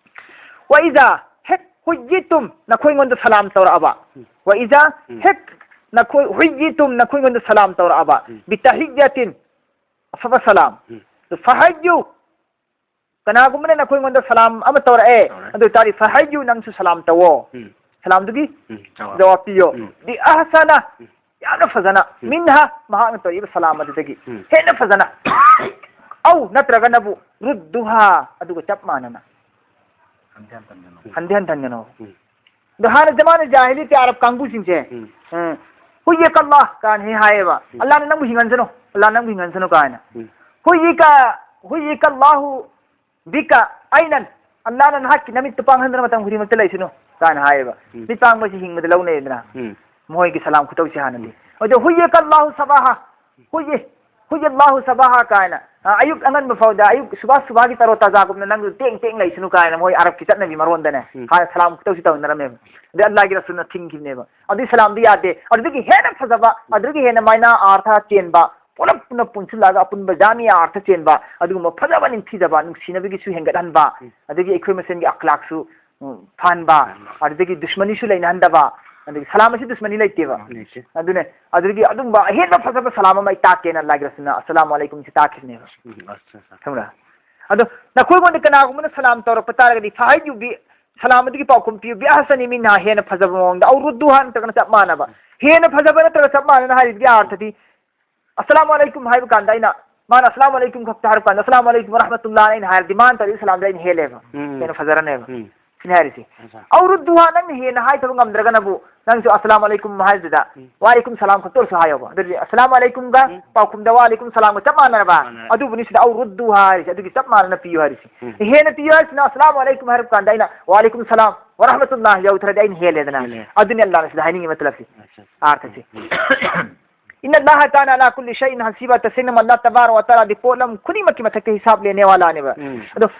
ꯋꯥ ꯏꯖꯥ, ꯍꯦꯛ, ꯍꯨꯏꯌꯤꯇꯨꯝ, ꯅꯈꯣꯏꯉꯣꯟꯗ ꯁꯂꯥꯝ ꯇꯧꯔꯛꯑꯕ꯫ ꯎꯝ꯫ ꯋꯥ ꯏꯖꯥ, ꯎꯝ꯫ ꯍꯦꯛ, ꯅꯈꯣꯏ, ꯍꯨꯏꯌꯤꯇꯨꯝ, ꯅꯈꯣꯏꯉꯣꯟꯗ ꯁꯂꯥꯝ ꯇꯧꯔꯛꯑꯕ꯫ ꯎꯝ꯫ ꯕꯤꯇꯥꯍꯤꯌꯥꯇꯤꯟ, ꯑꯐꯕ ꯁꯂꯥꯝ꯫ ꯎꯝ꯫ ꯐꯍꯩꯌꯨ, ꯀꯅꯥꯒꯨꯝꯕꯅ ꯅꯈꯣꯏꯉꯣꯟꯗ ꯁꯂꯥꯝ ꯑꯃ ꯇꯧꯔꯛꯑꯦ, ꯇꯧꯔꯦ꯫ ꯑꯗꯨ ꯑꯣꯏꯇꯥꯔꯗꯤ ꯐꯍꯩꯌꯨ, ꯅꯪꯁꯨ ꯁꯂꯥꯝ ꯇꯧꯋꯣ꯫ ꯎꯝ꯫ ꯁꯂꯥꯝꯗꯨꯒꯤ ꯎꯝ, ꯖꯋꯥꯕ꯫ ꯖꯋꯥꯕ ꯄꯤꯌꯣ꯫ ꯎꯝ꯫ ꯕꯤ ꯑꯍꯁꯅ, ꯎꯝ꯫ ꯌꯥꯝꯅ ꯐꯖꯅ꯫ ꯎꯝ꯫ ꯃꯤꯟꯍꯥ, ꯃꯍꯥꯛꯅ ꯇꯧꯔꯤꯕ ꯁꯂꯥꯝ ꯑꯗꯨꯗꯒꯤ ꯎꯝ꯫ ꯍꯦꯟꯅ ꯐꯖꯅ꯫ ꯑꯧ, ꯅꯠꯇ꯭ꯔꯒꯅꯕꯨ, ꯔꯨꯗꯨꯍꯥ, ꯑꯗꯨꯒ ꯆꯞ ꯃꯥꯟꯅꯅ꯫ ꯍꯟꯗꯤ ꯍꯟꯊꯟꯒꯅꯣ꯫ ꯎꯝ꯫ ꯑꯗꯣ ꯍꯥꯟꯅ ꯖꯃꯥꯅ ꯖꯥꯍꯤꯂꯤꯌꯥ ꯑꯔꯕ ꯀꯥꯡꯕꯨꯁꯤꯡꯁꯦ, ꯎꯝ꯫ ꯎꯝ, "ꯍꯨꯏꯌꯦꯀ ꯑꯜꯂꯥꯍ" ꯀꯥꯏꯅ ꯍꯦꯛ ꯍꯥꯏꯌꯦꯕ꯫ ꯎꯝ꯫ "ꯑꯜꯂꯥꯍꯅ ꯅꯪꯕꯨ ꯍꯤꯡꯍꯟꯁꯅꯨ, ꯑꯜꯂꯥꯍꯅ ꯅꯪꯕꯨ ꯍꯤꯡꯍꯟꯁꯅꯨ" ꯀꯥꯏꯅ꯫ ꯎꯝ꯫ "ꯍꯨꯏꯌꯦꯀ, ꯍꯨꯏꯌꯦꯀ ꯑꯜꯂꯥꯍꯨ ꯕꯤꯀ ꯑꯩꯅꯟ, ꯑꯜꯂꯥꯍꯅ ꯅꯍꯥꯛꯀꯤ ꯅꯃꯤꯠꯇꯨ ꯄꯥꯡꯍꯟꯗꯅ ꯃꯇꯝ ꯈꯨꯗꯤꯡꯃꯛꯇ ꯂꯩꯁꯅꯨ" ꯀꯥꯏꯅ ꯍꯥꯏꯌꯦꯕ꯫ ꯎꯝ꯫ ꯃꯤꯠ ꯄꯥꯡꯕꯁꯤ ꯍꯤꯡꯕꯗ ꯂꯧꯅꯩꯗꯅ꯫ ꯎꯝ꯫ ꯃꯈꯣꯏꯒꯤ ꯁꯂꯥꯝ ꯈꯨꯇꯧꯁꯤ ꯍꯥꯟꯅꯗꯤ꯫ ꯎꯝ꯫ ꯑꯗꯣ "ꯍꯨꯏꯌꯦꯀ ꯑꯜꯂꯥꯍꯨ ꯁꯕꯥꯍ", ꯍꯨꯏꯌꯦ, "ꯍꯨꯏꯌꯠ ꯂꯥꯍꯨ ꯁꯕꯥꯍꯥ" ꯀꯥꯏꯅ, ꯑ, ꯑꯌꯨꯛ ꯑꯉꯟꯕ ꯐꯥꯎꯗ, ꯑꯌꯨꯛ ꯁꯨꯕꯥ ꯁꯨꯕꯥꯒꯤ ꯇꯔꯣ ꯇꯥꯖꯥꯒꯨꯝꯅ ꯅꯪꯁꯨ ꯇꯦꯡ ꯇꯦꯡ ꯂꯩꯁꯅꯨ ꯀꯥꯏꯅ ꯃꯣꯏ ꯑꯔꯕꯀꯤ ꯆꯠꯅꯕꯤ ꯃꯔꯣꯟꯗꯅꯦ, ꯎꯝ꯫ ꯍꯥꯟꯅ ꯁꯂꯥꯝ ꯈꯨꯇꯧꯁꯤ ꯇꯧꯅꯔꯝꯃꯦꯕ꯫ ꯑꯗꯩ ꯑꯜꯂꯥꯒꯤ ꯔꯁꯨꯜꯅ ꯊꯤꯡꯈꯤꯕꯅꯦꯕ꯫ ꯑꯗꯨꯒꯤ ꯁꯂꯥꯝꯗꯤ ꯌꯥꯗꯦ꯫ ꯑꯗꯨꯗꯒꯤ ꯍꯦꯟꯅ ꯐꯖꯕ, ꯑꯗꯨꯗꯒꯤ ꯍꯦꯟꯅ ꯃꯥꯏꯅꯥ ꯑꯥꯔꯊ ꯆꯦꯟꯕ, ꯄꯨꯂꯞ ꯄꯨꯟꯅ ꯄꯨꯟꯁꯤꯜꯂꯛꯑꯒ ꯑꯄꯨꯟꯕ ꯖꯥꯃꯤꯌꯥ ꯑꯥꯔꯊ ꯆꯦꯟꯕ, ꯑꯗꯨꯒꯨꯝꯕ ꯐꯖꯕ, ꯅꯤꯡꯊꯤꯖꯕ, ꯅꯨꯡꯁꯤꯅꯕꯒꯤꯁꯨ ꯍꯦꯟꯒꯠꯍꯟꯕ, ꯎꯝ꯫ ꯑꯗꯒꯤ ꯑꯩꯈꯣꯏ ꯃꯁꯦꯟꯒꯤ ꯑꯈ꯭ꯂꯥꯛꯁꯨ, ꯎꯝ, ꯐꯍꯟꯕ, ꯐꯍꯟꯕ꯫ ꯑꯗꯨꯗꯒꯤ ꯗꯨꯁꯃꯅꯤꯁꯨ ꯂꯩꯅꯍꯟꯗꯕ, ꯑꯗꯒꯤ ꯁꯂꯥꯝ ꯑꯁꯤ ꯗꯨꯁꯃꯅꯤ ꯂꯩꯇꯦꯕ꯫ ꯂꯩꯇꯦ꯫ ꯑꯗꯨꯅꯦ, ꯑꯗꯨꯗꯒꯤ ꯑꯗꯨꯝꯕ ꯑꯍꯦꯟꯕ ꯐꯖꯕ ꯁꯂꯥꯝ ꯑꯃ ꯑꯩ ꯇꯥꯛꯀꯦꯅ ꯑꯜꯂꯥꯒꯤ ꯔꯁꯨꯜꯅ "ꯑꯁꯂꯥꯃꯨ ꯑꯂꯩꯀꯨꯝ" ꯁꯤ ꯇꯥꯛꯈꯤꯕꯅꯦꯕ꯫ ꯎꯝ, ꯑꯠꯆꯥ, ꯑꯠꯆꯥ꯫ ꯈꯪꯕ꯭ꯔꯥ? ꯑꯗꯣ ꯅꯈꯣꯏꯉꯣꯟꯗ ꯀꯅꯥꯒꯨꯝꯕꯅ ꯁꯂꯥꯝ ꯇꯧꯔꯛꯄ ꯇꯥꯔꯒꯗꯤ, "ꯐꯍꯥꯏꯌꯨ ꯕꯤ", ꯁꯂꯥꯝ ꯑꯗꯨꯒꯤ ꯄꯥꯎꯈꯨꯝ ꯄꯤꯌꯨ, "ꯕꯤ ꯑꯍꯁꯅꯤ ꯃꯤꯟꯍꯥ", ꯍꯦꯟꯅ ꯐꯖꯕ ꯃꯑꯣꯡꯗ, "ꯑꯧ ꯔꯨꯗꯨꯍꯥ", ꯅꯠꯇ꯭ꯔꯒꯅ ꯆꯞ ꯃꯥꯟꯅꯕ꯫ ꯍꯦꯟꯅ ꯐꯖꯕ ꯅꯠꯇ꯭ꯔꯒ ꯆꯞ ꯃꯥꯟꯅꯅ ꯍꯥꯏꯔꯤꯕꯒꯤ ꯑꯥꯔꯊꯗꯤ, "ꯑꯁꯂꯥꯃꯨ ꯑꯂꯩꯀꯨꯝ" ꯍꯥꯏꯕ ꯀꯥꯟꯗ ꯑꯩꯅ, ꯃꯥꯅ "ꯑꯁꯂꯥꯃꯨ ꯑꯂꯩꯀꯨꯝ" ꯈꯛꯇ ꯍꯥꯏꯔꯛꯄ ꯀꯥꯟꯗ, "ꯑꯁꯂꯥꯃꯨ ꯑꯂꯩꯀꯨꯝ ꯋꯔꯍꯃꯇꯨꯜꯂꯥꯍ" ꯑꯩꯅ ꯍꯥꯏꯔꯗꯤ, ꯃꯥꯅ ꯇꯧꯔꯤꯕ ꯁꯂꯥꯝꯗ ꯑꯩꯅ ꯍꯦꯜꯂꯦꯕ꯫ ꯎꯝ꯫ ꯍꯦꯟꯅ ꯐꯖꯔꯅꯦꯕ꯫ ꯎꯝ꯫ ꯁꯤꯅꯤ ꯍꯥꯏꯔꯤꯁꯦ꯫ ꯑꯠꯆꯥ꯫ "ꯑꯧ ꯔꯨꯗꯨꯍꯥ", ꯅꯪꯅ ꯍꯦꯟꯅ ꯍꯥꯏꯊꯕ ꯉꯝꯗ꯭ꯔꯒꯅꯕꯨ, ꯅꯪꯁꯨ "ꯑꯁꯂꯥꯃꯨ ꯑꯂꯩꯀꯨꯝ" ꯍꯥꯏꯗꯨꯗ, ꯎꯝ꯫ "ꯋꯥ ꯑꯂꯩꯀꯨꯝ ꯁꯂꯥꯝ" ꯈꯛꯇ ꯑꯣꯏꯔꯁꯨ ꯍꯥꯏꯌꯣꯕ꯫ ꯑꯗꯨꯗꯤ "ꯑꯁꯂꯥꯃꯨ ꯑꯂꯩꯀꯨꯝꯒ" ꯎꯝ꯫ ꯄꯥꯎꯈꯨꯝꯗ "ꯋꯥ ꯑꯂꯩꯀꯨꯝ ꯁꯂꯥꯝꯒ" ꯆꯞ ꯃꯥꯟꯅꯔꯕ? ꯃꯥꯟꯅꯔꯦ꯫ ꯑꯗꯨꯕꯨꯅꯤ ꯁꯤꯗ "ꯑꯧ ꯔꯨꯗꯨꯍꯥ" ꯍꯥꯏꯔꯤꯁꯦ, ꯑꯗꯨꯒꯤ ꯆꯞ ꯃꯥꯟꯅꯅ ꯄꯤꯌꯨ ꯍꯥꯏꯔꯤꯁꯦ꯫ ꯎꯝ꯫ ꯍꯦꯟꯅ ꯄꯤꯌꯨ ꯍꯥꯏꯔꯤꯁꯤꯅ "ꯑꯁꯂꯥꯃꯨ ꯑꯂꯩꯀꯨꯝ" ꯍꯥꯏꯔꯛꯄ ꯀꯥꯟꯗ ꯑꯩꯅ "ꯋꯥ ꯑꯂꯩꯀꯨꯝ ꯁꯂꯥꯝ ꯋꯔꯍꯃꯇꯨꯜꯂꯥꯍ" ꯌꯧꯗ꯭ꯔꯗꯤ ꯑꯩꯅ ꯍꯦꯜꯂꯦꯗꯅ꯫ ꯍꯦꯜꯂꯦ꯫ ꯑꯗꯨꯅꯤ ꯑꯜꯂꯥꯍꯅ ꯁꯤꯗ ꯍꯥꯏꯅꯤꯡꯉꯤꯕ ꯃꯇꯂꯕꯁꯦ꯫ ꯑꯠꯆꯥ꯫ ꯑꯥꯔꯊꯁꯦ꯫ ꯎꯝ꯫ "ꯏꯟꯅ ꯑꯜꯂꯥꯍ ꯀꯥꯅ ꯑꯂꯥ ꯀꯨꯜꯂꯤ ꯁꯩꯏꯟ ꯍꯁꯤꯕ", ꯇꯁꯦꯡꯅ ꯑꯜꯂꯥꯍ ꯇꯕꯥꯔꯛ ꯋ ꯇꯥꯂꯥꯗꯤ ꯄꯣꯠꯂꯝ ꯈꯨꯗꯤꯡꯃꯛꯀꯤ ꯃꯊꯛꯇ ꯍꯤꯁꯥꯕ ꯂꯦꯅꯦꯋꯥꯂꯥꯅꯦꯕ꯫ ꯎꯝ꯫ ꯑꯗꯣ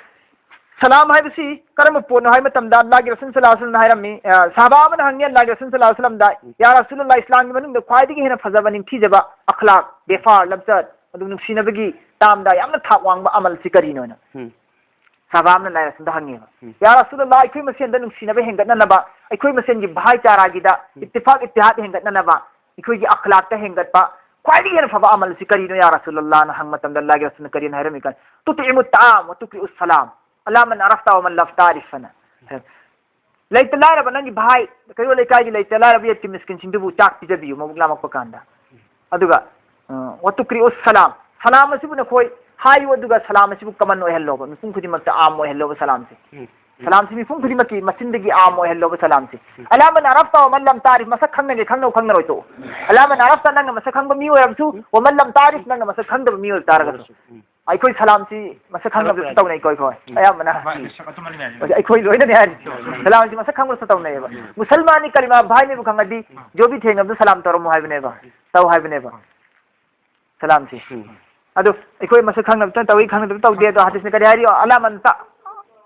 ꯁꯂꯥꯝ ꯍꯥꯏꯕꯁꯤ ꯀꯔꯝꯕ ꯄꯣꯠꯅꯣ ꯍꯥꯏꯕ ꯃꯇꯝꯗ, ꯑꯜꯂꯥꯍꯒꯤ ꯔꯁꯨꯜ ꯁꯜꯂꯜꯂꯥꯍꯨ ꯑꯂꯩꯍꯤ ꯋꯁꯜꯂꯝꯅ ꯍꯥꯏꯔꯝꯃꯤ, ꯑ, ꯁꯍꯥꯕꯥ ꯑꯃꯅ ꯍꯪꯉꯤ ꯑꯜꯂꯥꯍꯒꯤ ꯔꯁꯨꯜ ꯁꯜꯂꯜꯂꯥꯍꯨ ꯑꯂꯩꯍꯤ ꯋꯁꯜꯂꯝꯗ, "ꯌꯥ ꯔꯁꯨꯂꯜꯂꯥꯍ, ꯏꯁꯂꯥꯝꯒꯤ ꯃꯅꯨꯡꯗ ꯈ꯭ꯋꯥꯏꯗꯒꯤ ꯍꯦꯟꯅ ꯐꯖꯕ, ꯅꯤꯡꯊꯤꯖꯕ ꯑꯈ꯭ꯂꯥꯛ, ꯕꯦꯐꯥꯔ, ꯂꯝꯆꯠ, ꯑꯗꯨ ꯅꯨꯡꯁꯤꯅꯕꯒꯤ ꯇꯥꯝꯗ ꯌꯥꯝꯅ ꯊꯥꯛ ꯋꯥꯡꯕ ꯑꯃꯜꯁꯤ ꯀꯔꯤꯅꯣꯅ?" ꯎꯝ꯫ ꯁꯍꯥꯕꯥ ꯑꯃꯅ ꯑꯜꯂꯥꯍꯒꯤ ꯔꯁꯨꯜꯗ ꯍꯪꯉꯦꯕ꯫ ꯎꯝ꯫ "ꯌꯥ ꯔꯁꯨꯂꯜꯂꯥꯍ, ꯑꯩꯈꯣꯏ ꯃꯁꯦꯟꯗ ꯅꯨꯡꯁꯤꯅꯕ ꯍꯦꯟꯒꯠꯅꯅꯕ, ꯑꯩꯈꯣꯏ ꯃꯁꯦꯟꯒꯤ ꯚꯥꯏꯆꯥꯔꯥꯒꯤꯗ, ꯎꯝ꯫ ꯏꯠꯇꯤꯐꯥꯛ ꯏꯠꯇꯤꯍꯥꯗ ꯍꯦꯟꯒꯠꯅꯅꯕ, ꯑꯩꯈꯣꯏꯒꯤ ꯑꯈ꯭ꯂꯥꯛꯇ ꯍꯦꯟꯒꯠꯄ ꯈ꯭ꯋꯥꯏꯗꯒꯤ ꯍꯦꯟꯅ ꯐꯕ ꯑꯃꯜꯁꯤ ꯀꯔꯤꯅꯣ, ꯌꯥ ꯔꯁꯨꯂꯜꯂꯥꯍꯅ?" ꯍꯪꯕ ꯃꯇꯝꯗ ꯑꯜꯂꯥꯍꯒꯤ ꯔꯁꯨꯜꯅ ꯀꯔꯤꯅ ꯍꯥꯏꯔꯝꯃꯤ ꯀꯥꯟ, "ꯇꯨꯇꯏꯃꯨ ꯇꯥꯝ ꯋ ꯇꯨꯀ꯭ꯔꯤꯎ ꯁꯂꯥꯝ, ꯑꯂꯥ ꯃꯟ ꯑꯔꯐꯇ ꯋ ꯃꯟ ꯂꯝ ꯇꯥꯔꯤꯐ" ꯑꯅ꯫ ꯂꯩꯇ ꯂꯥꯏꯔꯕ ꯅꯪꯒꯤ ꯚꯥꯏ, ꯀꯩꯔꯣꯜ ꯂꯩꯀꯥꯏꯒꯤ ꯂꯩꯇ ꯂꯥꯏꯔꯕ ꯌꯦꯇꯤꯝ ꯃꯤꯁꯀꯤꯟꯁꯤꯡꯗꯨꯕꯨ ꯆꯥꯛ ꯄꯤꯖꯕꯤꯌꯨ ꯃꯕꯨꯛ ꯂꯥꯝꯃꯛꯄ ꯀꯥꯟꯗ꯫ ꯑꯗꯨꯒ, ꯑ, "ꯋ ꯇꯨꯀ꯭ꯔꯤꯎ ꯁꯂꯥꯝ", ꯁꯂꯥꯝ ꯑꯁꯤꯕꯨ ꯅꯈꯣꯏ ꯍꯥꯏꯌꯨ, ꯑꯗꯨꯒ ꯁꯂꯥꯝ ꯑꯁꯤꯕꯨ ꯀꯃꯟ ꯑꯣꯏꯍꯜꯂꯣꯕ, ꯃꯤꯄꯨꯝ ꯈꯨꯗꯤꯡꯃꯛꯇ ꯑꯥꯝ ꯑꯣꯏꯍꯜꯂꯣꯕ ꯁꯂꯥꯝꯁꯦ꯫ ꯎꯝ꯫ ꯁꯂꯥꯝꯁꯤ ꯃꯤꯄꯨꯝ ꯈꯨꯗꯤꯡꯃꯛꯀꯤ ꯃꯆꯤꯟꯗꯒꯤ ꯑꯥꯝ ꯑꯣꯏꯍꯜꯂꯣꯕ ꯁꯂꯥꯝꯁꯦ꯫ ꯎꯝ꯫ "ꯑꯂꯥ ꯃꯟ ꯑꯔꯐꯇ ꯋ ꯃꯟ ꯂꯝ ꯇꯥꯔꯤꯐ", ꯃꯁꯛ ꯈꯪꯅꯒꯦ ꯈꯪꯅꯧ ꯈꯪꯅꯔꯣꯏ ꯇꯣꯛꯎ꯫ "ꯑꯂꯥ ꯃꯟ ꯑꯔꯐꯇ", ꯅꯪꯅ ꯃꯁꯛ ꯈꯪꯕ ꯃꯤ ꯑꯣꯏꯔꯕꯁꯨ, "ꯋ ꯃꯟ ꯂꯝ ꯇꯥꯔꯤꯐ", ꯅꯪꯅ ꯃꯁꯛ ꯈꯪꯗꯕ ꯃꯤ ꯑꯣꯏꯕ ꯇꯥꯔꯒꯁꯨ꯫ ꯎꯝ꯫ ꯑꯩꯈꯣꯏ ꯁꯂꯥꯝꯁꯤ ꯃꯁꯛ ꯈꯪꯗꯕꯁꯨ ꯇꯧꯅꯩꯀꯣ ꯑꯩꯈꯣꯏ꯫ ꯎꯝ꯫ ꯑꯌꯥꯝꯕꯅ꯫ ꯃꯥꯅꯤ, ꯁꯛ ꯑꯆꯨꯝꯕꯅꯤ ꯍꯥꯏꯔꯤꯁꯦ꯫ ꯑꯩꯈꯣꯏ ꯂꯣꯏꯅꯅꯤ ꯍꯥꯏꯔꯤꯁꯦ꯫ ꯎꯝ꯫ ꯁꯂꯥꯝꯁꯤ ꯃꯁꯛ ꯈꯪꯕꯁꯨ ꯇꯧꯅꯩꯌꯦꯕ꯫ ꯎꯝ꯫ ꯃꯨꯁꯜꯃꯥꯟꯅꯤ ꯀꯂꯤꯃꯥ ꯚꯥꯏꯅꯦꯕꯨ ꯈꯪꯉꯗꯤ ꯎꯝ꯫ ꯖꯣꯕꯤ ꯊꯦꯡꯅꯕꯗ ꯁꯂꯥꯝ ꯇꯧꯔꯝꯃꯣ ꯍꯥꯏꯕꯅꯦꯕ꯫ ꯎꯝ꯫ ꯇꯧ ꯍꯥꯏꯕꯅꯦꯕ꯫ ꯎꯝ꯫ ꯁꯂꯥꯝꯁꯤ꯫ ꯎꯝ꯫ ꯑꯗꯨ ꯑꯩꯈꯣꯏ ꯃꯁꯛ ꯈꯪꯅꯕꯇ ꯇꯧꯏ, ꯈꯪꯅꯗꯕ ꯇꯧꯗꯦ꯫ ꯑꯗꯣ ꯍꯗꯤꯁꯅ ꯀꯔꯤ ꯍꯥꯏꯔꯤ? "ꯑꯂꯥ ꯃꯟ ꯇ-,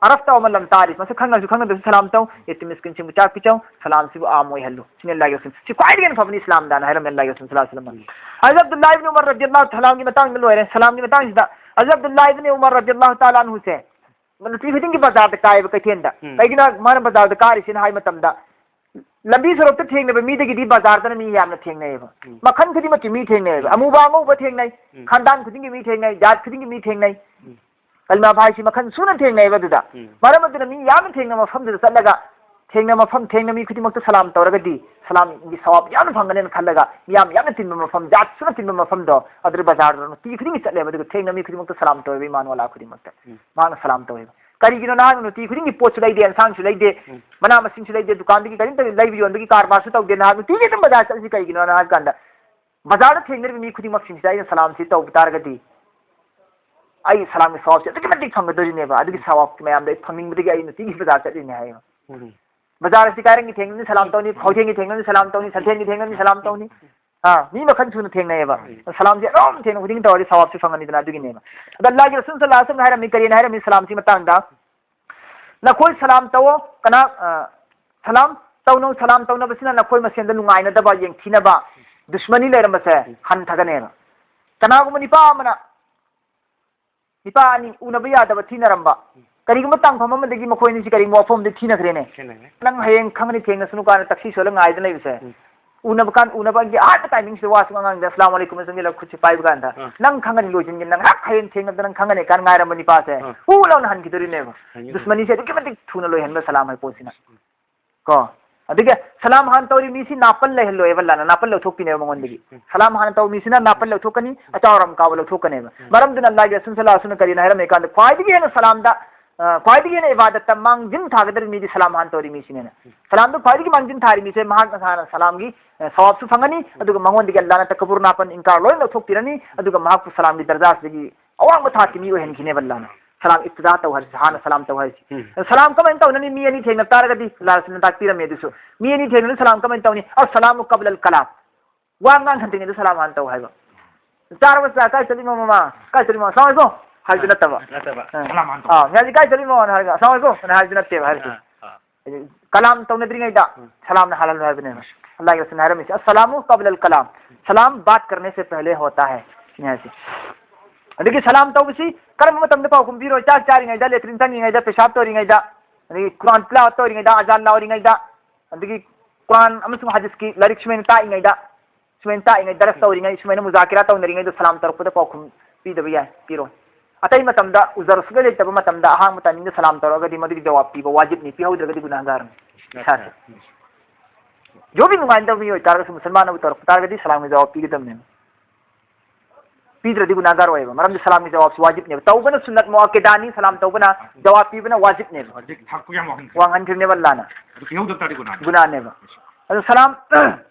ꯑꯔꯐꯇ ꯋꯥ ꯃꯟ ꯂꯝ ꯇꯥꯔꯤꯐ", ꯃꯁꯛ ꯈꯪꯉꯁꯨ ꯈꯪꯉꯗꯁꯨ ꯁꯂꯥꯝ ꯇꯧ, ꯌꯦꯇꯤꯝ ꯃꯤꯁꯀꯤꯟꯁꯤꯡꯕꯨ ꯆꯥꯛ ꯄꯤꯖꯧ, ꯁꯂꯥꯝꯁꯤꯕꯨ ꯑꯥꯝ ꯑꯣꯏꯍꯜꯂꯨ꯫ ꯁꯤꯅꯤ ꯑꯜꯂꯥꯍꯒꯤ ꯔꯁꯨꯜ꯫ ꯁꯤ ꯈ꯭ꯋꯥꯏꯗꯒꯤ ꯍꯦꯟꯅ ꯐꯕꯅꯤ ꯏꯁꯂꯥꯝꯗꯅ ꯍꯥꯏꯔꯝꯃꯤ ꯑꯜꯂꯥꯍꯒꯤ ꯔꯁꯨꯜ ꯁꯂꯥꯍꯨ ꯑꯂꯩꯍꯤ ꯋꯥꯁꯂꯝꯅ꯫ ꯎꯝ꯫ ꯍꯖꯔꯠ ꯑꯕꯗꯨꯜꯂꯥꯍ ꯏꯕꯅ ꯎꯃꯔ ꯔꯗꯤꯌꯜꯂꯥꯍꯨ ꯇꯥꯂꯥ ꯑꯟꯍꯨꯒꯤ ꯃꯇꯥꯡꯗ ꯂꯣꯏꯔꯦ꯫ ꯁꯂꯥꯝꯒꯤ ꯃꯇꯥꯡꯁꯤꯗ ꯍꯖꯔꯠ ꯑꯕꯗꯨꯜꯂꯥꯍ ꯏꯕꯅ ꯎꯃꯔ ꯔꯗꯤꯌꯜꯂꯥꯍꯨ ꯇꯥꯂꯥ ꯑꯟꯍꯨꯁꯦ ꯅꯨꯡꯇꯤ ꯈꯨꯗꯤꯡꯒꯤ ꯕꯖꯥꯔꯗ ꯀꯥꯏꯌꯦꯕ ꯀꯩꯊꯦꯜꯗ꯫ ꯎꯝ꯫ ꯀꯩꯒꯤꯅꯣ ꯃꯥꯅ ꯕꯖꯥꯔꯗ ꯀꯥꯔꯤꯁꯤꯅ ꯍꯥꯏ ꯃꯇꯝꯗ, ꯂꯝꯕꯤ ꯁꯣꯔꯣꯛꯇ ꯊꯦꯡꯅꯕ ꯃꯤꯗꯒꯤꯗꯤ ꯕꯖꯥꯔꯗꯅ ꯃꯤ ꯌꯥꯝꯅ ꯊꯦꯡꯅꯩꯌꯦꯕ꯫ ꯎꯝ꯫ ꯃꯈꯜ ꯈꯨꯗꯤꯡꯃꯛꯀꯤ ꯃꯤ ꯊꯦꯡꯅꯩꯌꯦꯕ꯫ ꯑꯃꯨꯕ ꯑꯉꯧꯕ ꯊꯦꯡꯅꯩ, ꯎꯝ꯫ ꯈꯥꯟꯗꯥꯟ ꯈꯨꯗꯤꯡꯒꯤ ꯃꯤ ꯊꯦꯡꯅꯩ, ꯖꯥꯠ ꯈꯨꯗꯤꯡꯒꯤ ꯃꯤ ꯊꯦꯡꯅꯩ꯫ ꯎꯝ꯫ ꯀꯂꯃꯥ ꯐꯥꯏꯁꯤ ꯃꯈꯜ ꯁꯨꯅ ꯊꯦꯡꯅꯩꯌꯦꯕ ꯑꯗꯨꯗ꯫ ꯎꯝ꯫ ꯃꯔꯝ ꯑꯗꯨꯅ ꯃꯤ ꯌꯥꯝꯅ ꯊꯦꯡꯅꯕ ꯃꯐꯝꯗꯨꯗ ꯆꯠꯂꯒ ꯊꯦꯡꯅ ꯃꯐꯝ, ꯊꯦꯡꯅ ꯃꯤ ꯈꯨꯗꯤꯡꯃꯛꯇ ꯁꯂꯥꯝ ꯇꯧꯔꯒꯗꯤ ꯁꯂꯥꯝꯒꯤ ꯁꯋꯥꯕ ꯌꯥꯝꯅ ꯐꯪꯒꯅꯦꯅ ꯈꯜꯂꯒ ꯃꯤꯌꯥꯝ ꯌꯥꯝꯅ ꯇꯤꯟꯕ ꯃꯐꯝ, ꯖꯥꯠ ꯁꯨꯅ ꯇꯤꯟꯕ ꯃꯐꯝꯗꯣ ꯑꯗꯨꯗ ꯕꯖꯥꯔꯗ ꯅꯨꯡꯇꯤ ꯈꯨꯗꯤꯡꯒꯤ ꯆꯠꯂꯦꯕ꯫ ꯑꯗꯨꯒ ꯊꯦꯡꯅ ꯃꯤ ꯈꯨꯗꯤꯡꯃꯛꯇ ꯁꯂꯥꯝ ꯇꯧꯋꯦꯕ ꯏꯃꯥꯟ ꯋꯥꯂꯥ ꯈꯨꯗꯤꯡꯃꯛꯇ꯫ ꯎꯝ꯫ ꯃꯍꯥꯛꯅ ꯁꯂꯥꯝ ꯇꯧꯋꯦꯕ꯫ ꯀꯔꯤꯒꯤꯅꯣ ꯅꯍꯥꯛꯅ ꯅꯨꯡꯇꯤ ꯈꯨꯗꯤꯡꯒꯤ ꯄꯣꯠꯁꯨ ꯂꯩꯗꯦ, ꯑꯦꯟꯁꯥꯡꯁꯨ ꯂꯩꯗꯦ, ꯎꯝ꯫ ꯃꯅꯥ ꯃꯁꯤꯡꯁꯨ ꯂꯩꯗꯦ, ꯗꯨꯀꯥꯟꯗꯒꯤ ꯀꯔꯤꯝꯇ ꯂꯩꯕ ꯌꯣꯟꯕꯒꯤ ꯀꯔꯕꯥꯔꯁꯨ ꯇꯧꯗꯦ, ꯅꯍꯥꯛ ꯅꯨꯡꯇꯤꯒꯤ ꯑꯗꯨꯝ ꯕꯖꯥꯔ ꯆꯠꯂꯤꯁꯤ ꯀꯩꯒꯤꯅꯣꯅ ꯍꯥꯏꯕ ꯀꯥꯟꯗ, ꯕꯖꯥꯔꯗ ꯊꯦꯡꯅꯔꯤꯕ ꯃꯤ ꯈꯨꯗꯤꯡꯃꯛꯁꯤꯡꯁꯤꯗ ꯑꯩꯅ ꯁꯂꯥꯝꯁꯤ ꯇꯧꯕ ꯇꯥꯔꯒꯗꯤ ꯑꯩ ꯁꯂꯥꯝꯒꯤ ꯁꯋꯥꯕꯁꯤ ꯑꯗꯨꯛꯀꯤ ꯃꯇꯤꯛ ꯐꯪꯒꯗꯣꯔꯤꯅꯦꯕ꯫ ꯑꯗꯨꯒꯤ ꯁꯋꯥꯕ ꯃꯌꯥꯝꯗꯣ ꯑꯩ ꯐꯪꯅꯤꯡꯕꯗꯒꯤ ꯑꯩ ꯅꯨꯡꯇꯤꯒꯤ ꯕꯖꯥꯔ ꯆꯠꯂꯤꯅꯦ ꯍꯥꯏꯌꯦꯕ꯫ ꯎꯝ꯫ ꯕꯖꯥꯔ ꯑꯁꯤ ꯀꯥꯏꯔꯪꯒꯤ ꯊꯦꯡꯅꯅꯤ ꯁꯂꯥꯝ ꯇꯧꯅꯤ, ꯈꯧꯊꯦꯡꯒꯤ ꯊꯦꯡꯅꯅꯤ ꯁꯂꯥꯝ ꯇꯧꯅꯤ, ꯁꯟꯊꯦꯡꯒꯤ ꯊꯦꯡꯅꯅꯤ ꯁꯂꯥꯝ ꯇꯧꯅꯤ꯫ ꯑꯥ, ꯃꯤ ꯃꯈꯜ ꯁꯨꯅ ꯊꯦꯡꯅꯩꯌꯦꯕ꯫ ꯎꯝ꯫ ꯁꯂꯥꯝꯁꯤ ꯑꯗꯨꯝ ꯊꯦꯡꯅ ꯈꯨꯗꯤꯡ ꯇꯧꯔꯗꯤ ꯁꯋꯥꯕꯁꯤ ꯐꯪꯒꯅꯤꯗꯅ, ꯑꯗꯨꯒꯤꯅꯦꯕ꯫ ꯑꯗ ꯑꯜꯂꯥꯍꯒꯤ ꯔꯁꯨꯜ ꯁꯜꯂꯥꯍꯨ ꯑꯂꯩꯍꯤ ꯋꯁꯜꯂꯝꯅ ꯍꯥꯏꯔꯝꯃꯤ, ꯀꯔꯤꯅ ꯍꯥꯏꯔꯝꯃꯤ ꯁꯂꯥꯝꯁꯤ ꯃꯇꯥꯡꯗ? "ꯅꯈꯣꯏ ꯁꯂꯥꯝ ꯇꯧꯑꯣ, ꯀꯅꯥ, ꯑ, ꯁꯂꯥꯝ ꯇꯧꯅꯧ, ꯁꯂꯥꯝ ꯇꯧꯅꯕꯁꯤꯅ ꯅꯈꯣꯏ ꯃꯁꯦꯟꯗ ꯅꯨꯡꯉꯥꯏꯅꯗꯕ, ꯌꯦꯡꯊꯤꯅꯕ, ꯗꯨꯁꯃꯅꯤ ꯂꯩꯔꯝꯕꯁꯦ ꯍꯟꯊꯒꯅꯦꯕ"꯫ ꯀꯅꯥꯒꯨꯝꯕ ꯅꯤꯄꯥ ꯑꯃꯅ ꯅꯤꯄꯥ ꯑꯅꯤ ꯎꯅꯕ ꯌꯥꯗꯕ ꯊꯤꯅꯔꯝꯕ, ꯀꯔꯤꯒꯨꯝꯕ ꯇꯥꯡꯐꯝ ꯑꯃꯗꯒꯤ ꯃꯈꯣꯏ ꯑꯅꯤꯁꯤ ꯀꯔꯤꯒꯨꯝꯕ ꯋꯥꯐꯝ ꯑꯃꯗ ꯊꯤꯅꯈ꯭ꯔꯦꯅꯦ꯫ ꯈꯦꯠꯅꯔꯦ꯫ "ꯅꯪ ꯍꯌꯦꯡ ꯈꯪꯒꯅꯤ ꯊꯦꯡꯅꯁꯅꯨ" ꯀꯥꯏꯅ ꯇꯛꯁꯤ ꯁꯣꯜꯂ ꯉꯥꯏꯗꯅ ꯂꯩꯕꯁꯦ꯫ ꯎꯝ꯫ ꯎꯅꯕ ꯀꯥꯟ, ꯎꯅꯕꯒꯤ ꯑꯍꯥꯟꯕ ꯇꯥꯏꯃꯤꯡꯁꯤꯗ ꯋꯥꯁꯨ ꯉꯥꯡꯗꯦ, "ꯑꯁꯂꯥꯃꯨ ꯑꯂꯩꯀꯨꯝ" ꯆꯪꯁꯤꯜꯂꯒ ꯈꯨꯠꯁꯤ ꯄꯥꯏꯕ ꯀꯥꯟꯗ, ꯑꯥ꯫ "ꯅꯪ ꯈꯪꯒꯅꯤ ꯂꯣꯏꯁꯤꯟꯒꯦ, ꯅꯪ ꯉꯥꯏꯍꯥꯛ ꯍꯌꯦꯡ ꯊꯦꯡꯅꯕꯗ ꯅꯪ ꯈꯪꯒꯅꯤ" ꯀꯥꯏꯅ ꯉꯥꯏꯔꯝꯕ ꯅꯤꯄꯥꯁꯦ ꯑꯥ꯫ ꯍꯨ ꯂꯥꯎꯅ ꯍꯟꯈꯤꯗꯣꯔꯤꯅꯦꯕ꯫ ꯍꯟꯈꯤꯗꯣꯔꯤ꯫ ꯗꯨꯁꯃꯅꯤꯁꯦ ꯑꯗꯨꯛꯀꯤ ꯃꯇꯤꯛ ꯊꯨꯅ ꯂꯣꯏꯍꯟꯕ ꯁꯂꯥꯝ ꯍꯥꯏ ꯄꯣꯠꯁꯤꯅ꯫ ꯀꯣ? ꯑꯗꯨꯒ ꯁꯂꯥꯝ ꯍꯥꯟꯅ ꯇꯧꯔꯤ ꯃꯤꯁꯤ ꯅꯥꯄꯜ ꯂꯩꯍꯜꯂꯣꯏꯕ ꯑꯜꯂꯥꯍꯅ, ꯅꯥꯄꯜ ꯂꯧꯊꯣꯛꯄꯤꯅꯦꯕ ꯃꯉꯣꯟꯗꯒꯤ꯫ ꯎꯝ꯫ ꯁꯂꯥꯝ ꯍꯥꯟꯅ ꯇꯧ ꯃꯤꯁꯤꯅ ꯅꯥꯄꯜ ꯂꯧꯊꯣꯛꯀꯅꯤ, ꯑꯆꯥꯎ ꯑꯔꯝ ꯀꯥꯕ ꯂꯧꯊꯣꯛꯀꯅꯦꯕ꯫ ꯎꯝ꯫ ꯃꯔꯝꯗꯨꯅ ꯑꯜꯂꯥꯍꯒꯤ ꯔꯁꯨꯜ ꯁꯜꯂꯥꯍꯨ ꯑꯂꯩꯍꯤ ꯋꯁꯜꯂꯝꯅ ꯀꯔꯤꯅ ꯍꯥꯏꯔꯝꯃꯤ ꯀꯥꯟꯗ ꯈ꯭ꯋꯥꯏꯗꯒꯤ ꯍꯦꯟꯅ ꯁꯂꯥꯝꯗ, ꯑ, ꯈ꯭ꯋꯥꯏꯗꯒꯤ ꯍꯦꯟꯅ ꯏꯕꯥꯗꯠꯇ ꯃꯥꯡꯖꯤꯟ ꯊꯥꯒꯗꯧꯔꯤ ꯃꯤꯗꯤ ꯁꯂꯥꯝ ꯍꯥꯟꯅ ꯇꯧꯔꯤ ꯃꯤꯁꯤꯅꯦꯅ꯫ ꯁꯂꯥꯝꯗ ꯈ꯭ꯋꯥꯏꯗꯒꯤ ꯃꯥꯡꯖꯤꯟ ꯊꯥꯔꯤ ꯃꯤꯁꯦ ꯃꯍꯥꯛꯅ ꯍꯥꯟꯅ ꯁꯂꯥꯝꯒꯤ, ꯑ, ꯁꯋꯥꯕꯁꯨ ꯐꯪꯒꯅꯤ, ꯑꯗꯨꯒ ꯃꯉꯣꯟꯗꯒꯤ ꯑꯜꯂꯥꯍꯅ ꯇꯀꯕꯨꯔ, ꯅꯥꯄꯜ, ꯏꯟꯀꯥꯔ ꯂꯣꯏꯅ ꯂꯧꯊꯣꯛꯄꯤꯔꯅꯤ, ꯑꯗꯨꯒ ꯃꯍꯥꯛꯄꯨ ꯁꯂꯥꯝꯒꯤ ꯗꯔꯖꯥꯁꯤꯗꯒꯤ ꯑꯋꯥꯡꯕ ꯊꯥꯛꯀꯤ ꯃꯤ ꯑꯣꯏꯍꯟꯈꯤꯅꯦꯕ ꯑꯜꯂꯥꯍꯅ꯫ ꯁꯂꯥꯝ ꯏꯕꯇꯤꯗꯥ ꯇꯧ ꯍꯥꯏꯔꯤꯁꯦ, ꯍꯥꯟꯅ ꯁꯂꯥꯝ ꯇꯧ ꯍꯥꯏꯔꯤꯁꯦ꯫ ꯎꯝ꯫ ꯁꯂꯥꯝ ꯀꯃꯥꯏꯅ ꯇꯧꯅꯅꯤ? ꯃꯤ ꯑꯅꯤ ꯊꯦꯡꯅ ꯇꯥꯔꯒꯗꯤ ꯑꯜꯂꯥꯍ ꯔꯁꯨꯜꯅ ꯇꯥꯛꯄꯤꯔꯝꯃꯦ ꯑꯗꯨꯁꯨ꯫ ꯃꯤ ꯑꯅꯤ ꯊꯦꯡꯅꯗꯨꯅ ꯁꯂꯥꯝ ꯀꯃꯥꯏꯅ ꯇꯧꯅꯤ? "ꯑꯁꯁꯂꯥꯃꯨ ꯀꯕꯂꯜ ꯀꯂꯥꯝ"꯫ ꯋꯥ ꯉꯥꯡꯍꯟꯗ꯭ꯔꯤꯉꯩꯗ ꯁꯂꯥꯝ ꯍꯥꯟꯅ ꯇꯧ ꯍꯥꯏꯕ꯫ ꯆꯥꯔꯕ ꯆꯥ, ꯀꯥꯏ ꯆꯠꯂꯤꯃꯣ ꯃꯃꯥ? ꯀꯥꯏ ꯆꯠꯂꯤꯃꯣ? ꯑꯁꯂꯥꯝ ꯑꯂꯩꯀꯨꯝ ꯍꯥꯏꯕꯗꯤ ꯅꯠꯇꯕ꯫ ꯅꯠꯇꯕ꯫ ꯑ꯫ ꯁꯂꯥꯝ ꯍꯥꯟꯅ ꯑ, ꯇꯧ꯫ ꯉꯁꯤ ꯀꯥꯏ ꯆꯠꯂꯤꯃꯣ? ꯍꯥꯏꯔꯒ, "ꯑꯁꯂꯥꯝ ꯑꯂꯩꯀꯨꯝ" ꯑꯅ ꯍꯥꯏꯕꯗꯤ ꯅꯠꯇꯦꯕ ꯍꯥꯏꯔꯤꯁꯦ꯫ ꯑ, ꯑ꯫ ꯍꯥꯏꯗꯤ ꯀꯂꯥꯝ ꯇꯧꯅꯗ꯭ꯔꯤꯉꯩꯗ ꯎꯝ꯫ ꯁꯂꯥꯝꯅ ꯍꯥꯜꯍꯜꯂꯣ ꯍꯥꯏꯕꯅꯦꯕ꯫ ꯑꯜꯂꯥꯍꯒꯤ ꯔꯁꯨꯜꯅ ꯍꯥꯏꯔꯝꯃꯤꯁꯦ, "ꯑꯁꯁꯂꯥꯃꯨ ꯀꯕꯂꯜ ꯀꯂꯥꯝ, ꯁꯂꯥꯝ ꯕꯥꯠ ꯀꯔꯅꯦ ꯁꯦ ꯄꯦꯍꯂꯦ ꯍꯣꯇꯥ ꯍꯦ" ꯁꯤꯅꯤ ꯍꯥꯏꯁꯦ꯫ ꯑꯗꯒꯤ ꯁꯂꯥꯝ ꯇꯧꯕꯁꯤ ꯀꯔꯝꯕ ꯃꯇꯝꯗ ꯄꯥꯎꯈꯨꯝ ꯄꯤꯔꯣꯏ? ꯆꯥꯛ ꯆꯥꯔꯤꯉꯩꯗ, ꯂꯦꯇ꯭ꯔꯤꯟ ꯆꯪꯉꯤꯉꯩꯗ, ꯄꯦꯁꯥꯕ ꯇꯧꯔꯤꯉꯩꯗ, ꯑꯗꯒꯤ ꯀꯨꯔꯥꯟ ꯇꯤꯂꯥꯋꯠ ꯇꯧꯔꯤꯉꯩꯗ, ꯑꯖꯥꯟ ꯂꯥꯎꯔꯤꯉꯩꯗ, ꯑꯗꯒꯤ ꯀꯨꯔꯥꯟ ꯑꯃꯁꯨꯡ ꯍꯗꯤꯁꯀꯤ ꯂꯥꯏꯔꯤꯛ ꯁꯨꯃꯥꯏꯅ ꯇꯥꯛꯏꯉꯩꯗ, ꯁꯨꯃꯥꯏꯅ ꯇꯥꯛꯏꯉꯩ, ꯗꯔꯁ ꯇꯧꯔꯤꯉꯩ, ꯁꯨꯃꯥꯏꯅ ꯃꯨꯖꯥꯀꯤꯔꯥ ꯇꯧꯅꯔꯤꯉꯩꯗ ꯁꯂꯥꯝ ꯇꯧꯔꯛꯄꯗ ꯄꯥꯎꯈꯨꯝ ꯄꯤꯗꯕ ꯌꯥꯏ, ꯄꯤꯔꯣꯏ꯫ ꯑꯇꯩ ꯃꯇꯝꯗ ꯎꯖꯔ ꯁꯨꯡꯂꯩ ꯂꯩꯇꯕ ꯃꯇꯝꯗ ꯑꯍꯥꯡꯕ ꯇꯥꯏꯃꯤꯡꯗ ꯁꯂꯥꯝ ꯇꯧꯔꯛꯑꯒꯗꯤ ꯃꯗꯨꯒꯤ ꯖꯋꯥꯕ ꯄꯤꯕ ꯋꯥꯖꯤꯕꯅꯤ, ꯄꯤꯍꯧꯗ꯭ꯔꯒꯗꯤ ꯒꯨꯅꯥꯍꯒꯥꯔꯅꯤ ꯏꯁꯥꯁꯦ꯫ ꯖꯣꯕꯤ ꯅꯨꯡꯉꯥꯏꯅꯗꯕ ꯃꯤ ꯑꯣꯏꯇꯥꯔꯒꯁꯨ ꯃꯨꯁꯜꯃꯥꯟꯅꯕꯨ ꯇꯧꯔꯛꯄ ꯇꯥꯔꯒꯗꯤ ꯁꯂꯥꯝꯒꯤ ꯖꯋꯥꯕ ꯄꯤꯒꯗꯕꯅꯦꯕ꯫ ꯄꯤꯗ꯭ꯔꯗꯤ ꯒꯨꯅꯥꯍꯒꯥꯔ ꯑꯣꯏꯌꯦꯕ꯫ ꯃꯔꯝꯗꯤ ꯁꯂꯥꯝꯒꯤ ꯖꯋꯥꯕꯁꯤ ꯋꯥꯖꯤꯕꯅꯦꯕ꯫ ꯇꯧꯕꯅ ꯁꯨꯟꯅꯠ ꯃꯨꯑꯛꯀꯦꯗꯥꯅꯤ, ꯁꯂꯥꯝ ꯇꯧꯕꯅ, ꯖꯋꯥꯕ ꯄꯤꯕꯅ ꯋꯥꯖꯤꯕꯅꯦꯕ꯫ ꯍꯧꯖꯤꯛ ꯊꯥꯛꯄ ꯌꯥꯝ ꯋꯥꯡꯍꯟꯈ꯭ꯔꯦ꯫ ꯋꯥꯡꯍꯟꯈ꯭ꯔꯤꯕꯅꯦꯕ ꯑꯜꯂꯥꯅ꯫ ꯑꯗꯨ ꯄꯤꯍꯧꯗꯕ ꯇꯥꯔꯗꯤ ꯒꯨꯅꯥꯍꯅꯤ꯫ ꯒꯨꯅꯥꯍꯅꯦꯕ꯫ ꯑꯗꯨ ꯁꯂꯥꯝ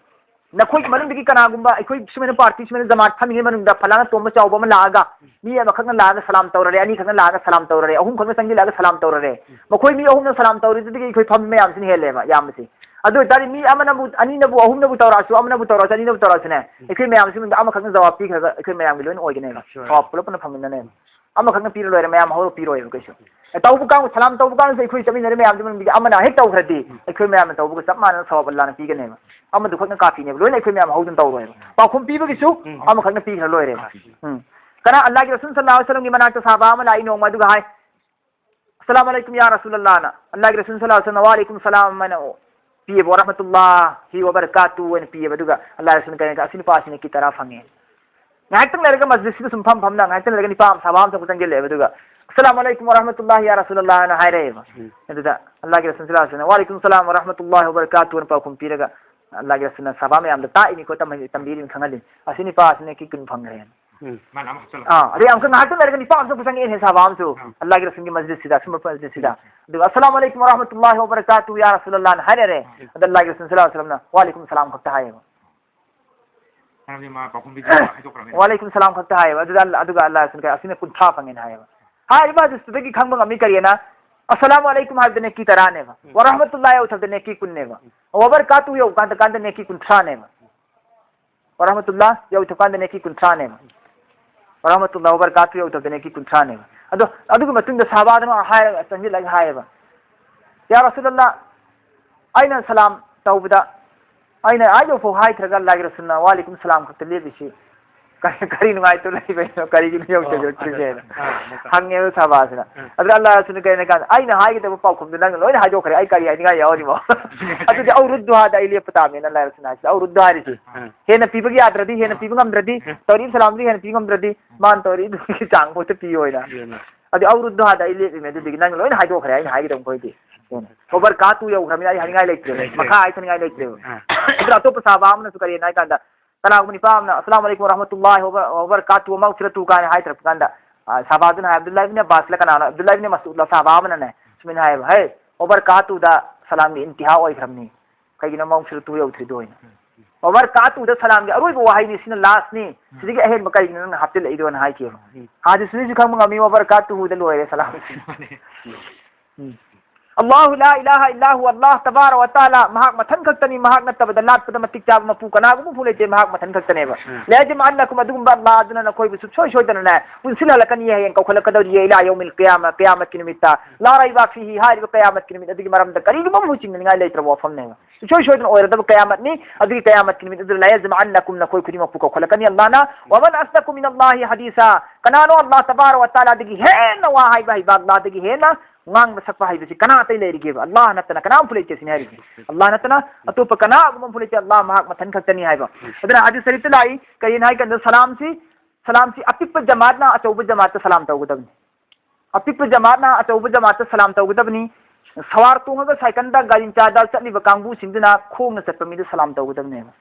ꯅꯈꯣꯏꯒꯤ ꯃꯅꯨꯡꯗꯒꯤ ꯀꯅꯥꯒꯨꯝꯕ ꯑꯩꯈꯣꯏ ꯁꯨꯃꯥꯏꯅ ꯄꯥꯔꯇꯤ ꯁꯨꯃꯥꯏꯅ ꯖꯃꯥꯠ ꯐꯝꯃꯤꯉꯩ ꯃꯅꯨꯡꯗ ꯐꯂꯥꯅ ꯇꯣꯝꯕ ꯆꯥꯎꯕ ꯑꯃ ꯂꯥꯛꯑꯒ ꯃꯤ ꯑꯃꯈꯛꯅ ꯂꯥꯛꯑꯒ ꯁꯂꯥꯝ ꯇꯧꯔꯔꯦ, ꯑꯅꯤꯈꯛꯅ ꯂꯥꯛꯑꯒ ꯁꯂꯥꯝ ꯇꯧꯔꯔꯦ, ꯑꯍꯨꯝꯈꯛꯅ ꯆꯪꯁꯤꯜꯂꯛꯑꯒ ꯁꯂꯥꯝ ꯇꯧꯔꯔꯦ, ꯃꯈꯣꯏ ꯃꯤ ꯑꯍꯨꯝꯅ ꯁꯂꯥꯝ ꯇꯧꯔꯤꯗꯨꯗꯒꯤ ꯑꯩꯈꯣꯏ ꯐꯝꯃꯤ ꯃꯌꯥꯝꯁꯤꯅ ꯍꯦꯜꯂꯦꯕ ꯌꯥꯝꯕꯁꯦ꯫ ꯑꯗꯨ ꯑꯣꯏꯇꯥꯔꯗꯤ ꯃꯤ ꯑꯃꯅꯕꯨ, ꯑꯅꯤꯅꯕꯨ, ꯑꯍꯨꯝꯅꯕꯨ ꯇꯧꯔꯛꯑꯁꯨ, ꯑꯃꯅꯕꯨ ꯇꯧꯔꯛꯑꯁꯨ, ꯑꯅꯤꯅꯕꯨ ꯇꯧꯔꯛꯑꯁꯨꯅꯦ, ꯑꯩꯈꯣꯏ ꯃꯌꯥꯝꯁꯤ ꯃꯅꯨꯡꯗ ꯑꯃꯈꯛꯅ ꯖꯋꯥꯕ ꯄꯤꯈ꯭ꯔꯒ ꯑꯩꯈꯣꯏ ꯃꯌꯥꯝꯒꯤ ꯂꯣꯏꯅ ꯑꯣꯏꯒꯅꯦꯕ꯫ ꯁ꯭ꯋꯥꯕ ꯄꯨꯂꯞ ꯄꯨꯟꯅ ꯐꯪꯃꯤꯟꯅꯅꯦꯕ꯫ ꯑꯃꯈꯛꯅ ꯄꯤꯔ ꯂꯣꯏꯔꯦ, ꯃꯌꯥꯝ ꯍꯧꯔ ꯄꯤꯔꯣꯏꯕ ꯀꯩꯁꯨ꯫ ꯑꯦ, ꯇꯧꯕ ꯀꯥꯡꯕꯨ, ꯁꯂꯥꯝ ꯇꯧꯕ ꯀꯥꯡꯕꯨꯁꯦ ꯑꯩꯈꯣꯏ ꯆꯠꯃꯤꯟꯅꯔꯤ ꯃꯌꯥꯝꯗꯨ ꯃꯅꯨꯡꯗꯒꯤ ꯑꯃꯅ ꯍꯦꯛ ꯇꯧꯈ꯭ꯔꯗꯤ ꯑꯩꯈꯣꯏ ꯃꯌꯥꯝꯅ ꯇꯧꯕꯒ ꯆꯞ ꯃꯥꯟꯅꯅ ꯁꯋꯥꯕ ꯑꯜꯂꯥꯅ ꯄꯤꯒꯅꯦꯕ꯫ ꯑꯃꯗꯨ ꯈꯛꯅ ꯀꯥꯐꯤꯅꯦꯕ꯫ ꯂꯣꯏꯅ ꯑꯩꯈꯣꯏ ꯃꯌꯥꯝ ꯍꯧꯗꯨꯅ ꯇꯧꯔꯣꯏꯕ꯫ ꯄꯥꯎꯈꯨꯝ ꯄꯤꯕꯒꯤꯁꯨ ꯑꯃꯈꯛꯅ ꯄꯤꯈ꯭ꯔ ꯂꯣꯏꯔꯦꯕ꯫ ꯎꯝ꯫ ꯀꯅꯥ ꯑꯜꯂꯥꯍꯒꯤ ꯔꯁꯨꯜ ꯁꯜꯂꯜꯂꯥꯍꯨ ꯑꯂꯩꯍꯤ ꯋꯥꯁꯜꯂꯝꯒꯤ ꯃꯅꯥꯛꯇ ꯁꯍꯥꯕꯥ ꯑꯃ ꯂꯥꯛꯏ ꯅꯣꯡꯃ, ꯑꯗꯨꯒ ꯍꯥꯏ, "ꯑꯁꯁꯂꯥꯃꯨ ꯑꯂꯩꯀꯨꯝ ꯌꯥ ꯔꯁꯨꯂꯜꯂꯥꯍ" ꯑꯅ꯫ ꯑꯜꯂꯥꯍꯒꯤ ꯔꯁꯨꯜ ꯁꯜꯂꯜꯂꯥꯍꯨ ꯑꯂꯩꯍꯤ ꯋꯥꯁꯜꯂꯝꯅ, "ꯋꯥ ꯑꯂꯩꯀꯨꯝ ꯁꯂꯥꯝ" ꯑꯅ ꯄꯤꯌꯦꯕ, "ꯋꯥ ꯔꯍꯃꯇꯨꯜꯂꯥꯍꯤ ꯋꯥ ꯕꯔꯀꯥꯇꯨ" ꯑꯅ ꯄꯤꯌꯦꯕ꯫ ꯑꯗꯨꯒ ꯑꯜꯂꯥꯍꯒꯤ ꯔꯁꯨꯜꯅ ꯀꯔꯤ ꯍꯥꯏ? "ꯑꯁꯤ ꯅꯨꯄꯥꯁꯤ ꯅꯦꯀꯤ ꯇꯔꯥ ꯐꯪꯉꯦ"꯫ ꯉꯥꯏꯍꯥꯛꯇꯪ ꯂꯩꯔꯒ ꯃꯁꯖꯤꯗꯁꯤꯗ ꯁꯨꯝ ꯐꯝ ꯐꯝꯅ ꯉꯥꯏꯍꯥꯛꯇꯪ ꯂꯩꯔꯒ ꯅꯤꯄꯥ ꯑꯃ ꯁꯍꯥꯕꯥ ꯑꯃ ꯆꯪꯁꯤꯜꯂꯛꯑꯦꯕ꯫ ꯑꯗꯨꯒ, "ꯑꯁꯁꯂꯥꯃꯨ ꯑꯂꯩꯀꯨꯝ ꯋꯥ ꯔꯍꯃꯇꯨꯜꯂꯥꯍꯤ ꯌꯥ ꯔꯁꯨꯂꯜꯂꯥꯍ" ꯑꯅ ꯍꯥꯏꯔꯛꯑꯦꯕ꯫ ꯎꯝ꯫ ꯑꯗꯨꯗ ꯑꯜꯂꯥꯍꯒꯤ ꯔꯁꯨꯜ ꯁꯜꯂꯜꯂꯥꯍꯨ ꯑꯂꯩꯍꯤ ꯋꯥꯁꯜꯂꯝꯅ, "ꯋꯥ ꯑꯂꯩꯀꯨꯝ ꯁꯂꯥꯝ ꯋꯥ ꯔꯍꯃꯇꯨꯜꯂꯥꯍꯤ ꯋꯥ ꯕꯔꯀꯥꯇꯨ" ꯑꯅ ꯄꯥꯎꯈꯨꯝ ꯄꯤꯔꯒ ꯑꯜꯂꯥꯍꯒꯤ ꯔꯁꯨꯜꯅ ꯁꯍꯥꯕꯥ ꯃꯌꯥꯝꯗ ꯇꯥꯛꯏꯅꯤꯀꯣ, ꯇꯝꯍꯟ-, ꯇꯝꯕꯤꯔꯤꯅꯤ, ꯈꯪꯍꯜꯂꯤꯅꯤ꯫ "ꯑꯁꯤ ꯅꯤꯄꯥ ꯑꯁꯤ ꯅꯦꯀꯤ ꯀꯨꯟ ꯐꯪꯈ꯭ꯔꯦꯅ"꯫ ꯎꯝ꯫ ꯃꯥꯅ ꯑꯃ ꯍꯥꯞꯆꯜꯂꯛꯄ꯫ ꯑꯥ, ꯑꯗꯩ ꯑꯃꯨꯛꯀ ꯉꯥꯏꯍꯥꯛꯇꯪ ꯂꯩꯔꯒ ꯅꯤꯄꯥ ꯑꯃꯁꯨ ꯆꯪꯉꯛꯑꯦꯅꯦ ꯁꯍꯥꯕꯥ ꯑꯃꯁꯨ꯫ ꯑꯥ꯫ ꯑꯜꯂꯥꯍꯒꯤ ꯔꯁꯨꯜꯒꯤ ꯃꯁꯖꯤꯗꯁꯤꯗ, ꯑꯁꯨꯝꯕ ꯃꯁꯖꯤꯗꯁꯤꯗ꯫ ꯎꯝ꯫ ꯑꯗꯨꯒ, "ꯑꯁꯁꯂꯥꯃꯨ ꯑꯂꯩꯀꯨꯝ ꯋꯥ ꯔꯍꯃꯇꯨꯜꯂꯥꯍꯤ ꯋꯥ ꯕꯔꯀꯥꯇꯨ ꯌꯥ ꯔꯁꯨꯂꯜꯂꯥꯍ" ꯑꯅ ꯍꯥꯏꯔꯛꯑꯦ꯫ ꯎꯝ꯫ ꯑꯗ ꯑꯜꯂꯥꯍꯒꯤ ꯔꯁꯨꯜ ꯁꯜꯂꯜꯂꯥꯍꯨ ꯑꯂꯩꯍꯤ ꯋꯥꯁꯜꯂꯝꯅ "ꯋꯥ ꯑꯂꯩꯀꯨꯝ ꯁꯂꯥꯝ" ꯈꯛꯇ ꯍꯥꯏꯌꯦꯕ꯫ ꯃꯔꯝꯗꯤ ꯃꯥ ꯄꯥꯎꯈꯨꯝ ꯄꯤꯗꯦ, ꯍꯥꯏꯗꯣꯛꯈ꯭ꯔꯕꯅꯤꯅ꯫ "ꯋꯥ ꯑꯂꯩꯀꯨꯝ ꯁꯂꯥꯝ" ꯈꯛꯇ ꯍꯥꯏꯌꯦꯕ꯫ ꯑꯗꯨꯗ ꯑꯜꯂꯥ-, ꯑꯗꯨꯒ ꯑꯜꯂꯥꯍꯒꯤ ꯔꯁꯨꯜꯅ "ꯑꯁꯤꯅ ꯀꯨꯟꯊ꯭ꯔꯥ ꯐꯪꯉꯦꯅ" ꯍꯥꯏꯌꯦꯕ꯫ ꯍꯥꯏꯔꯤꯕ ꯍꯗꯤꯁꯇꯨꯗꯒꯤ ꯈꯪꯕ ꯉꯝꯃꯤ ꯀꯔꯤꯅ? "ꯑꯁꯁꯂꯥꯃꯨ ꯑꯂꯩꯀꯨꯝ" ꯍꯥꯏꯕꯗ ꯅꯦꯀꯤ ꯇꯔꯥꯅꯦꯕ꯫ ꯎꯝ꯫ "ꯋꯥ ꯔꯍꯃꯇꯨꯜꯂꯥꯍꯤ" ꯌꯧꯊꯕꯗ ꯅꯦꯀꯤ ꯀꯨꯟꯅꯦꯕ꯫ ꯎꯝ꯫ "ꯋꯥ ꯕꯔꯀꯥꯇꯨ" ꯌꯧꯀꯥꯟꯗ, ꯀꯥꯟꯗ ꯅꯦꯀꯤ ꯀꯨꯟꯊ꯭ꯔꯥꯅꯦꯕ꯫ ꯋꯔꯍꯃꯇꯨꯜꯂꯥ ꯌꯧꯊꯣꯛꯀꯥꯟꯗ ꯅꯦꯀꯤ ꯀꯨꯟꯊ꯭ꯔꯥꯅꯦꯕ꯫ ꯋꯔꯍꯃꯇꯨꯜꯂꯥ ꯋꯕꯔꯀꯥꯇꯨ ꯌꯧꯗꯕꯗ ꯅꯦꯀꯤ ꯀꯨꯟꯊ꯭ꯔꯥꯅꯦꯕ꯫ ꯑꯗꯣ ꯑꯗꯨꯒꯤ ꯃꯇꯨꯡꯗ ꯁꯍꯥꯕꯥꯗꯨꯅ ꯍꯥꯏꯔꯒ ꯆꯪꯁꯤꯜꯂꯒ ꯍꯥꯏꯌꯦꯕ, "ꯌꯥ ꯔꯁꯨꯂꯜꯂꯥ, ꯑꯩꯅ ꯁꯂꯥꯝ ꯇꯧꯕꯗ ꯑꯩꯅ ꯑꯥ ꯌꯧꯐꯥꯎ ꯍꯥꯏꯗ꯭ꯔꯒ ꯑꯜꯂꯥꯍꯒꯤ ꯔꯁꯨꯜꯅ ꯋꯥꯂꯤꯀꯨꯝ ꯁꯂꯥꯝ ꯈꯛꯇ ꯂꯦꯞꯄꯤꯁꯤ ꯀꯔꯤ, ꯀꯔꯤ ꯅꯨꯡꯉꯥꯏꯇꯕ ꯂꯩꯕꯩꯅꯣ? ꯀꯔꯤꯒꯤꯅꯣ ꯌꯧ ꯑꯣ, ꯆꯪꯁꯤꯜꯂꯛꯇ꯭ꯔꯤꯁꯦꯅ?" ꯑꯥ, ꯑꯃꯨꯛꯀ꯫ ꯍꯪꯉꯦꯕ ꯁꯍꯥꯕꯥꯁꯤꯅ꯫ ꯎꯝ꯫ ꯑꯗꯨꯗ ꯑꯜꯂꯥꯍ ꯔꯁꯨꯜꯅ ꯀꯩꯅꯣ ꯀꯥꯟꯗ, "ꯑꯩꯅ ꯍꯥꯏꯒꯗꯕ ꯄꯥꯎꯈꯨꯝꯗꯨ ꯅꯪꯅ ꯂꯣꯏꯅ ꯍꯥꯏꯗꯣꯛꯈ꯭ꯔꯦ, ꯑꯩ ꯀꯔꯤ ꯍꯥꯏꯅꯤꯡꯉꯥꯏ ꯌꯥꯎꯔꯤꯃꯣ?" ꯑꯗꯨꯗꯤ "ꯑꯧ ꯔꯨꯗꯨꯍꯥꯗ ꯑꯩ ꯂꯦꯞꯄ ꯇꯥꯕꯅꯤꯅ" ꯑꯜꯂꯥꯍ ꯔꯁꯨꯜꯅ ꯍꯥꯏꯁꯤꯗ, "ꯑꯧ ꯔꯨꯗꯨꯍꯥ" ꯍꯥꯏꯔꯤꯁꯤ꯫ ꯎꯝ꯫ ꯍꯦꯟꯅ ꯄꯤꯕꯒꯤ ꯌꯥꯗ꯭ꯔꯗꯤ, ꯍꯦꯟꯅ ꯄꯤꯕ ꯉꯝꯗ꯭ꯔꯗꯤ, ꯎꯝ꯫ ꯇꯧꯔꯤꯕ ꯁꯂꯥꯝꯗꯨ ꯍꯦꯟꯅ ꯄꯤꯕ ꯉꯝꯗ꯭ꯔꯗꯤ, ꯃꯥꯅ ꯇꯧꯔꯤꯗꯨꯒꯤ ꯆꯥꯡ ꯐꯥꯎꯗ ꯄꯤꯌꯣꯅ꯫ ꯑꯗꯨꯅ꯫ ꯑꯗꯨ "ꯑꯧ ꯔꯨꯗꯨꯍꯥꯗ" ꯑꯩ ꯂꯦꯞꯄꯤꯃꯦ, ꯑꯗꯨꯗꯒꯤ ꯅꯪ ꯂꯣꯏꯅ ꯍꯥꯏꯗꯣꯛꯈ꯭ꯔꯦ, ꯑꯩꯅ ꯍꯥꯏꯒꯗꯕ ꯃꯈꯣꯏꯗꯤ꯫ ꯋꯕꯔꯀꯥꯇꯨ ꯌꯧꯈ꯭ꯔꯕꯅꯤꯅ ꯑꯩ ꯍꯥꯏꯅꯤꯡꯉꯥꯏ ꯂꯩꯇ꯭ꯔꯦ, ꯂꯩꯇ꯭ꯔꯦ꯫ ꯃꯈꯥ ꯍꯥꯏꯊꯅꯤꯡꯉꯥꯏ ꯂꯩꯇ꯭ꯔꯦꯕ꯫ ꯑꯥ꯫ ꯑꯗꯨꯅ ꯑꯇꯣꯞꯄ ꯁꯍꯥꯕꯥ ꯑꯃꯅꯁꯨ ꯀꯔꯤꯅ ꯍꯥꯏ ꯀꯥꯟꯗ, ꯀꯅꯥꯒꯨꯝꯕ ꯅꯨꯄꯥ ꯑꯃꯅ "ꯑꯁꯂꯥꯃꯨ ꯑꯂꯩꯀꯨꯝ ꯋꯔꯍꯃꯇꯨꯜꯂꯥꯍꯤ ꯋꯕ-, ꯋꯕꯔꯀꯥꯇꯨ ꯃꯒꯐꯤꯔꯇꯨ" ꯀꯥꯏꯅ ꯍꯥꯏꯊꯔꯛꯄ ꯀꯥꯟꯗ, ꯑ, ꯁꯍꯥꯕꯥꯗꯨꯅ ꯍꯥꯏ, ꯑꯕꯗꯨꯜꯂꯥꯍ ꯏꯕꯅ ꯑꯕꯕꯥꯁꯂ ꯀꯅꯥꯅꯣ, ꯑꯕꯗꯨꯜꯂꯥꯍ ꯏꯕꯅ ꯃꯁꯎꯗꯂ ꯁꯍꯥꯕꯥ ꯑꯃꯅꯅꯦ ꯁꯨꯃꯥꯏꯅ ꯍꯥꯏꯌꯦꯕ, "ꯍꯦ, ꯋꯕꯔꯀꯥꯇꯨꯗ ꯁꯂꯥꯝꯒꯤ ꯏꯟꯇꯤꯍꯥ ꯑꯣꯏꯈ꯭ꯔꯕꯅꯤ, ꯀꯩꯒꯤꯅꯣ ꯃꯒꯐꯤꯔꯇꯨ ꯌꯧꯗ꯭ꯔꯤꯗꯣ" ꯍꯥꯏꯅ꯫ ꯋꯕꯔꯀꯥꯇꯨꯗ ꯁꯂꯥꯝꯒꯤ ꯑꯔꯣꯏꯕ ꯋꯥꯍꯩꯅꯤ, ꯁꯤꯅ ꯂꯥꯁꯅꯤ, ꯁꯤꯗꯒꯤ ꯑꯍꯦꯟꯕ ꯀꯔꯤꯒꯤꯅꯣ ꯅꯪꯅ ꯍꯥꯞꯆꯤꯜꯂꯛꯏꯗꯣꯅ ꯍꯥꯏꯈꯤꯕ꯫ ꯎꯝ꯫ ꯍꯥꯗꯤꯁꯇꯨꯅꯁꯨ ꯈꯪꯕ ꯉꯝꯃꯤ, ꯋꯕꯔꯀꯥꯇꯨꯍꯨꯗ ꯂꯣꯏꯔꯦ ꯁꯂꯥꯝ꯫ ꯎꯝ꯫ "ꯑꯜꯂꯥꯍꯨ ꯂꯥ ꯏꯂꯥꯍ ꯏꯜꯂꯥꯍꯨ ꯑꯜꯂꯥꯍ ꯇꯕꯥꯔ ꯋ ꯇꯥꯂꯥ", ꯃꯍꯥꯛ ꯃꯊꯟ ꯈꯛꯇꯅꯤ, ꯃꯍꯥꯛ ꯅꯠꯇꯕꯗ ꯂꯥꯠꯄꯗ ꯃꯇꯤꯛ ꯆꯥꯕ ꯃꯄꯨ ꯀꯅꯥꯒꯨꯝꯕ ꯑꯃꯐꯥꯎ ꯂꯩꯇꯦ, ꯃꯍꯥꯛ ꯃꯊꯟ ꯈꯛꯇꯅꯦꯕ꯫ ꯎꯝ꯫ "ꯂꯌꯖꯃꯑꯟꯅꯀꯨꯝ", ꯑꯗꯨꯒꯨꯝꯕ ꯑꯜꯂꯥꯍ ꯑꯗꯨꯅ ꯅꯈꯣꯏꯕꯨ ꯁꯨꯡꯁꯣꯏ ꯁꯣꯏꯗꯅꯅꯦ ꯄꯨꯟꯁꯤꯜꯍꯜꯂꯛꯀꯅꯤ, ꯍꯌꯦꯡ ꯀꯧꯈꯠꯂꯛꯀꯗꯧꯔꯤꯌꯦ, "ꯏꯂꯥ ꯌꯧꯃꯤꯜ ꯀꯤꯌꯥꯃ", ꯀꯤꯌꯥꯃꯠꯀꯤ ꯅꯨꯃꯤꯠꯇ꯫ "ꯂꯥ ꯔꯩꯕ ꯐꯤꯍꯤ", ꯍꯥꯏꯔꯤꯕ ꯀꯤꯌꯥꯃꯠꯀꯤ ꯅꯨꯃꯤꯠ ꯑꯗꯨꯒꯤ ꯃꯔꯝꯗ ꯀꯔꯤꯒꯨꯝꯕ ꯑꯃꯐꯥꯎ ꯆꯤꯡꯅꯅꯤꯡꯉꯥꯏ ꯂꯩꯇ꯭ꯔꯕ ꯋꯥꯐꯝꯅꯦꯕ꯫ ꯁꯨꯡꯁꯣꯏ ꯁꯣꯏꯗꯅ ꯑꯣꯏꯔꯗꯕ ꯀꯌꯥꯃꯠꯅꯤ꯫ ꯑꯗꯨꯒꯤ ꯀꯌꯥꯃꯠꯀꯤ ꯅꯨꯃꯤꯠ ꯑꯗꯨꯗ "ꯂꯌꯖꯃ ꯑꯟꯅꯀꯨꯝ", ꯅꯈꯣꯏ ꯈꯨꯗꯤꯡꯃꯛꯄꯨ ꯀꯧꯈꯠꯂꯛꯀꯅꯤ ꯑꯜꯂꯥꯍꯅ꯫ "ꯋꯃꯟ ꯑꯁꯗꯛꯨ ꯃꯤꯅꯜꯂꯥꯍꯤ ꯍꯗꯤꯁꯥ", ꯀꯅꯥꯅꯣ ꯑꯜꯂꯥꯍ ꯇꯕꯥꯔ ꯋ ꯇꯥꯂꯥꯗꯒꯤ ꯍꯦꯟꯅ ꯋꯥ ꯍꯥꯏꯕ ꯍꯩꯕ, ꯑꯜꯂꯥꯍꯗꯒꯤ ꯍꯦꯟꯅ ꯉꯥꯡꯕ ꯁꯛꯄ ꯍꯩꯕꯁꯤ ꯀꯅꯥ ꯑꯇꯩ ꯂꯩꯔꯤꯒꯦꯕ? ꯑꯜꯂꯥꯍ ꯅꯠꯇꯅ ꯀꯅꯥꯝꯐꯥꯎ ꯂꯩꯇꯦ ꯁꯤꯅꯤ ꯍꯥꯏꯔꯤꯁꯦ꯫ ꯑꯜꯂꯥꯍ ꯅꯠꯇꯅ ꯑꯇꯣꯞꯄ ꯀꯅꯥꯒꯨꯝꯕ ꯑꯃꯐꯥꯎ ꯂꯩꯇꯦ, ꯑꯜꯂꯥꯍ ꯃꯍꯥꯛ ꯃꯊꯟ ꯈꯛꯇꯅꯤ ꯍꯥꯏꯕ꯫ ꯑꯗꯨꯅ ꯍꯗꯤꯁ ꯁꯔꯤꯐꯇ ꯂꯥꯛꯏ, ꯀꯔꯤꯅ ꯍꯥꯏ ꯀꯥꯟꯗ ꯁꯂꯥꯝꯁꯤ, ꯁꯂꯥꯝꯁꯤ ꯑꯄꯤꯛꯄ ꯖꯃꯥꯠꯅ ꯑꯆꯧꯕ ꯖꯃꯥꯠꯇ ꯁꯂꯥꯝ ꯇꯧꯒꯗꯕꯅꯤ꯫ ꯑꯄꯤꯛꯄ ꯖꯃꯥꯠꯅ ꯑꯆꯧꯕ ꯖꯃꯥꯠꯇ ꯁꯂꯥꯝ ꯇꯧꯒꯗꯕꯅꯤ꯫ ꯁꯋꯥꯔ ꯇꯣꯡꯉꯒ ꯁꯥꯏꯀꯜꯗ ꯒꯥꯔꯤ ꯃꯆꯥꯗ ꯆꯠꯂꯤꯕ ꯀꯥꯡꯕꯨꯁꯤꯡꯗꯨꯅ ꯈꯣꯡꯅ ꯆꯠꯄ ꯃꯤꯗ ꯁꯂꯥꯝ ꯇꯧꯒꯗꯕꯅꯦꯕ꯫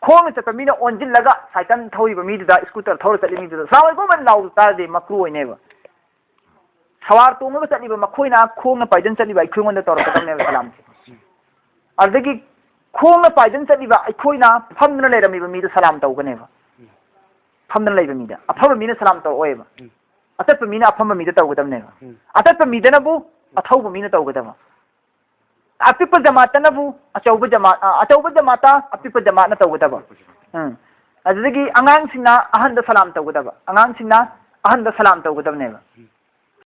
ꯈꯣꯡꯅ ꯆꯠꯄ ꯃꯤꯅ ꯑꯣꯟꯁꯤꯜꯂꯒ ꯁꯥꯏꯀꯜ ꯊꯧꯔꯤꯕ ꯃꯤꯗꯨꯗ, ꯁ꯭ꯀꯨꯇꯔ ꯊꯧꯔ ꯆꯠꯂꯤ ꯃꯤꯗꯨꯗ "ꯁꯂꯥꯝ ꯑꯂꯩꯀꯨꯝ" ꯍꯥꯏꯅ ꯂꯥꯎꯕ ꯇꯥꯔꯗꯤ ꯃꯀ꯭ꯔꯨ ꯑꯣꯏꯅꯦꯕ꯫ ꯁꯋꯥꯔ ꯇꯣꯡꯉꯒ ꯆꯠꯂꯤꯕ ꯃꯈꯣꯏꯅ ꯈꯣꯡꯅ ꯄꯥꯏꯗꯨꯅ ꯆꯠꯂꯤꯕ ꯑꯩꯈꯣꯏꯉꯣꯟꯗ ꯇꯧꯔꯛꯀꯗꯕꯅꯦꯕ ꯁꯂꯥꯝꯁꯦ꯫ ꯑꯗꯨꯗꯒꯤ ꯈꯣꯡꯅ ꯄꯥꯏꯗꯨꯅ ꯆꯠꯂꯤꯕ ꯑꯩꯈꯣꯏꯅ ꯐꯝꯗꯨꯅ ꯂꯩꯔꯝꯃꯤꯕ ꯃꯤꯗ ꯁꯂꯥꯝ ꯇꯧꯒꯅꯦꯕ꯫ ꯐꯝꯗꯨꯅ ꯂꯩꯕ ꯃꯤꯗ꯫ ꯑꯐꯝꯕ ꯃꯤꯅ ꯁꯂꯥꯝ ꯇꯧꯔꯛꯑꯣꯏꯕ꯫ ꯎꯝ꯫ ꯑꯆꯠꯄ ꯃꯤꯅ ꯑꯐꯝꯕ ꯃꯤꯗ ꯇꯧꯒꯗꯕꯅꯦꯕ꯫ ꯎꯝ꯫ ꯑꯆꯠꯄ ꯃꯤꯗꯅꯕꯨ ꯑꯊꯧꯕ ꯃꯤꯅ ꯇꯧꯒꯗꯕ꯫ ꯑꯄꯤꯛꯄ ꯖꯃꯥꯠꯇꯅꯕꯨ ꯑꯆꯧꯕ ꯖꯃꯥꯠ, ꯑ, ꯑꯆꯧꯕ ꯖꯃꯥꯠꯇ ꯑꯄꯤꯛꯄ ꯖꯃꯥꯠꯅ ꯇꯧꯒꯗꯕ꯫ ꯎꯝ꯫ ꯑꯗꯨꯗꯒꯤ ꯑꯉꯥꯡꯁꯤꯡꯅ ꯑꯍꯟꯗ ꯁꯂꯥꯝ ꯇꯧꯒꯗꯕ, ꯑꯉꯥꯡꯁꯤꯡꯅ ꯑꯍꯟꯗ ꯁꯂꯥꯝ ꯇꯧꯒꯗꯕꯅꯦꯕ꯫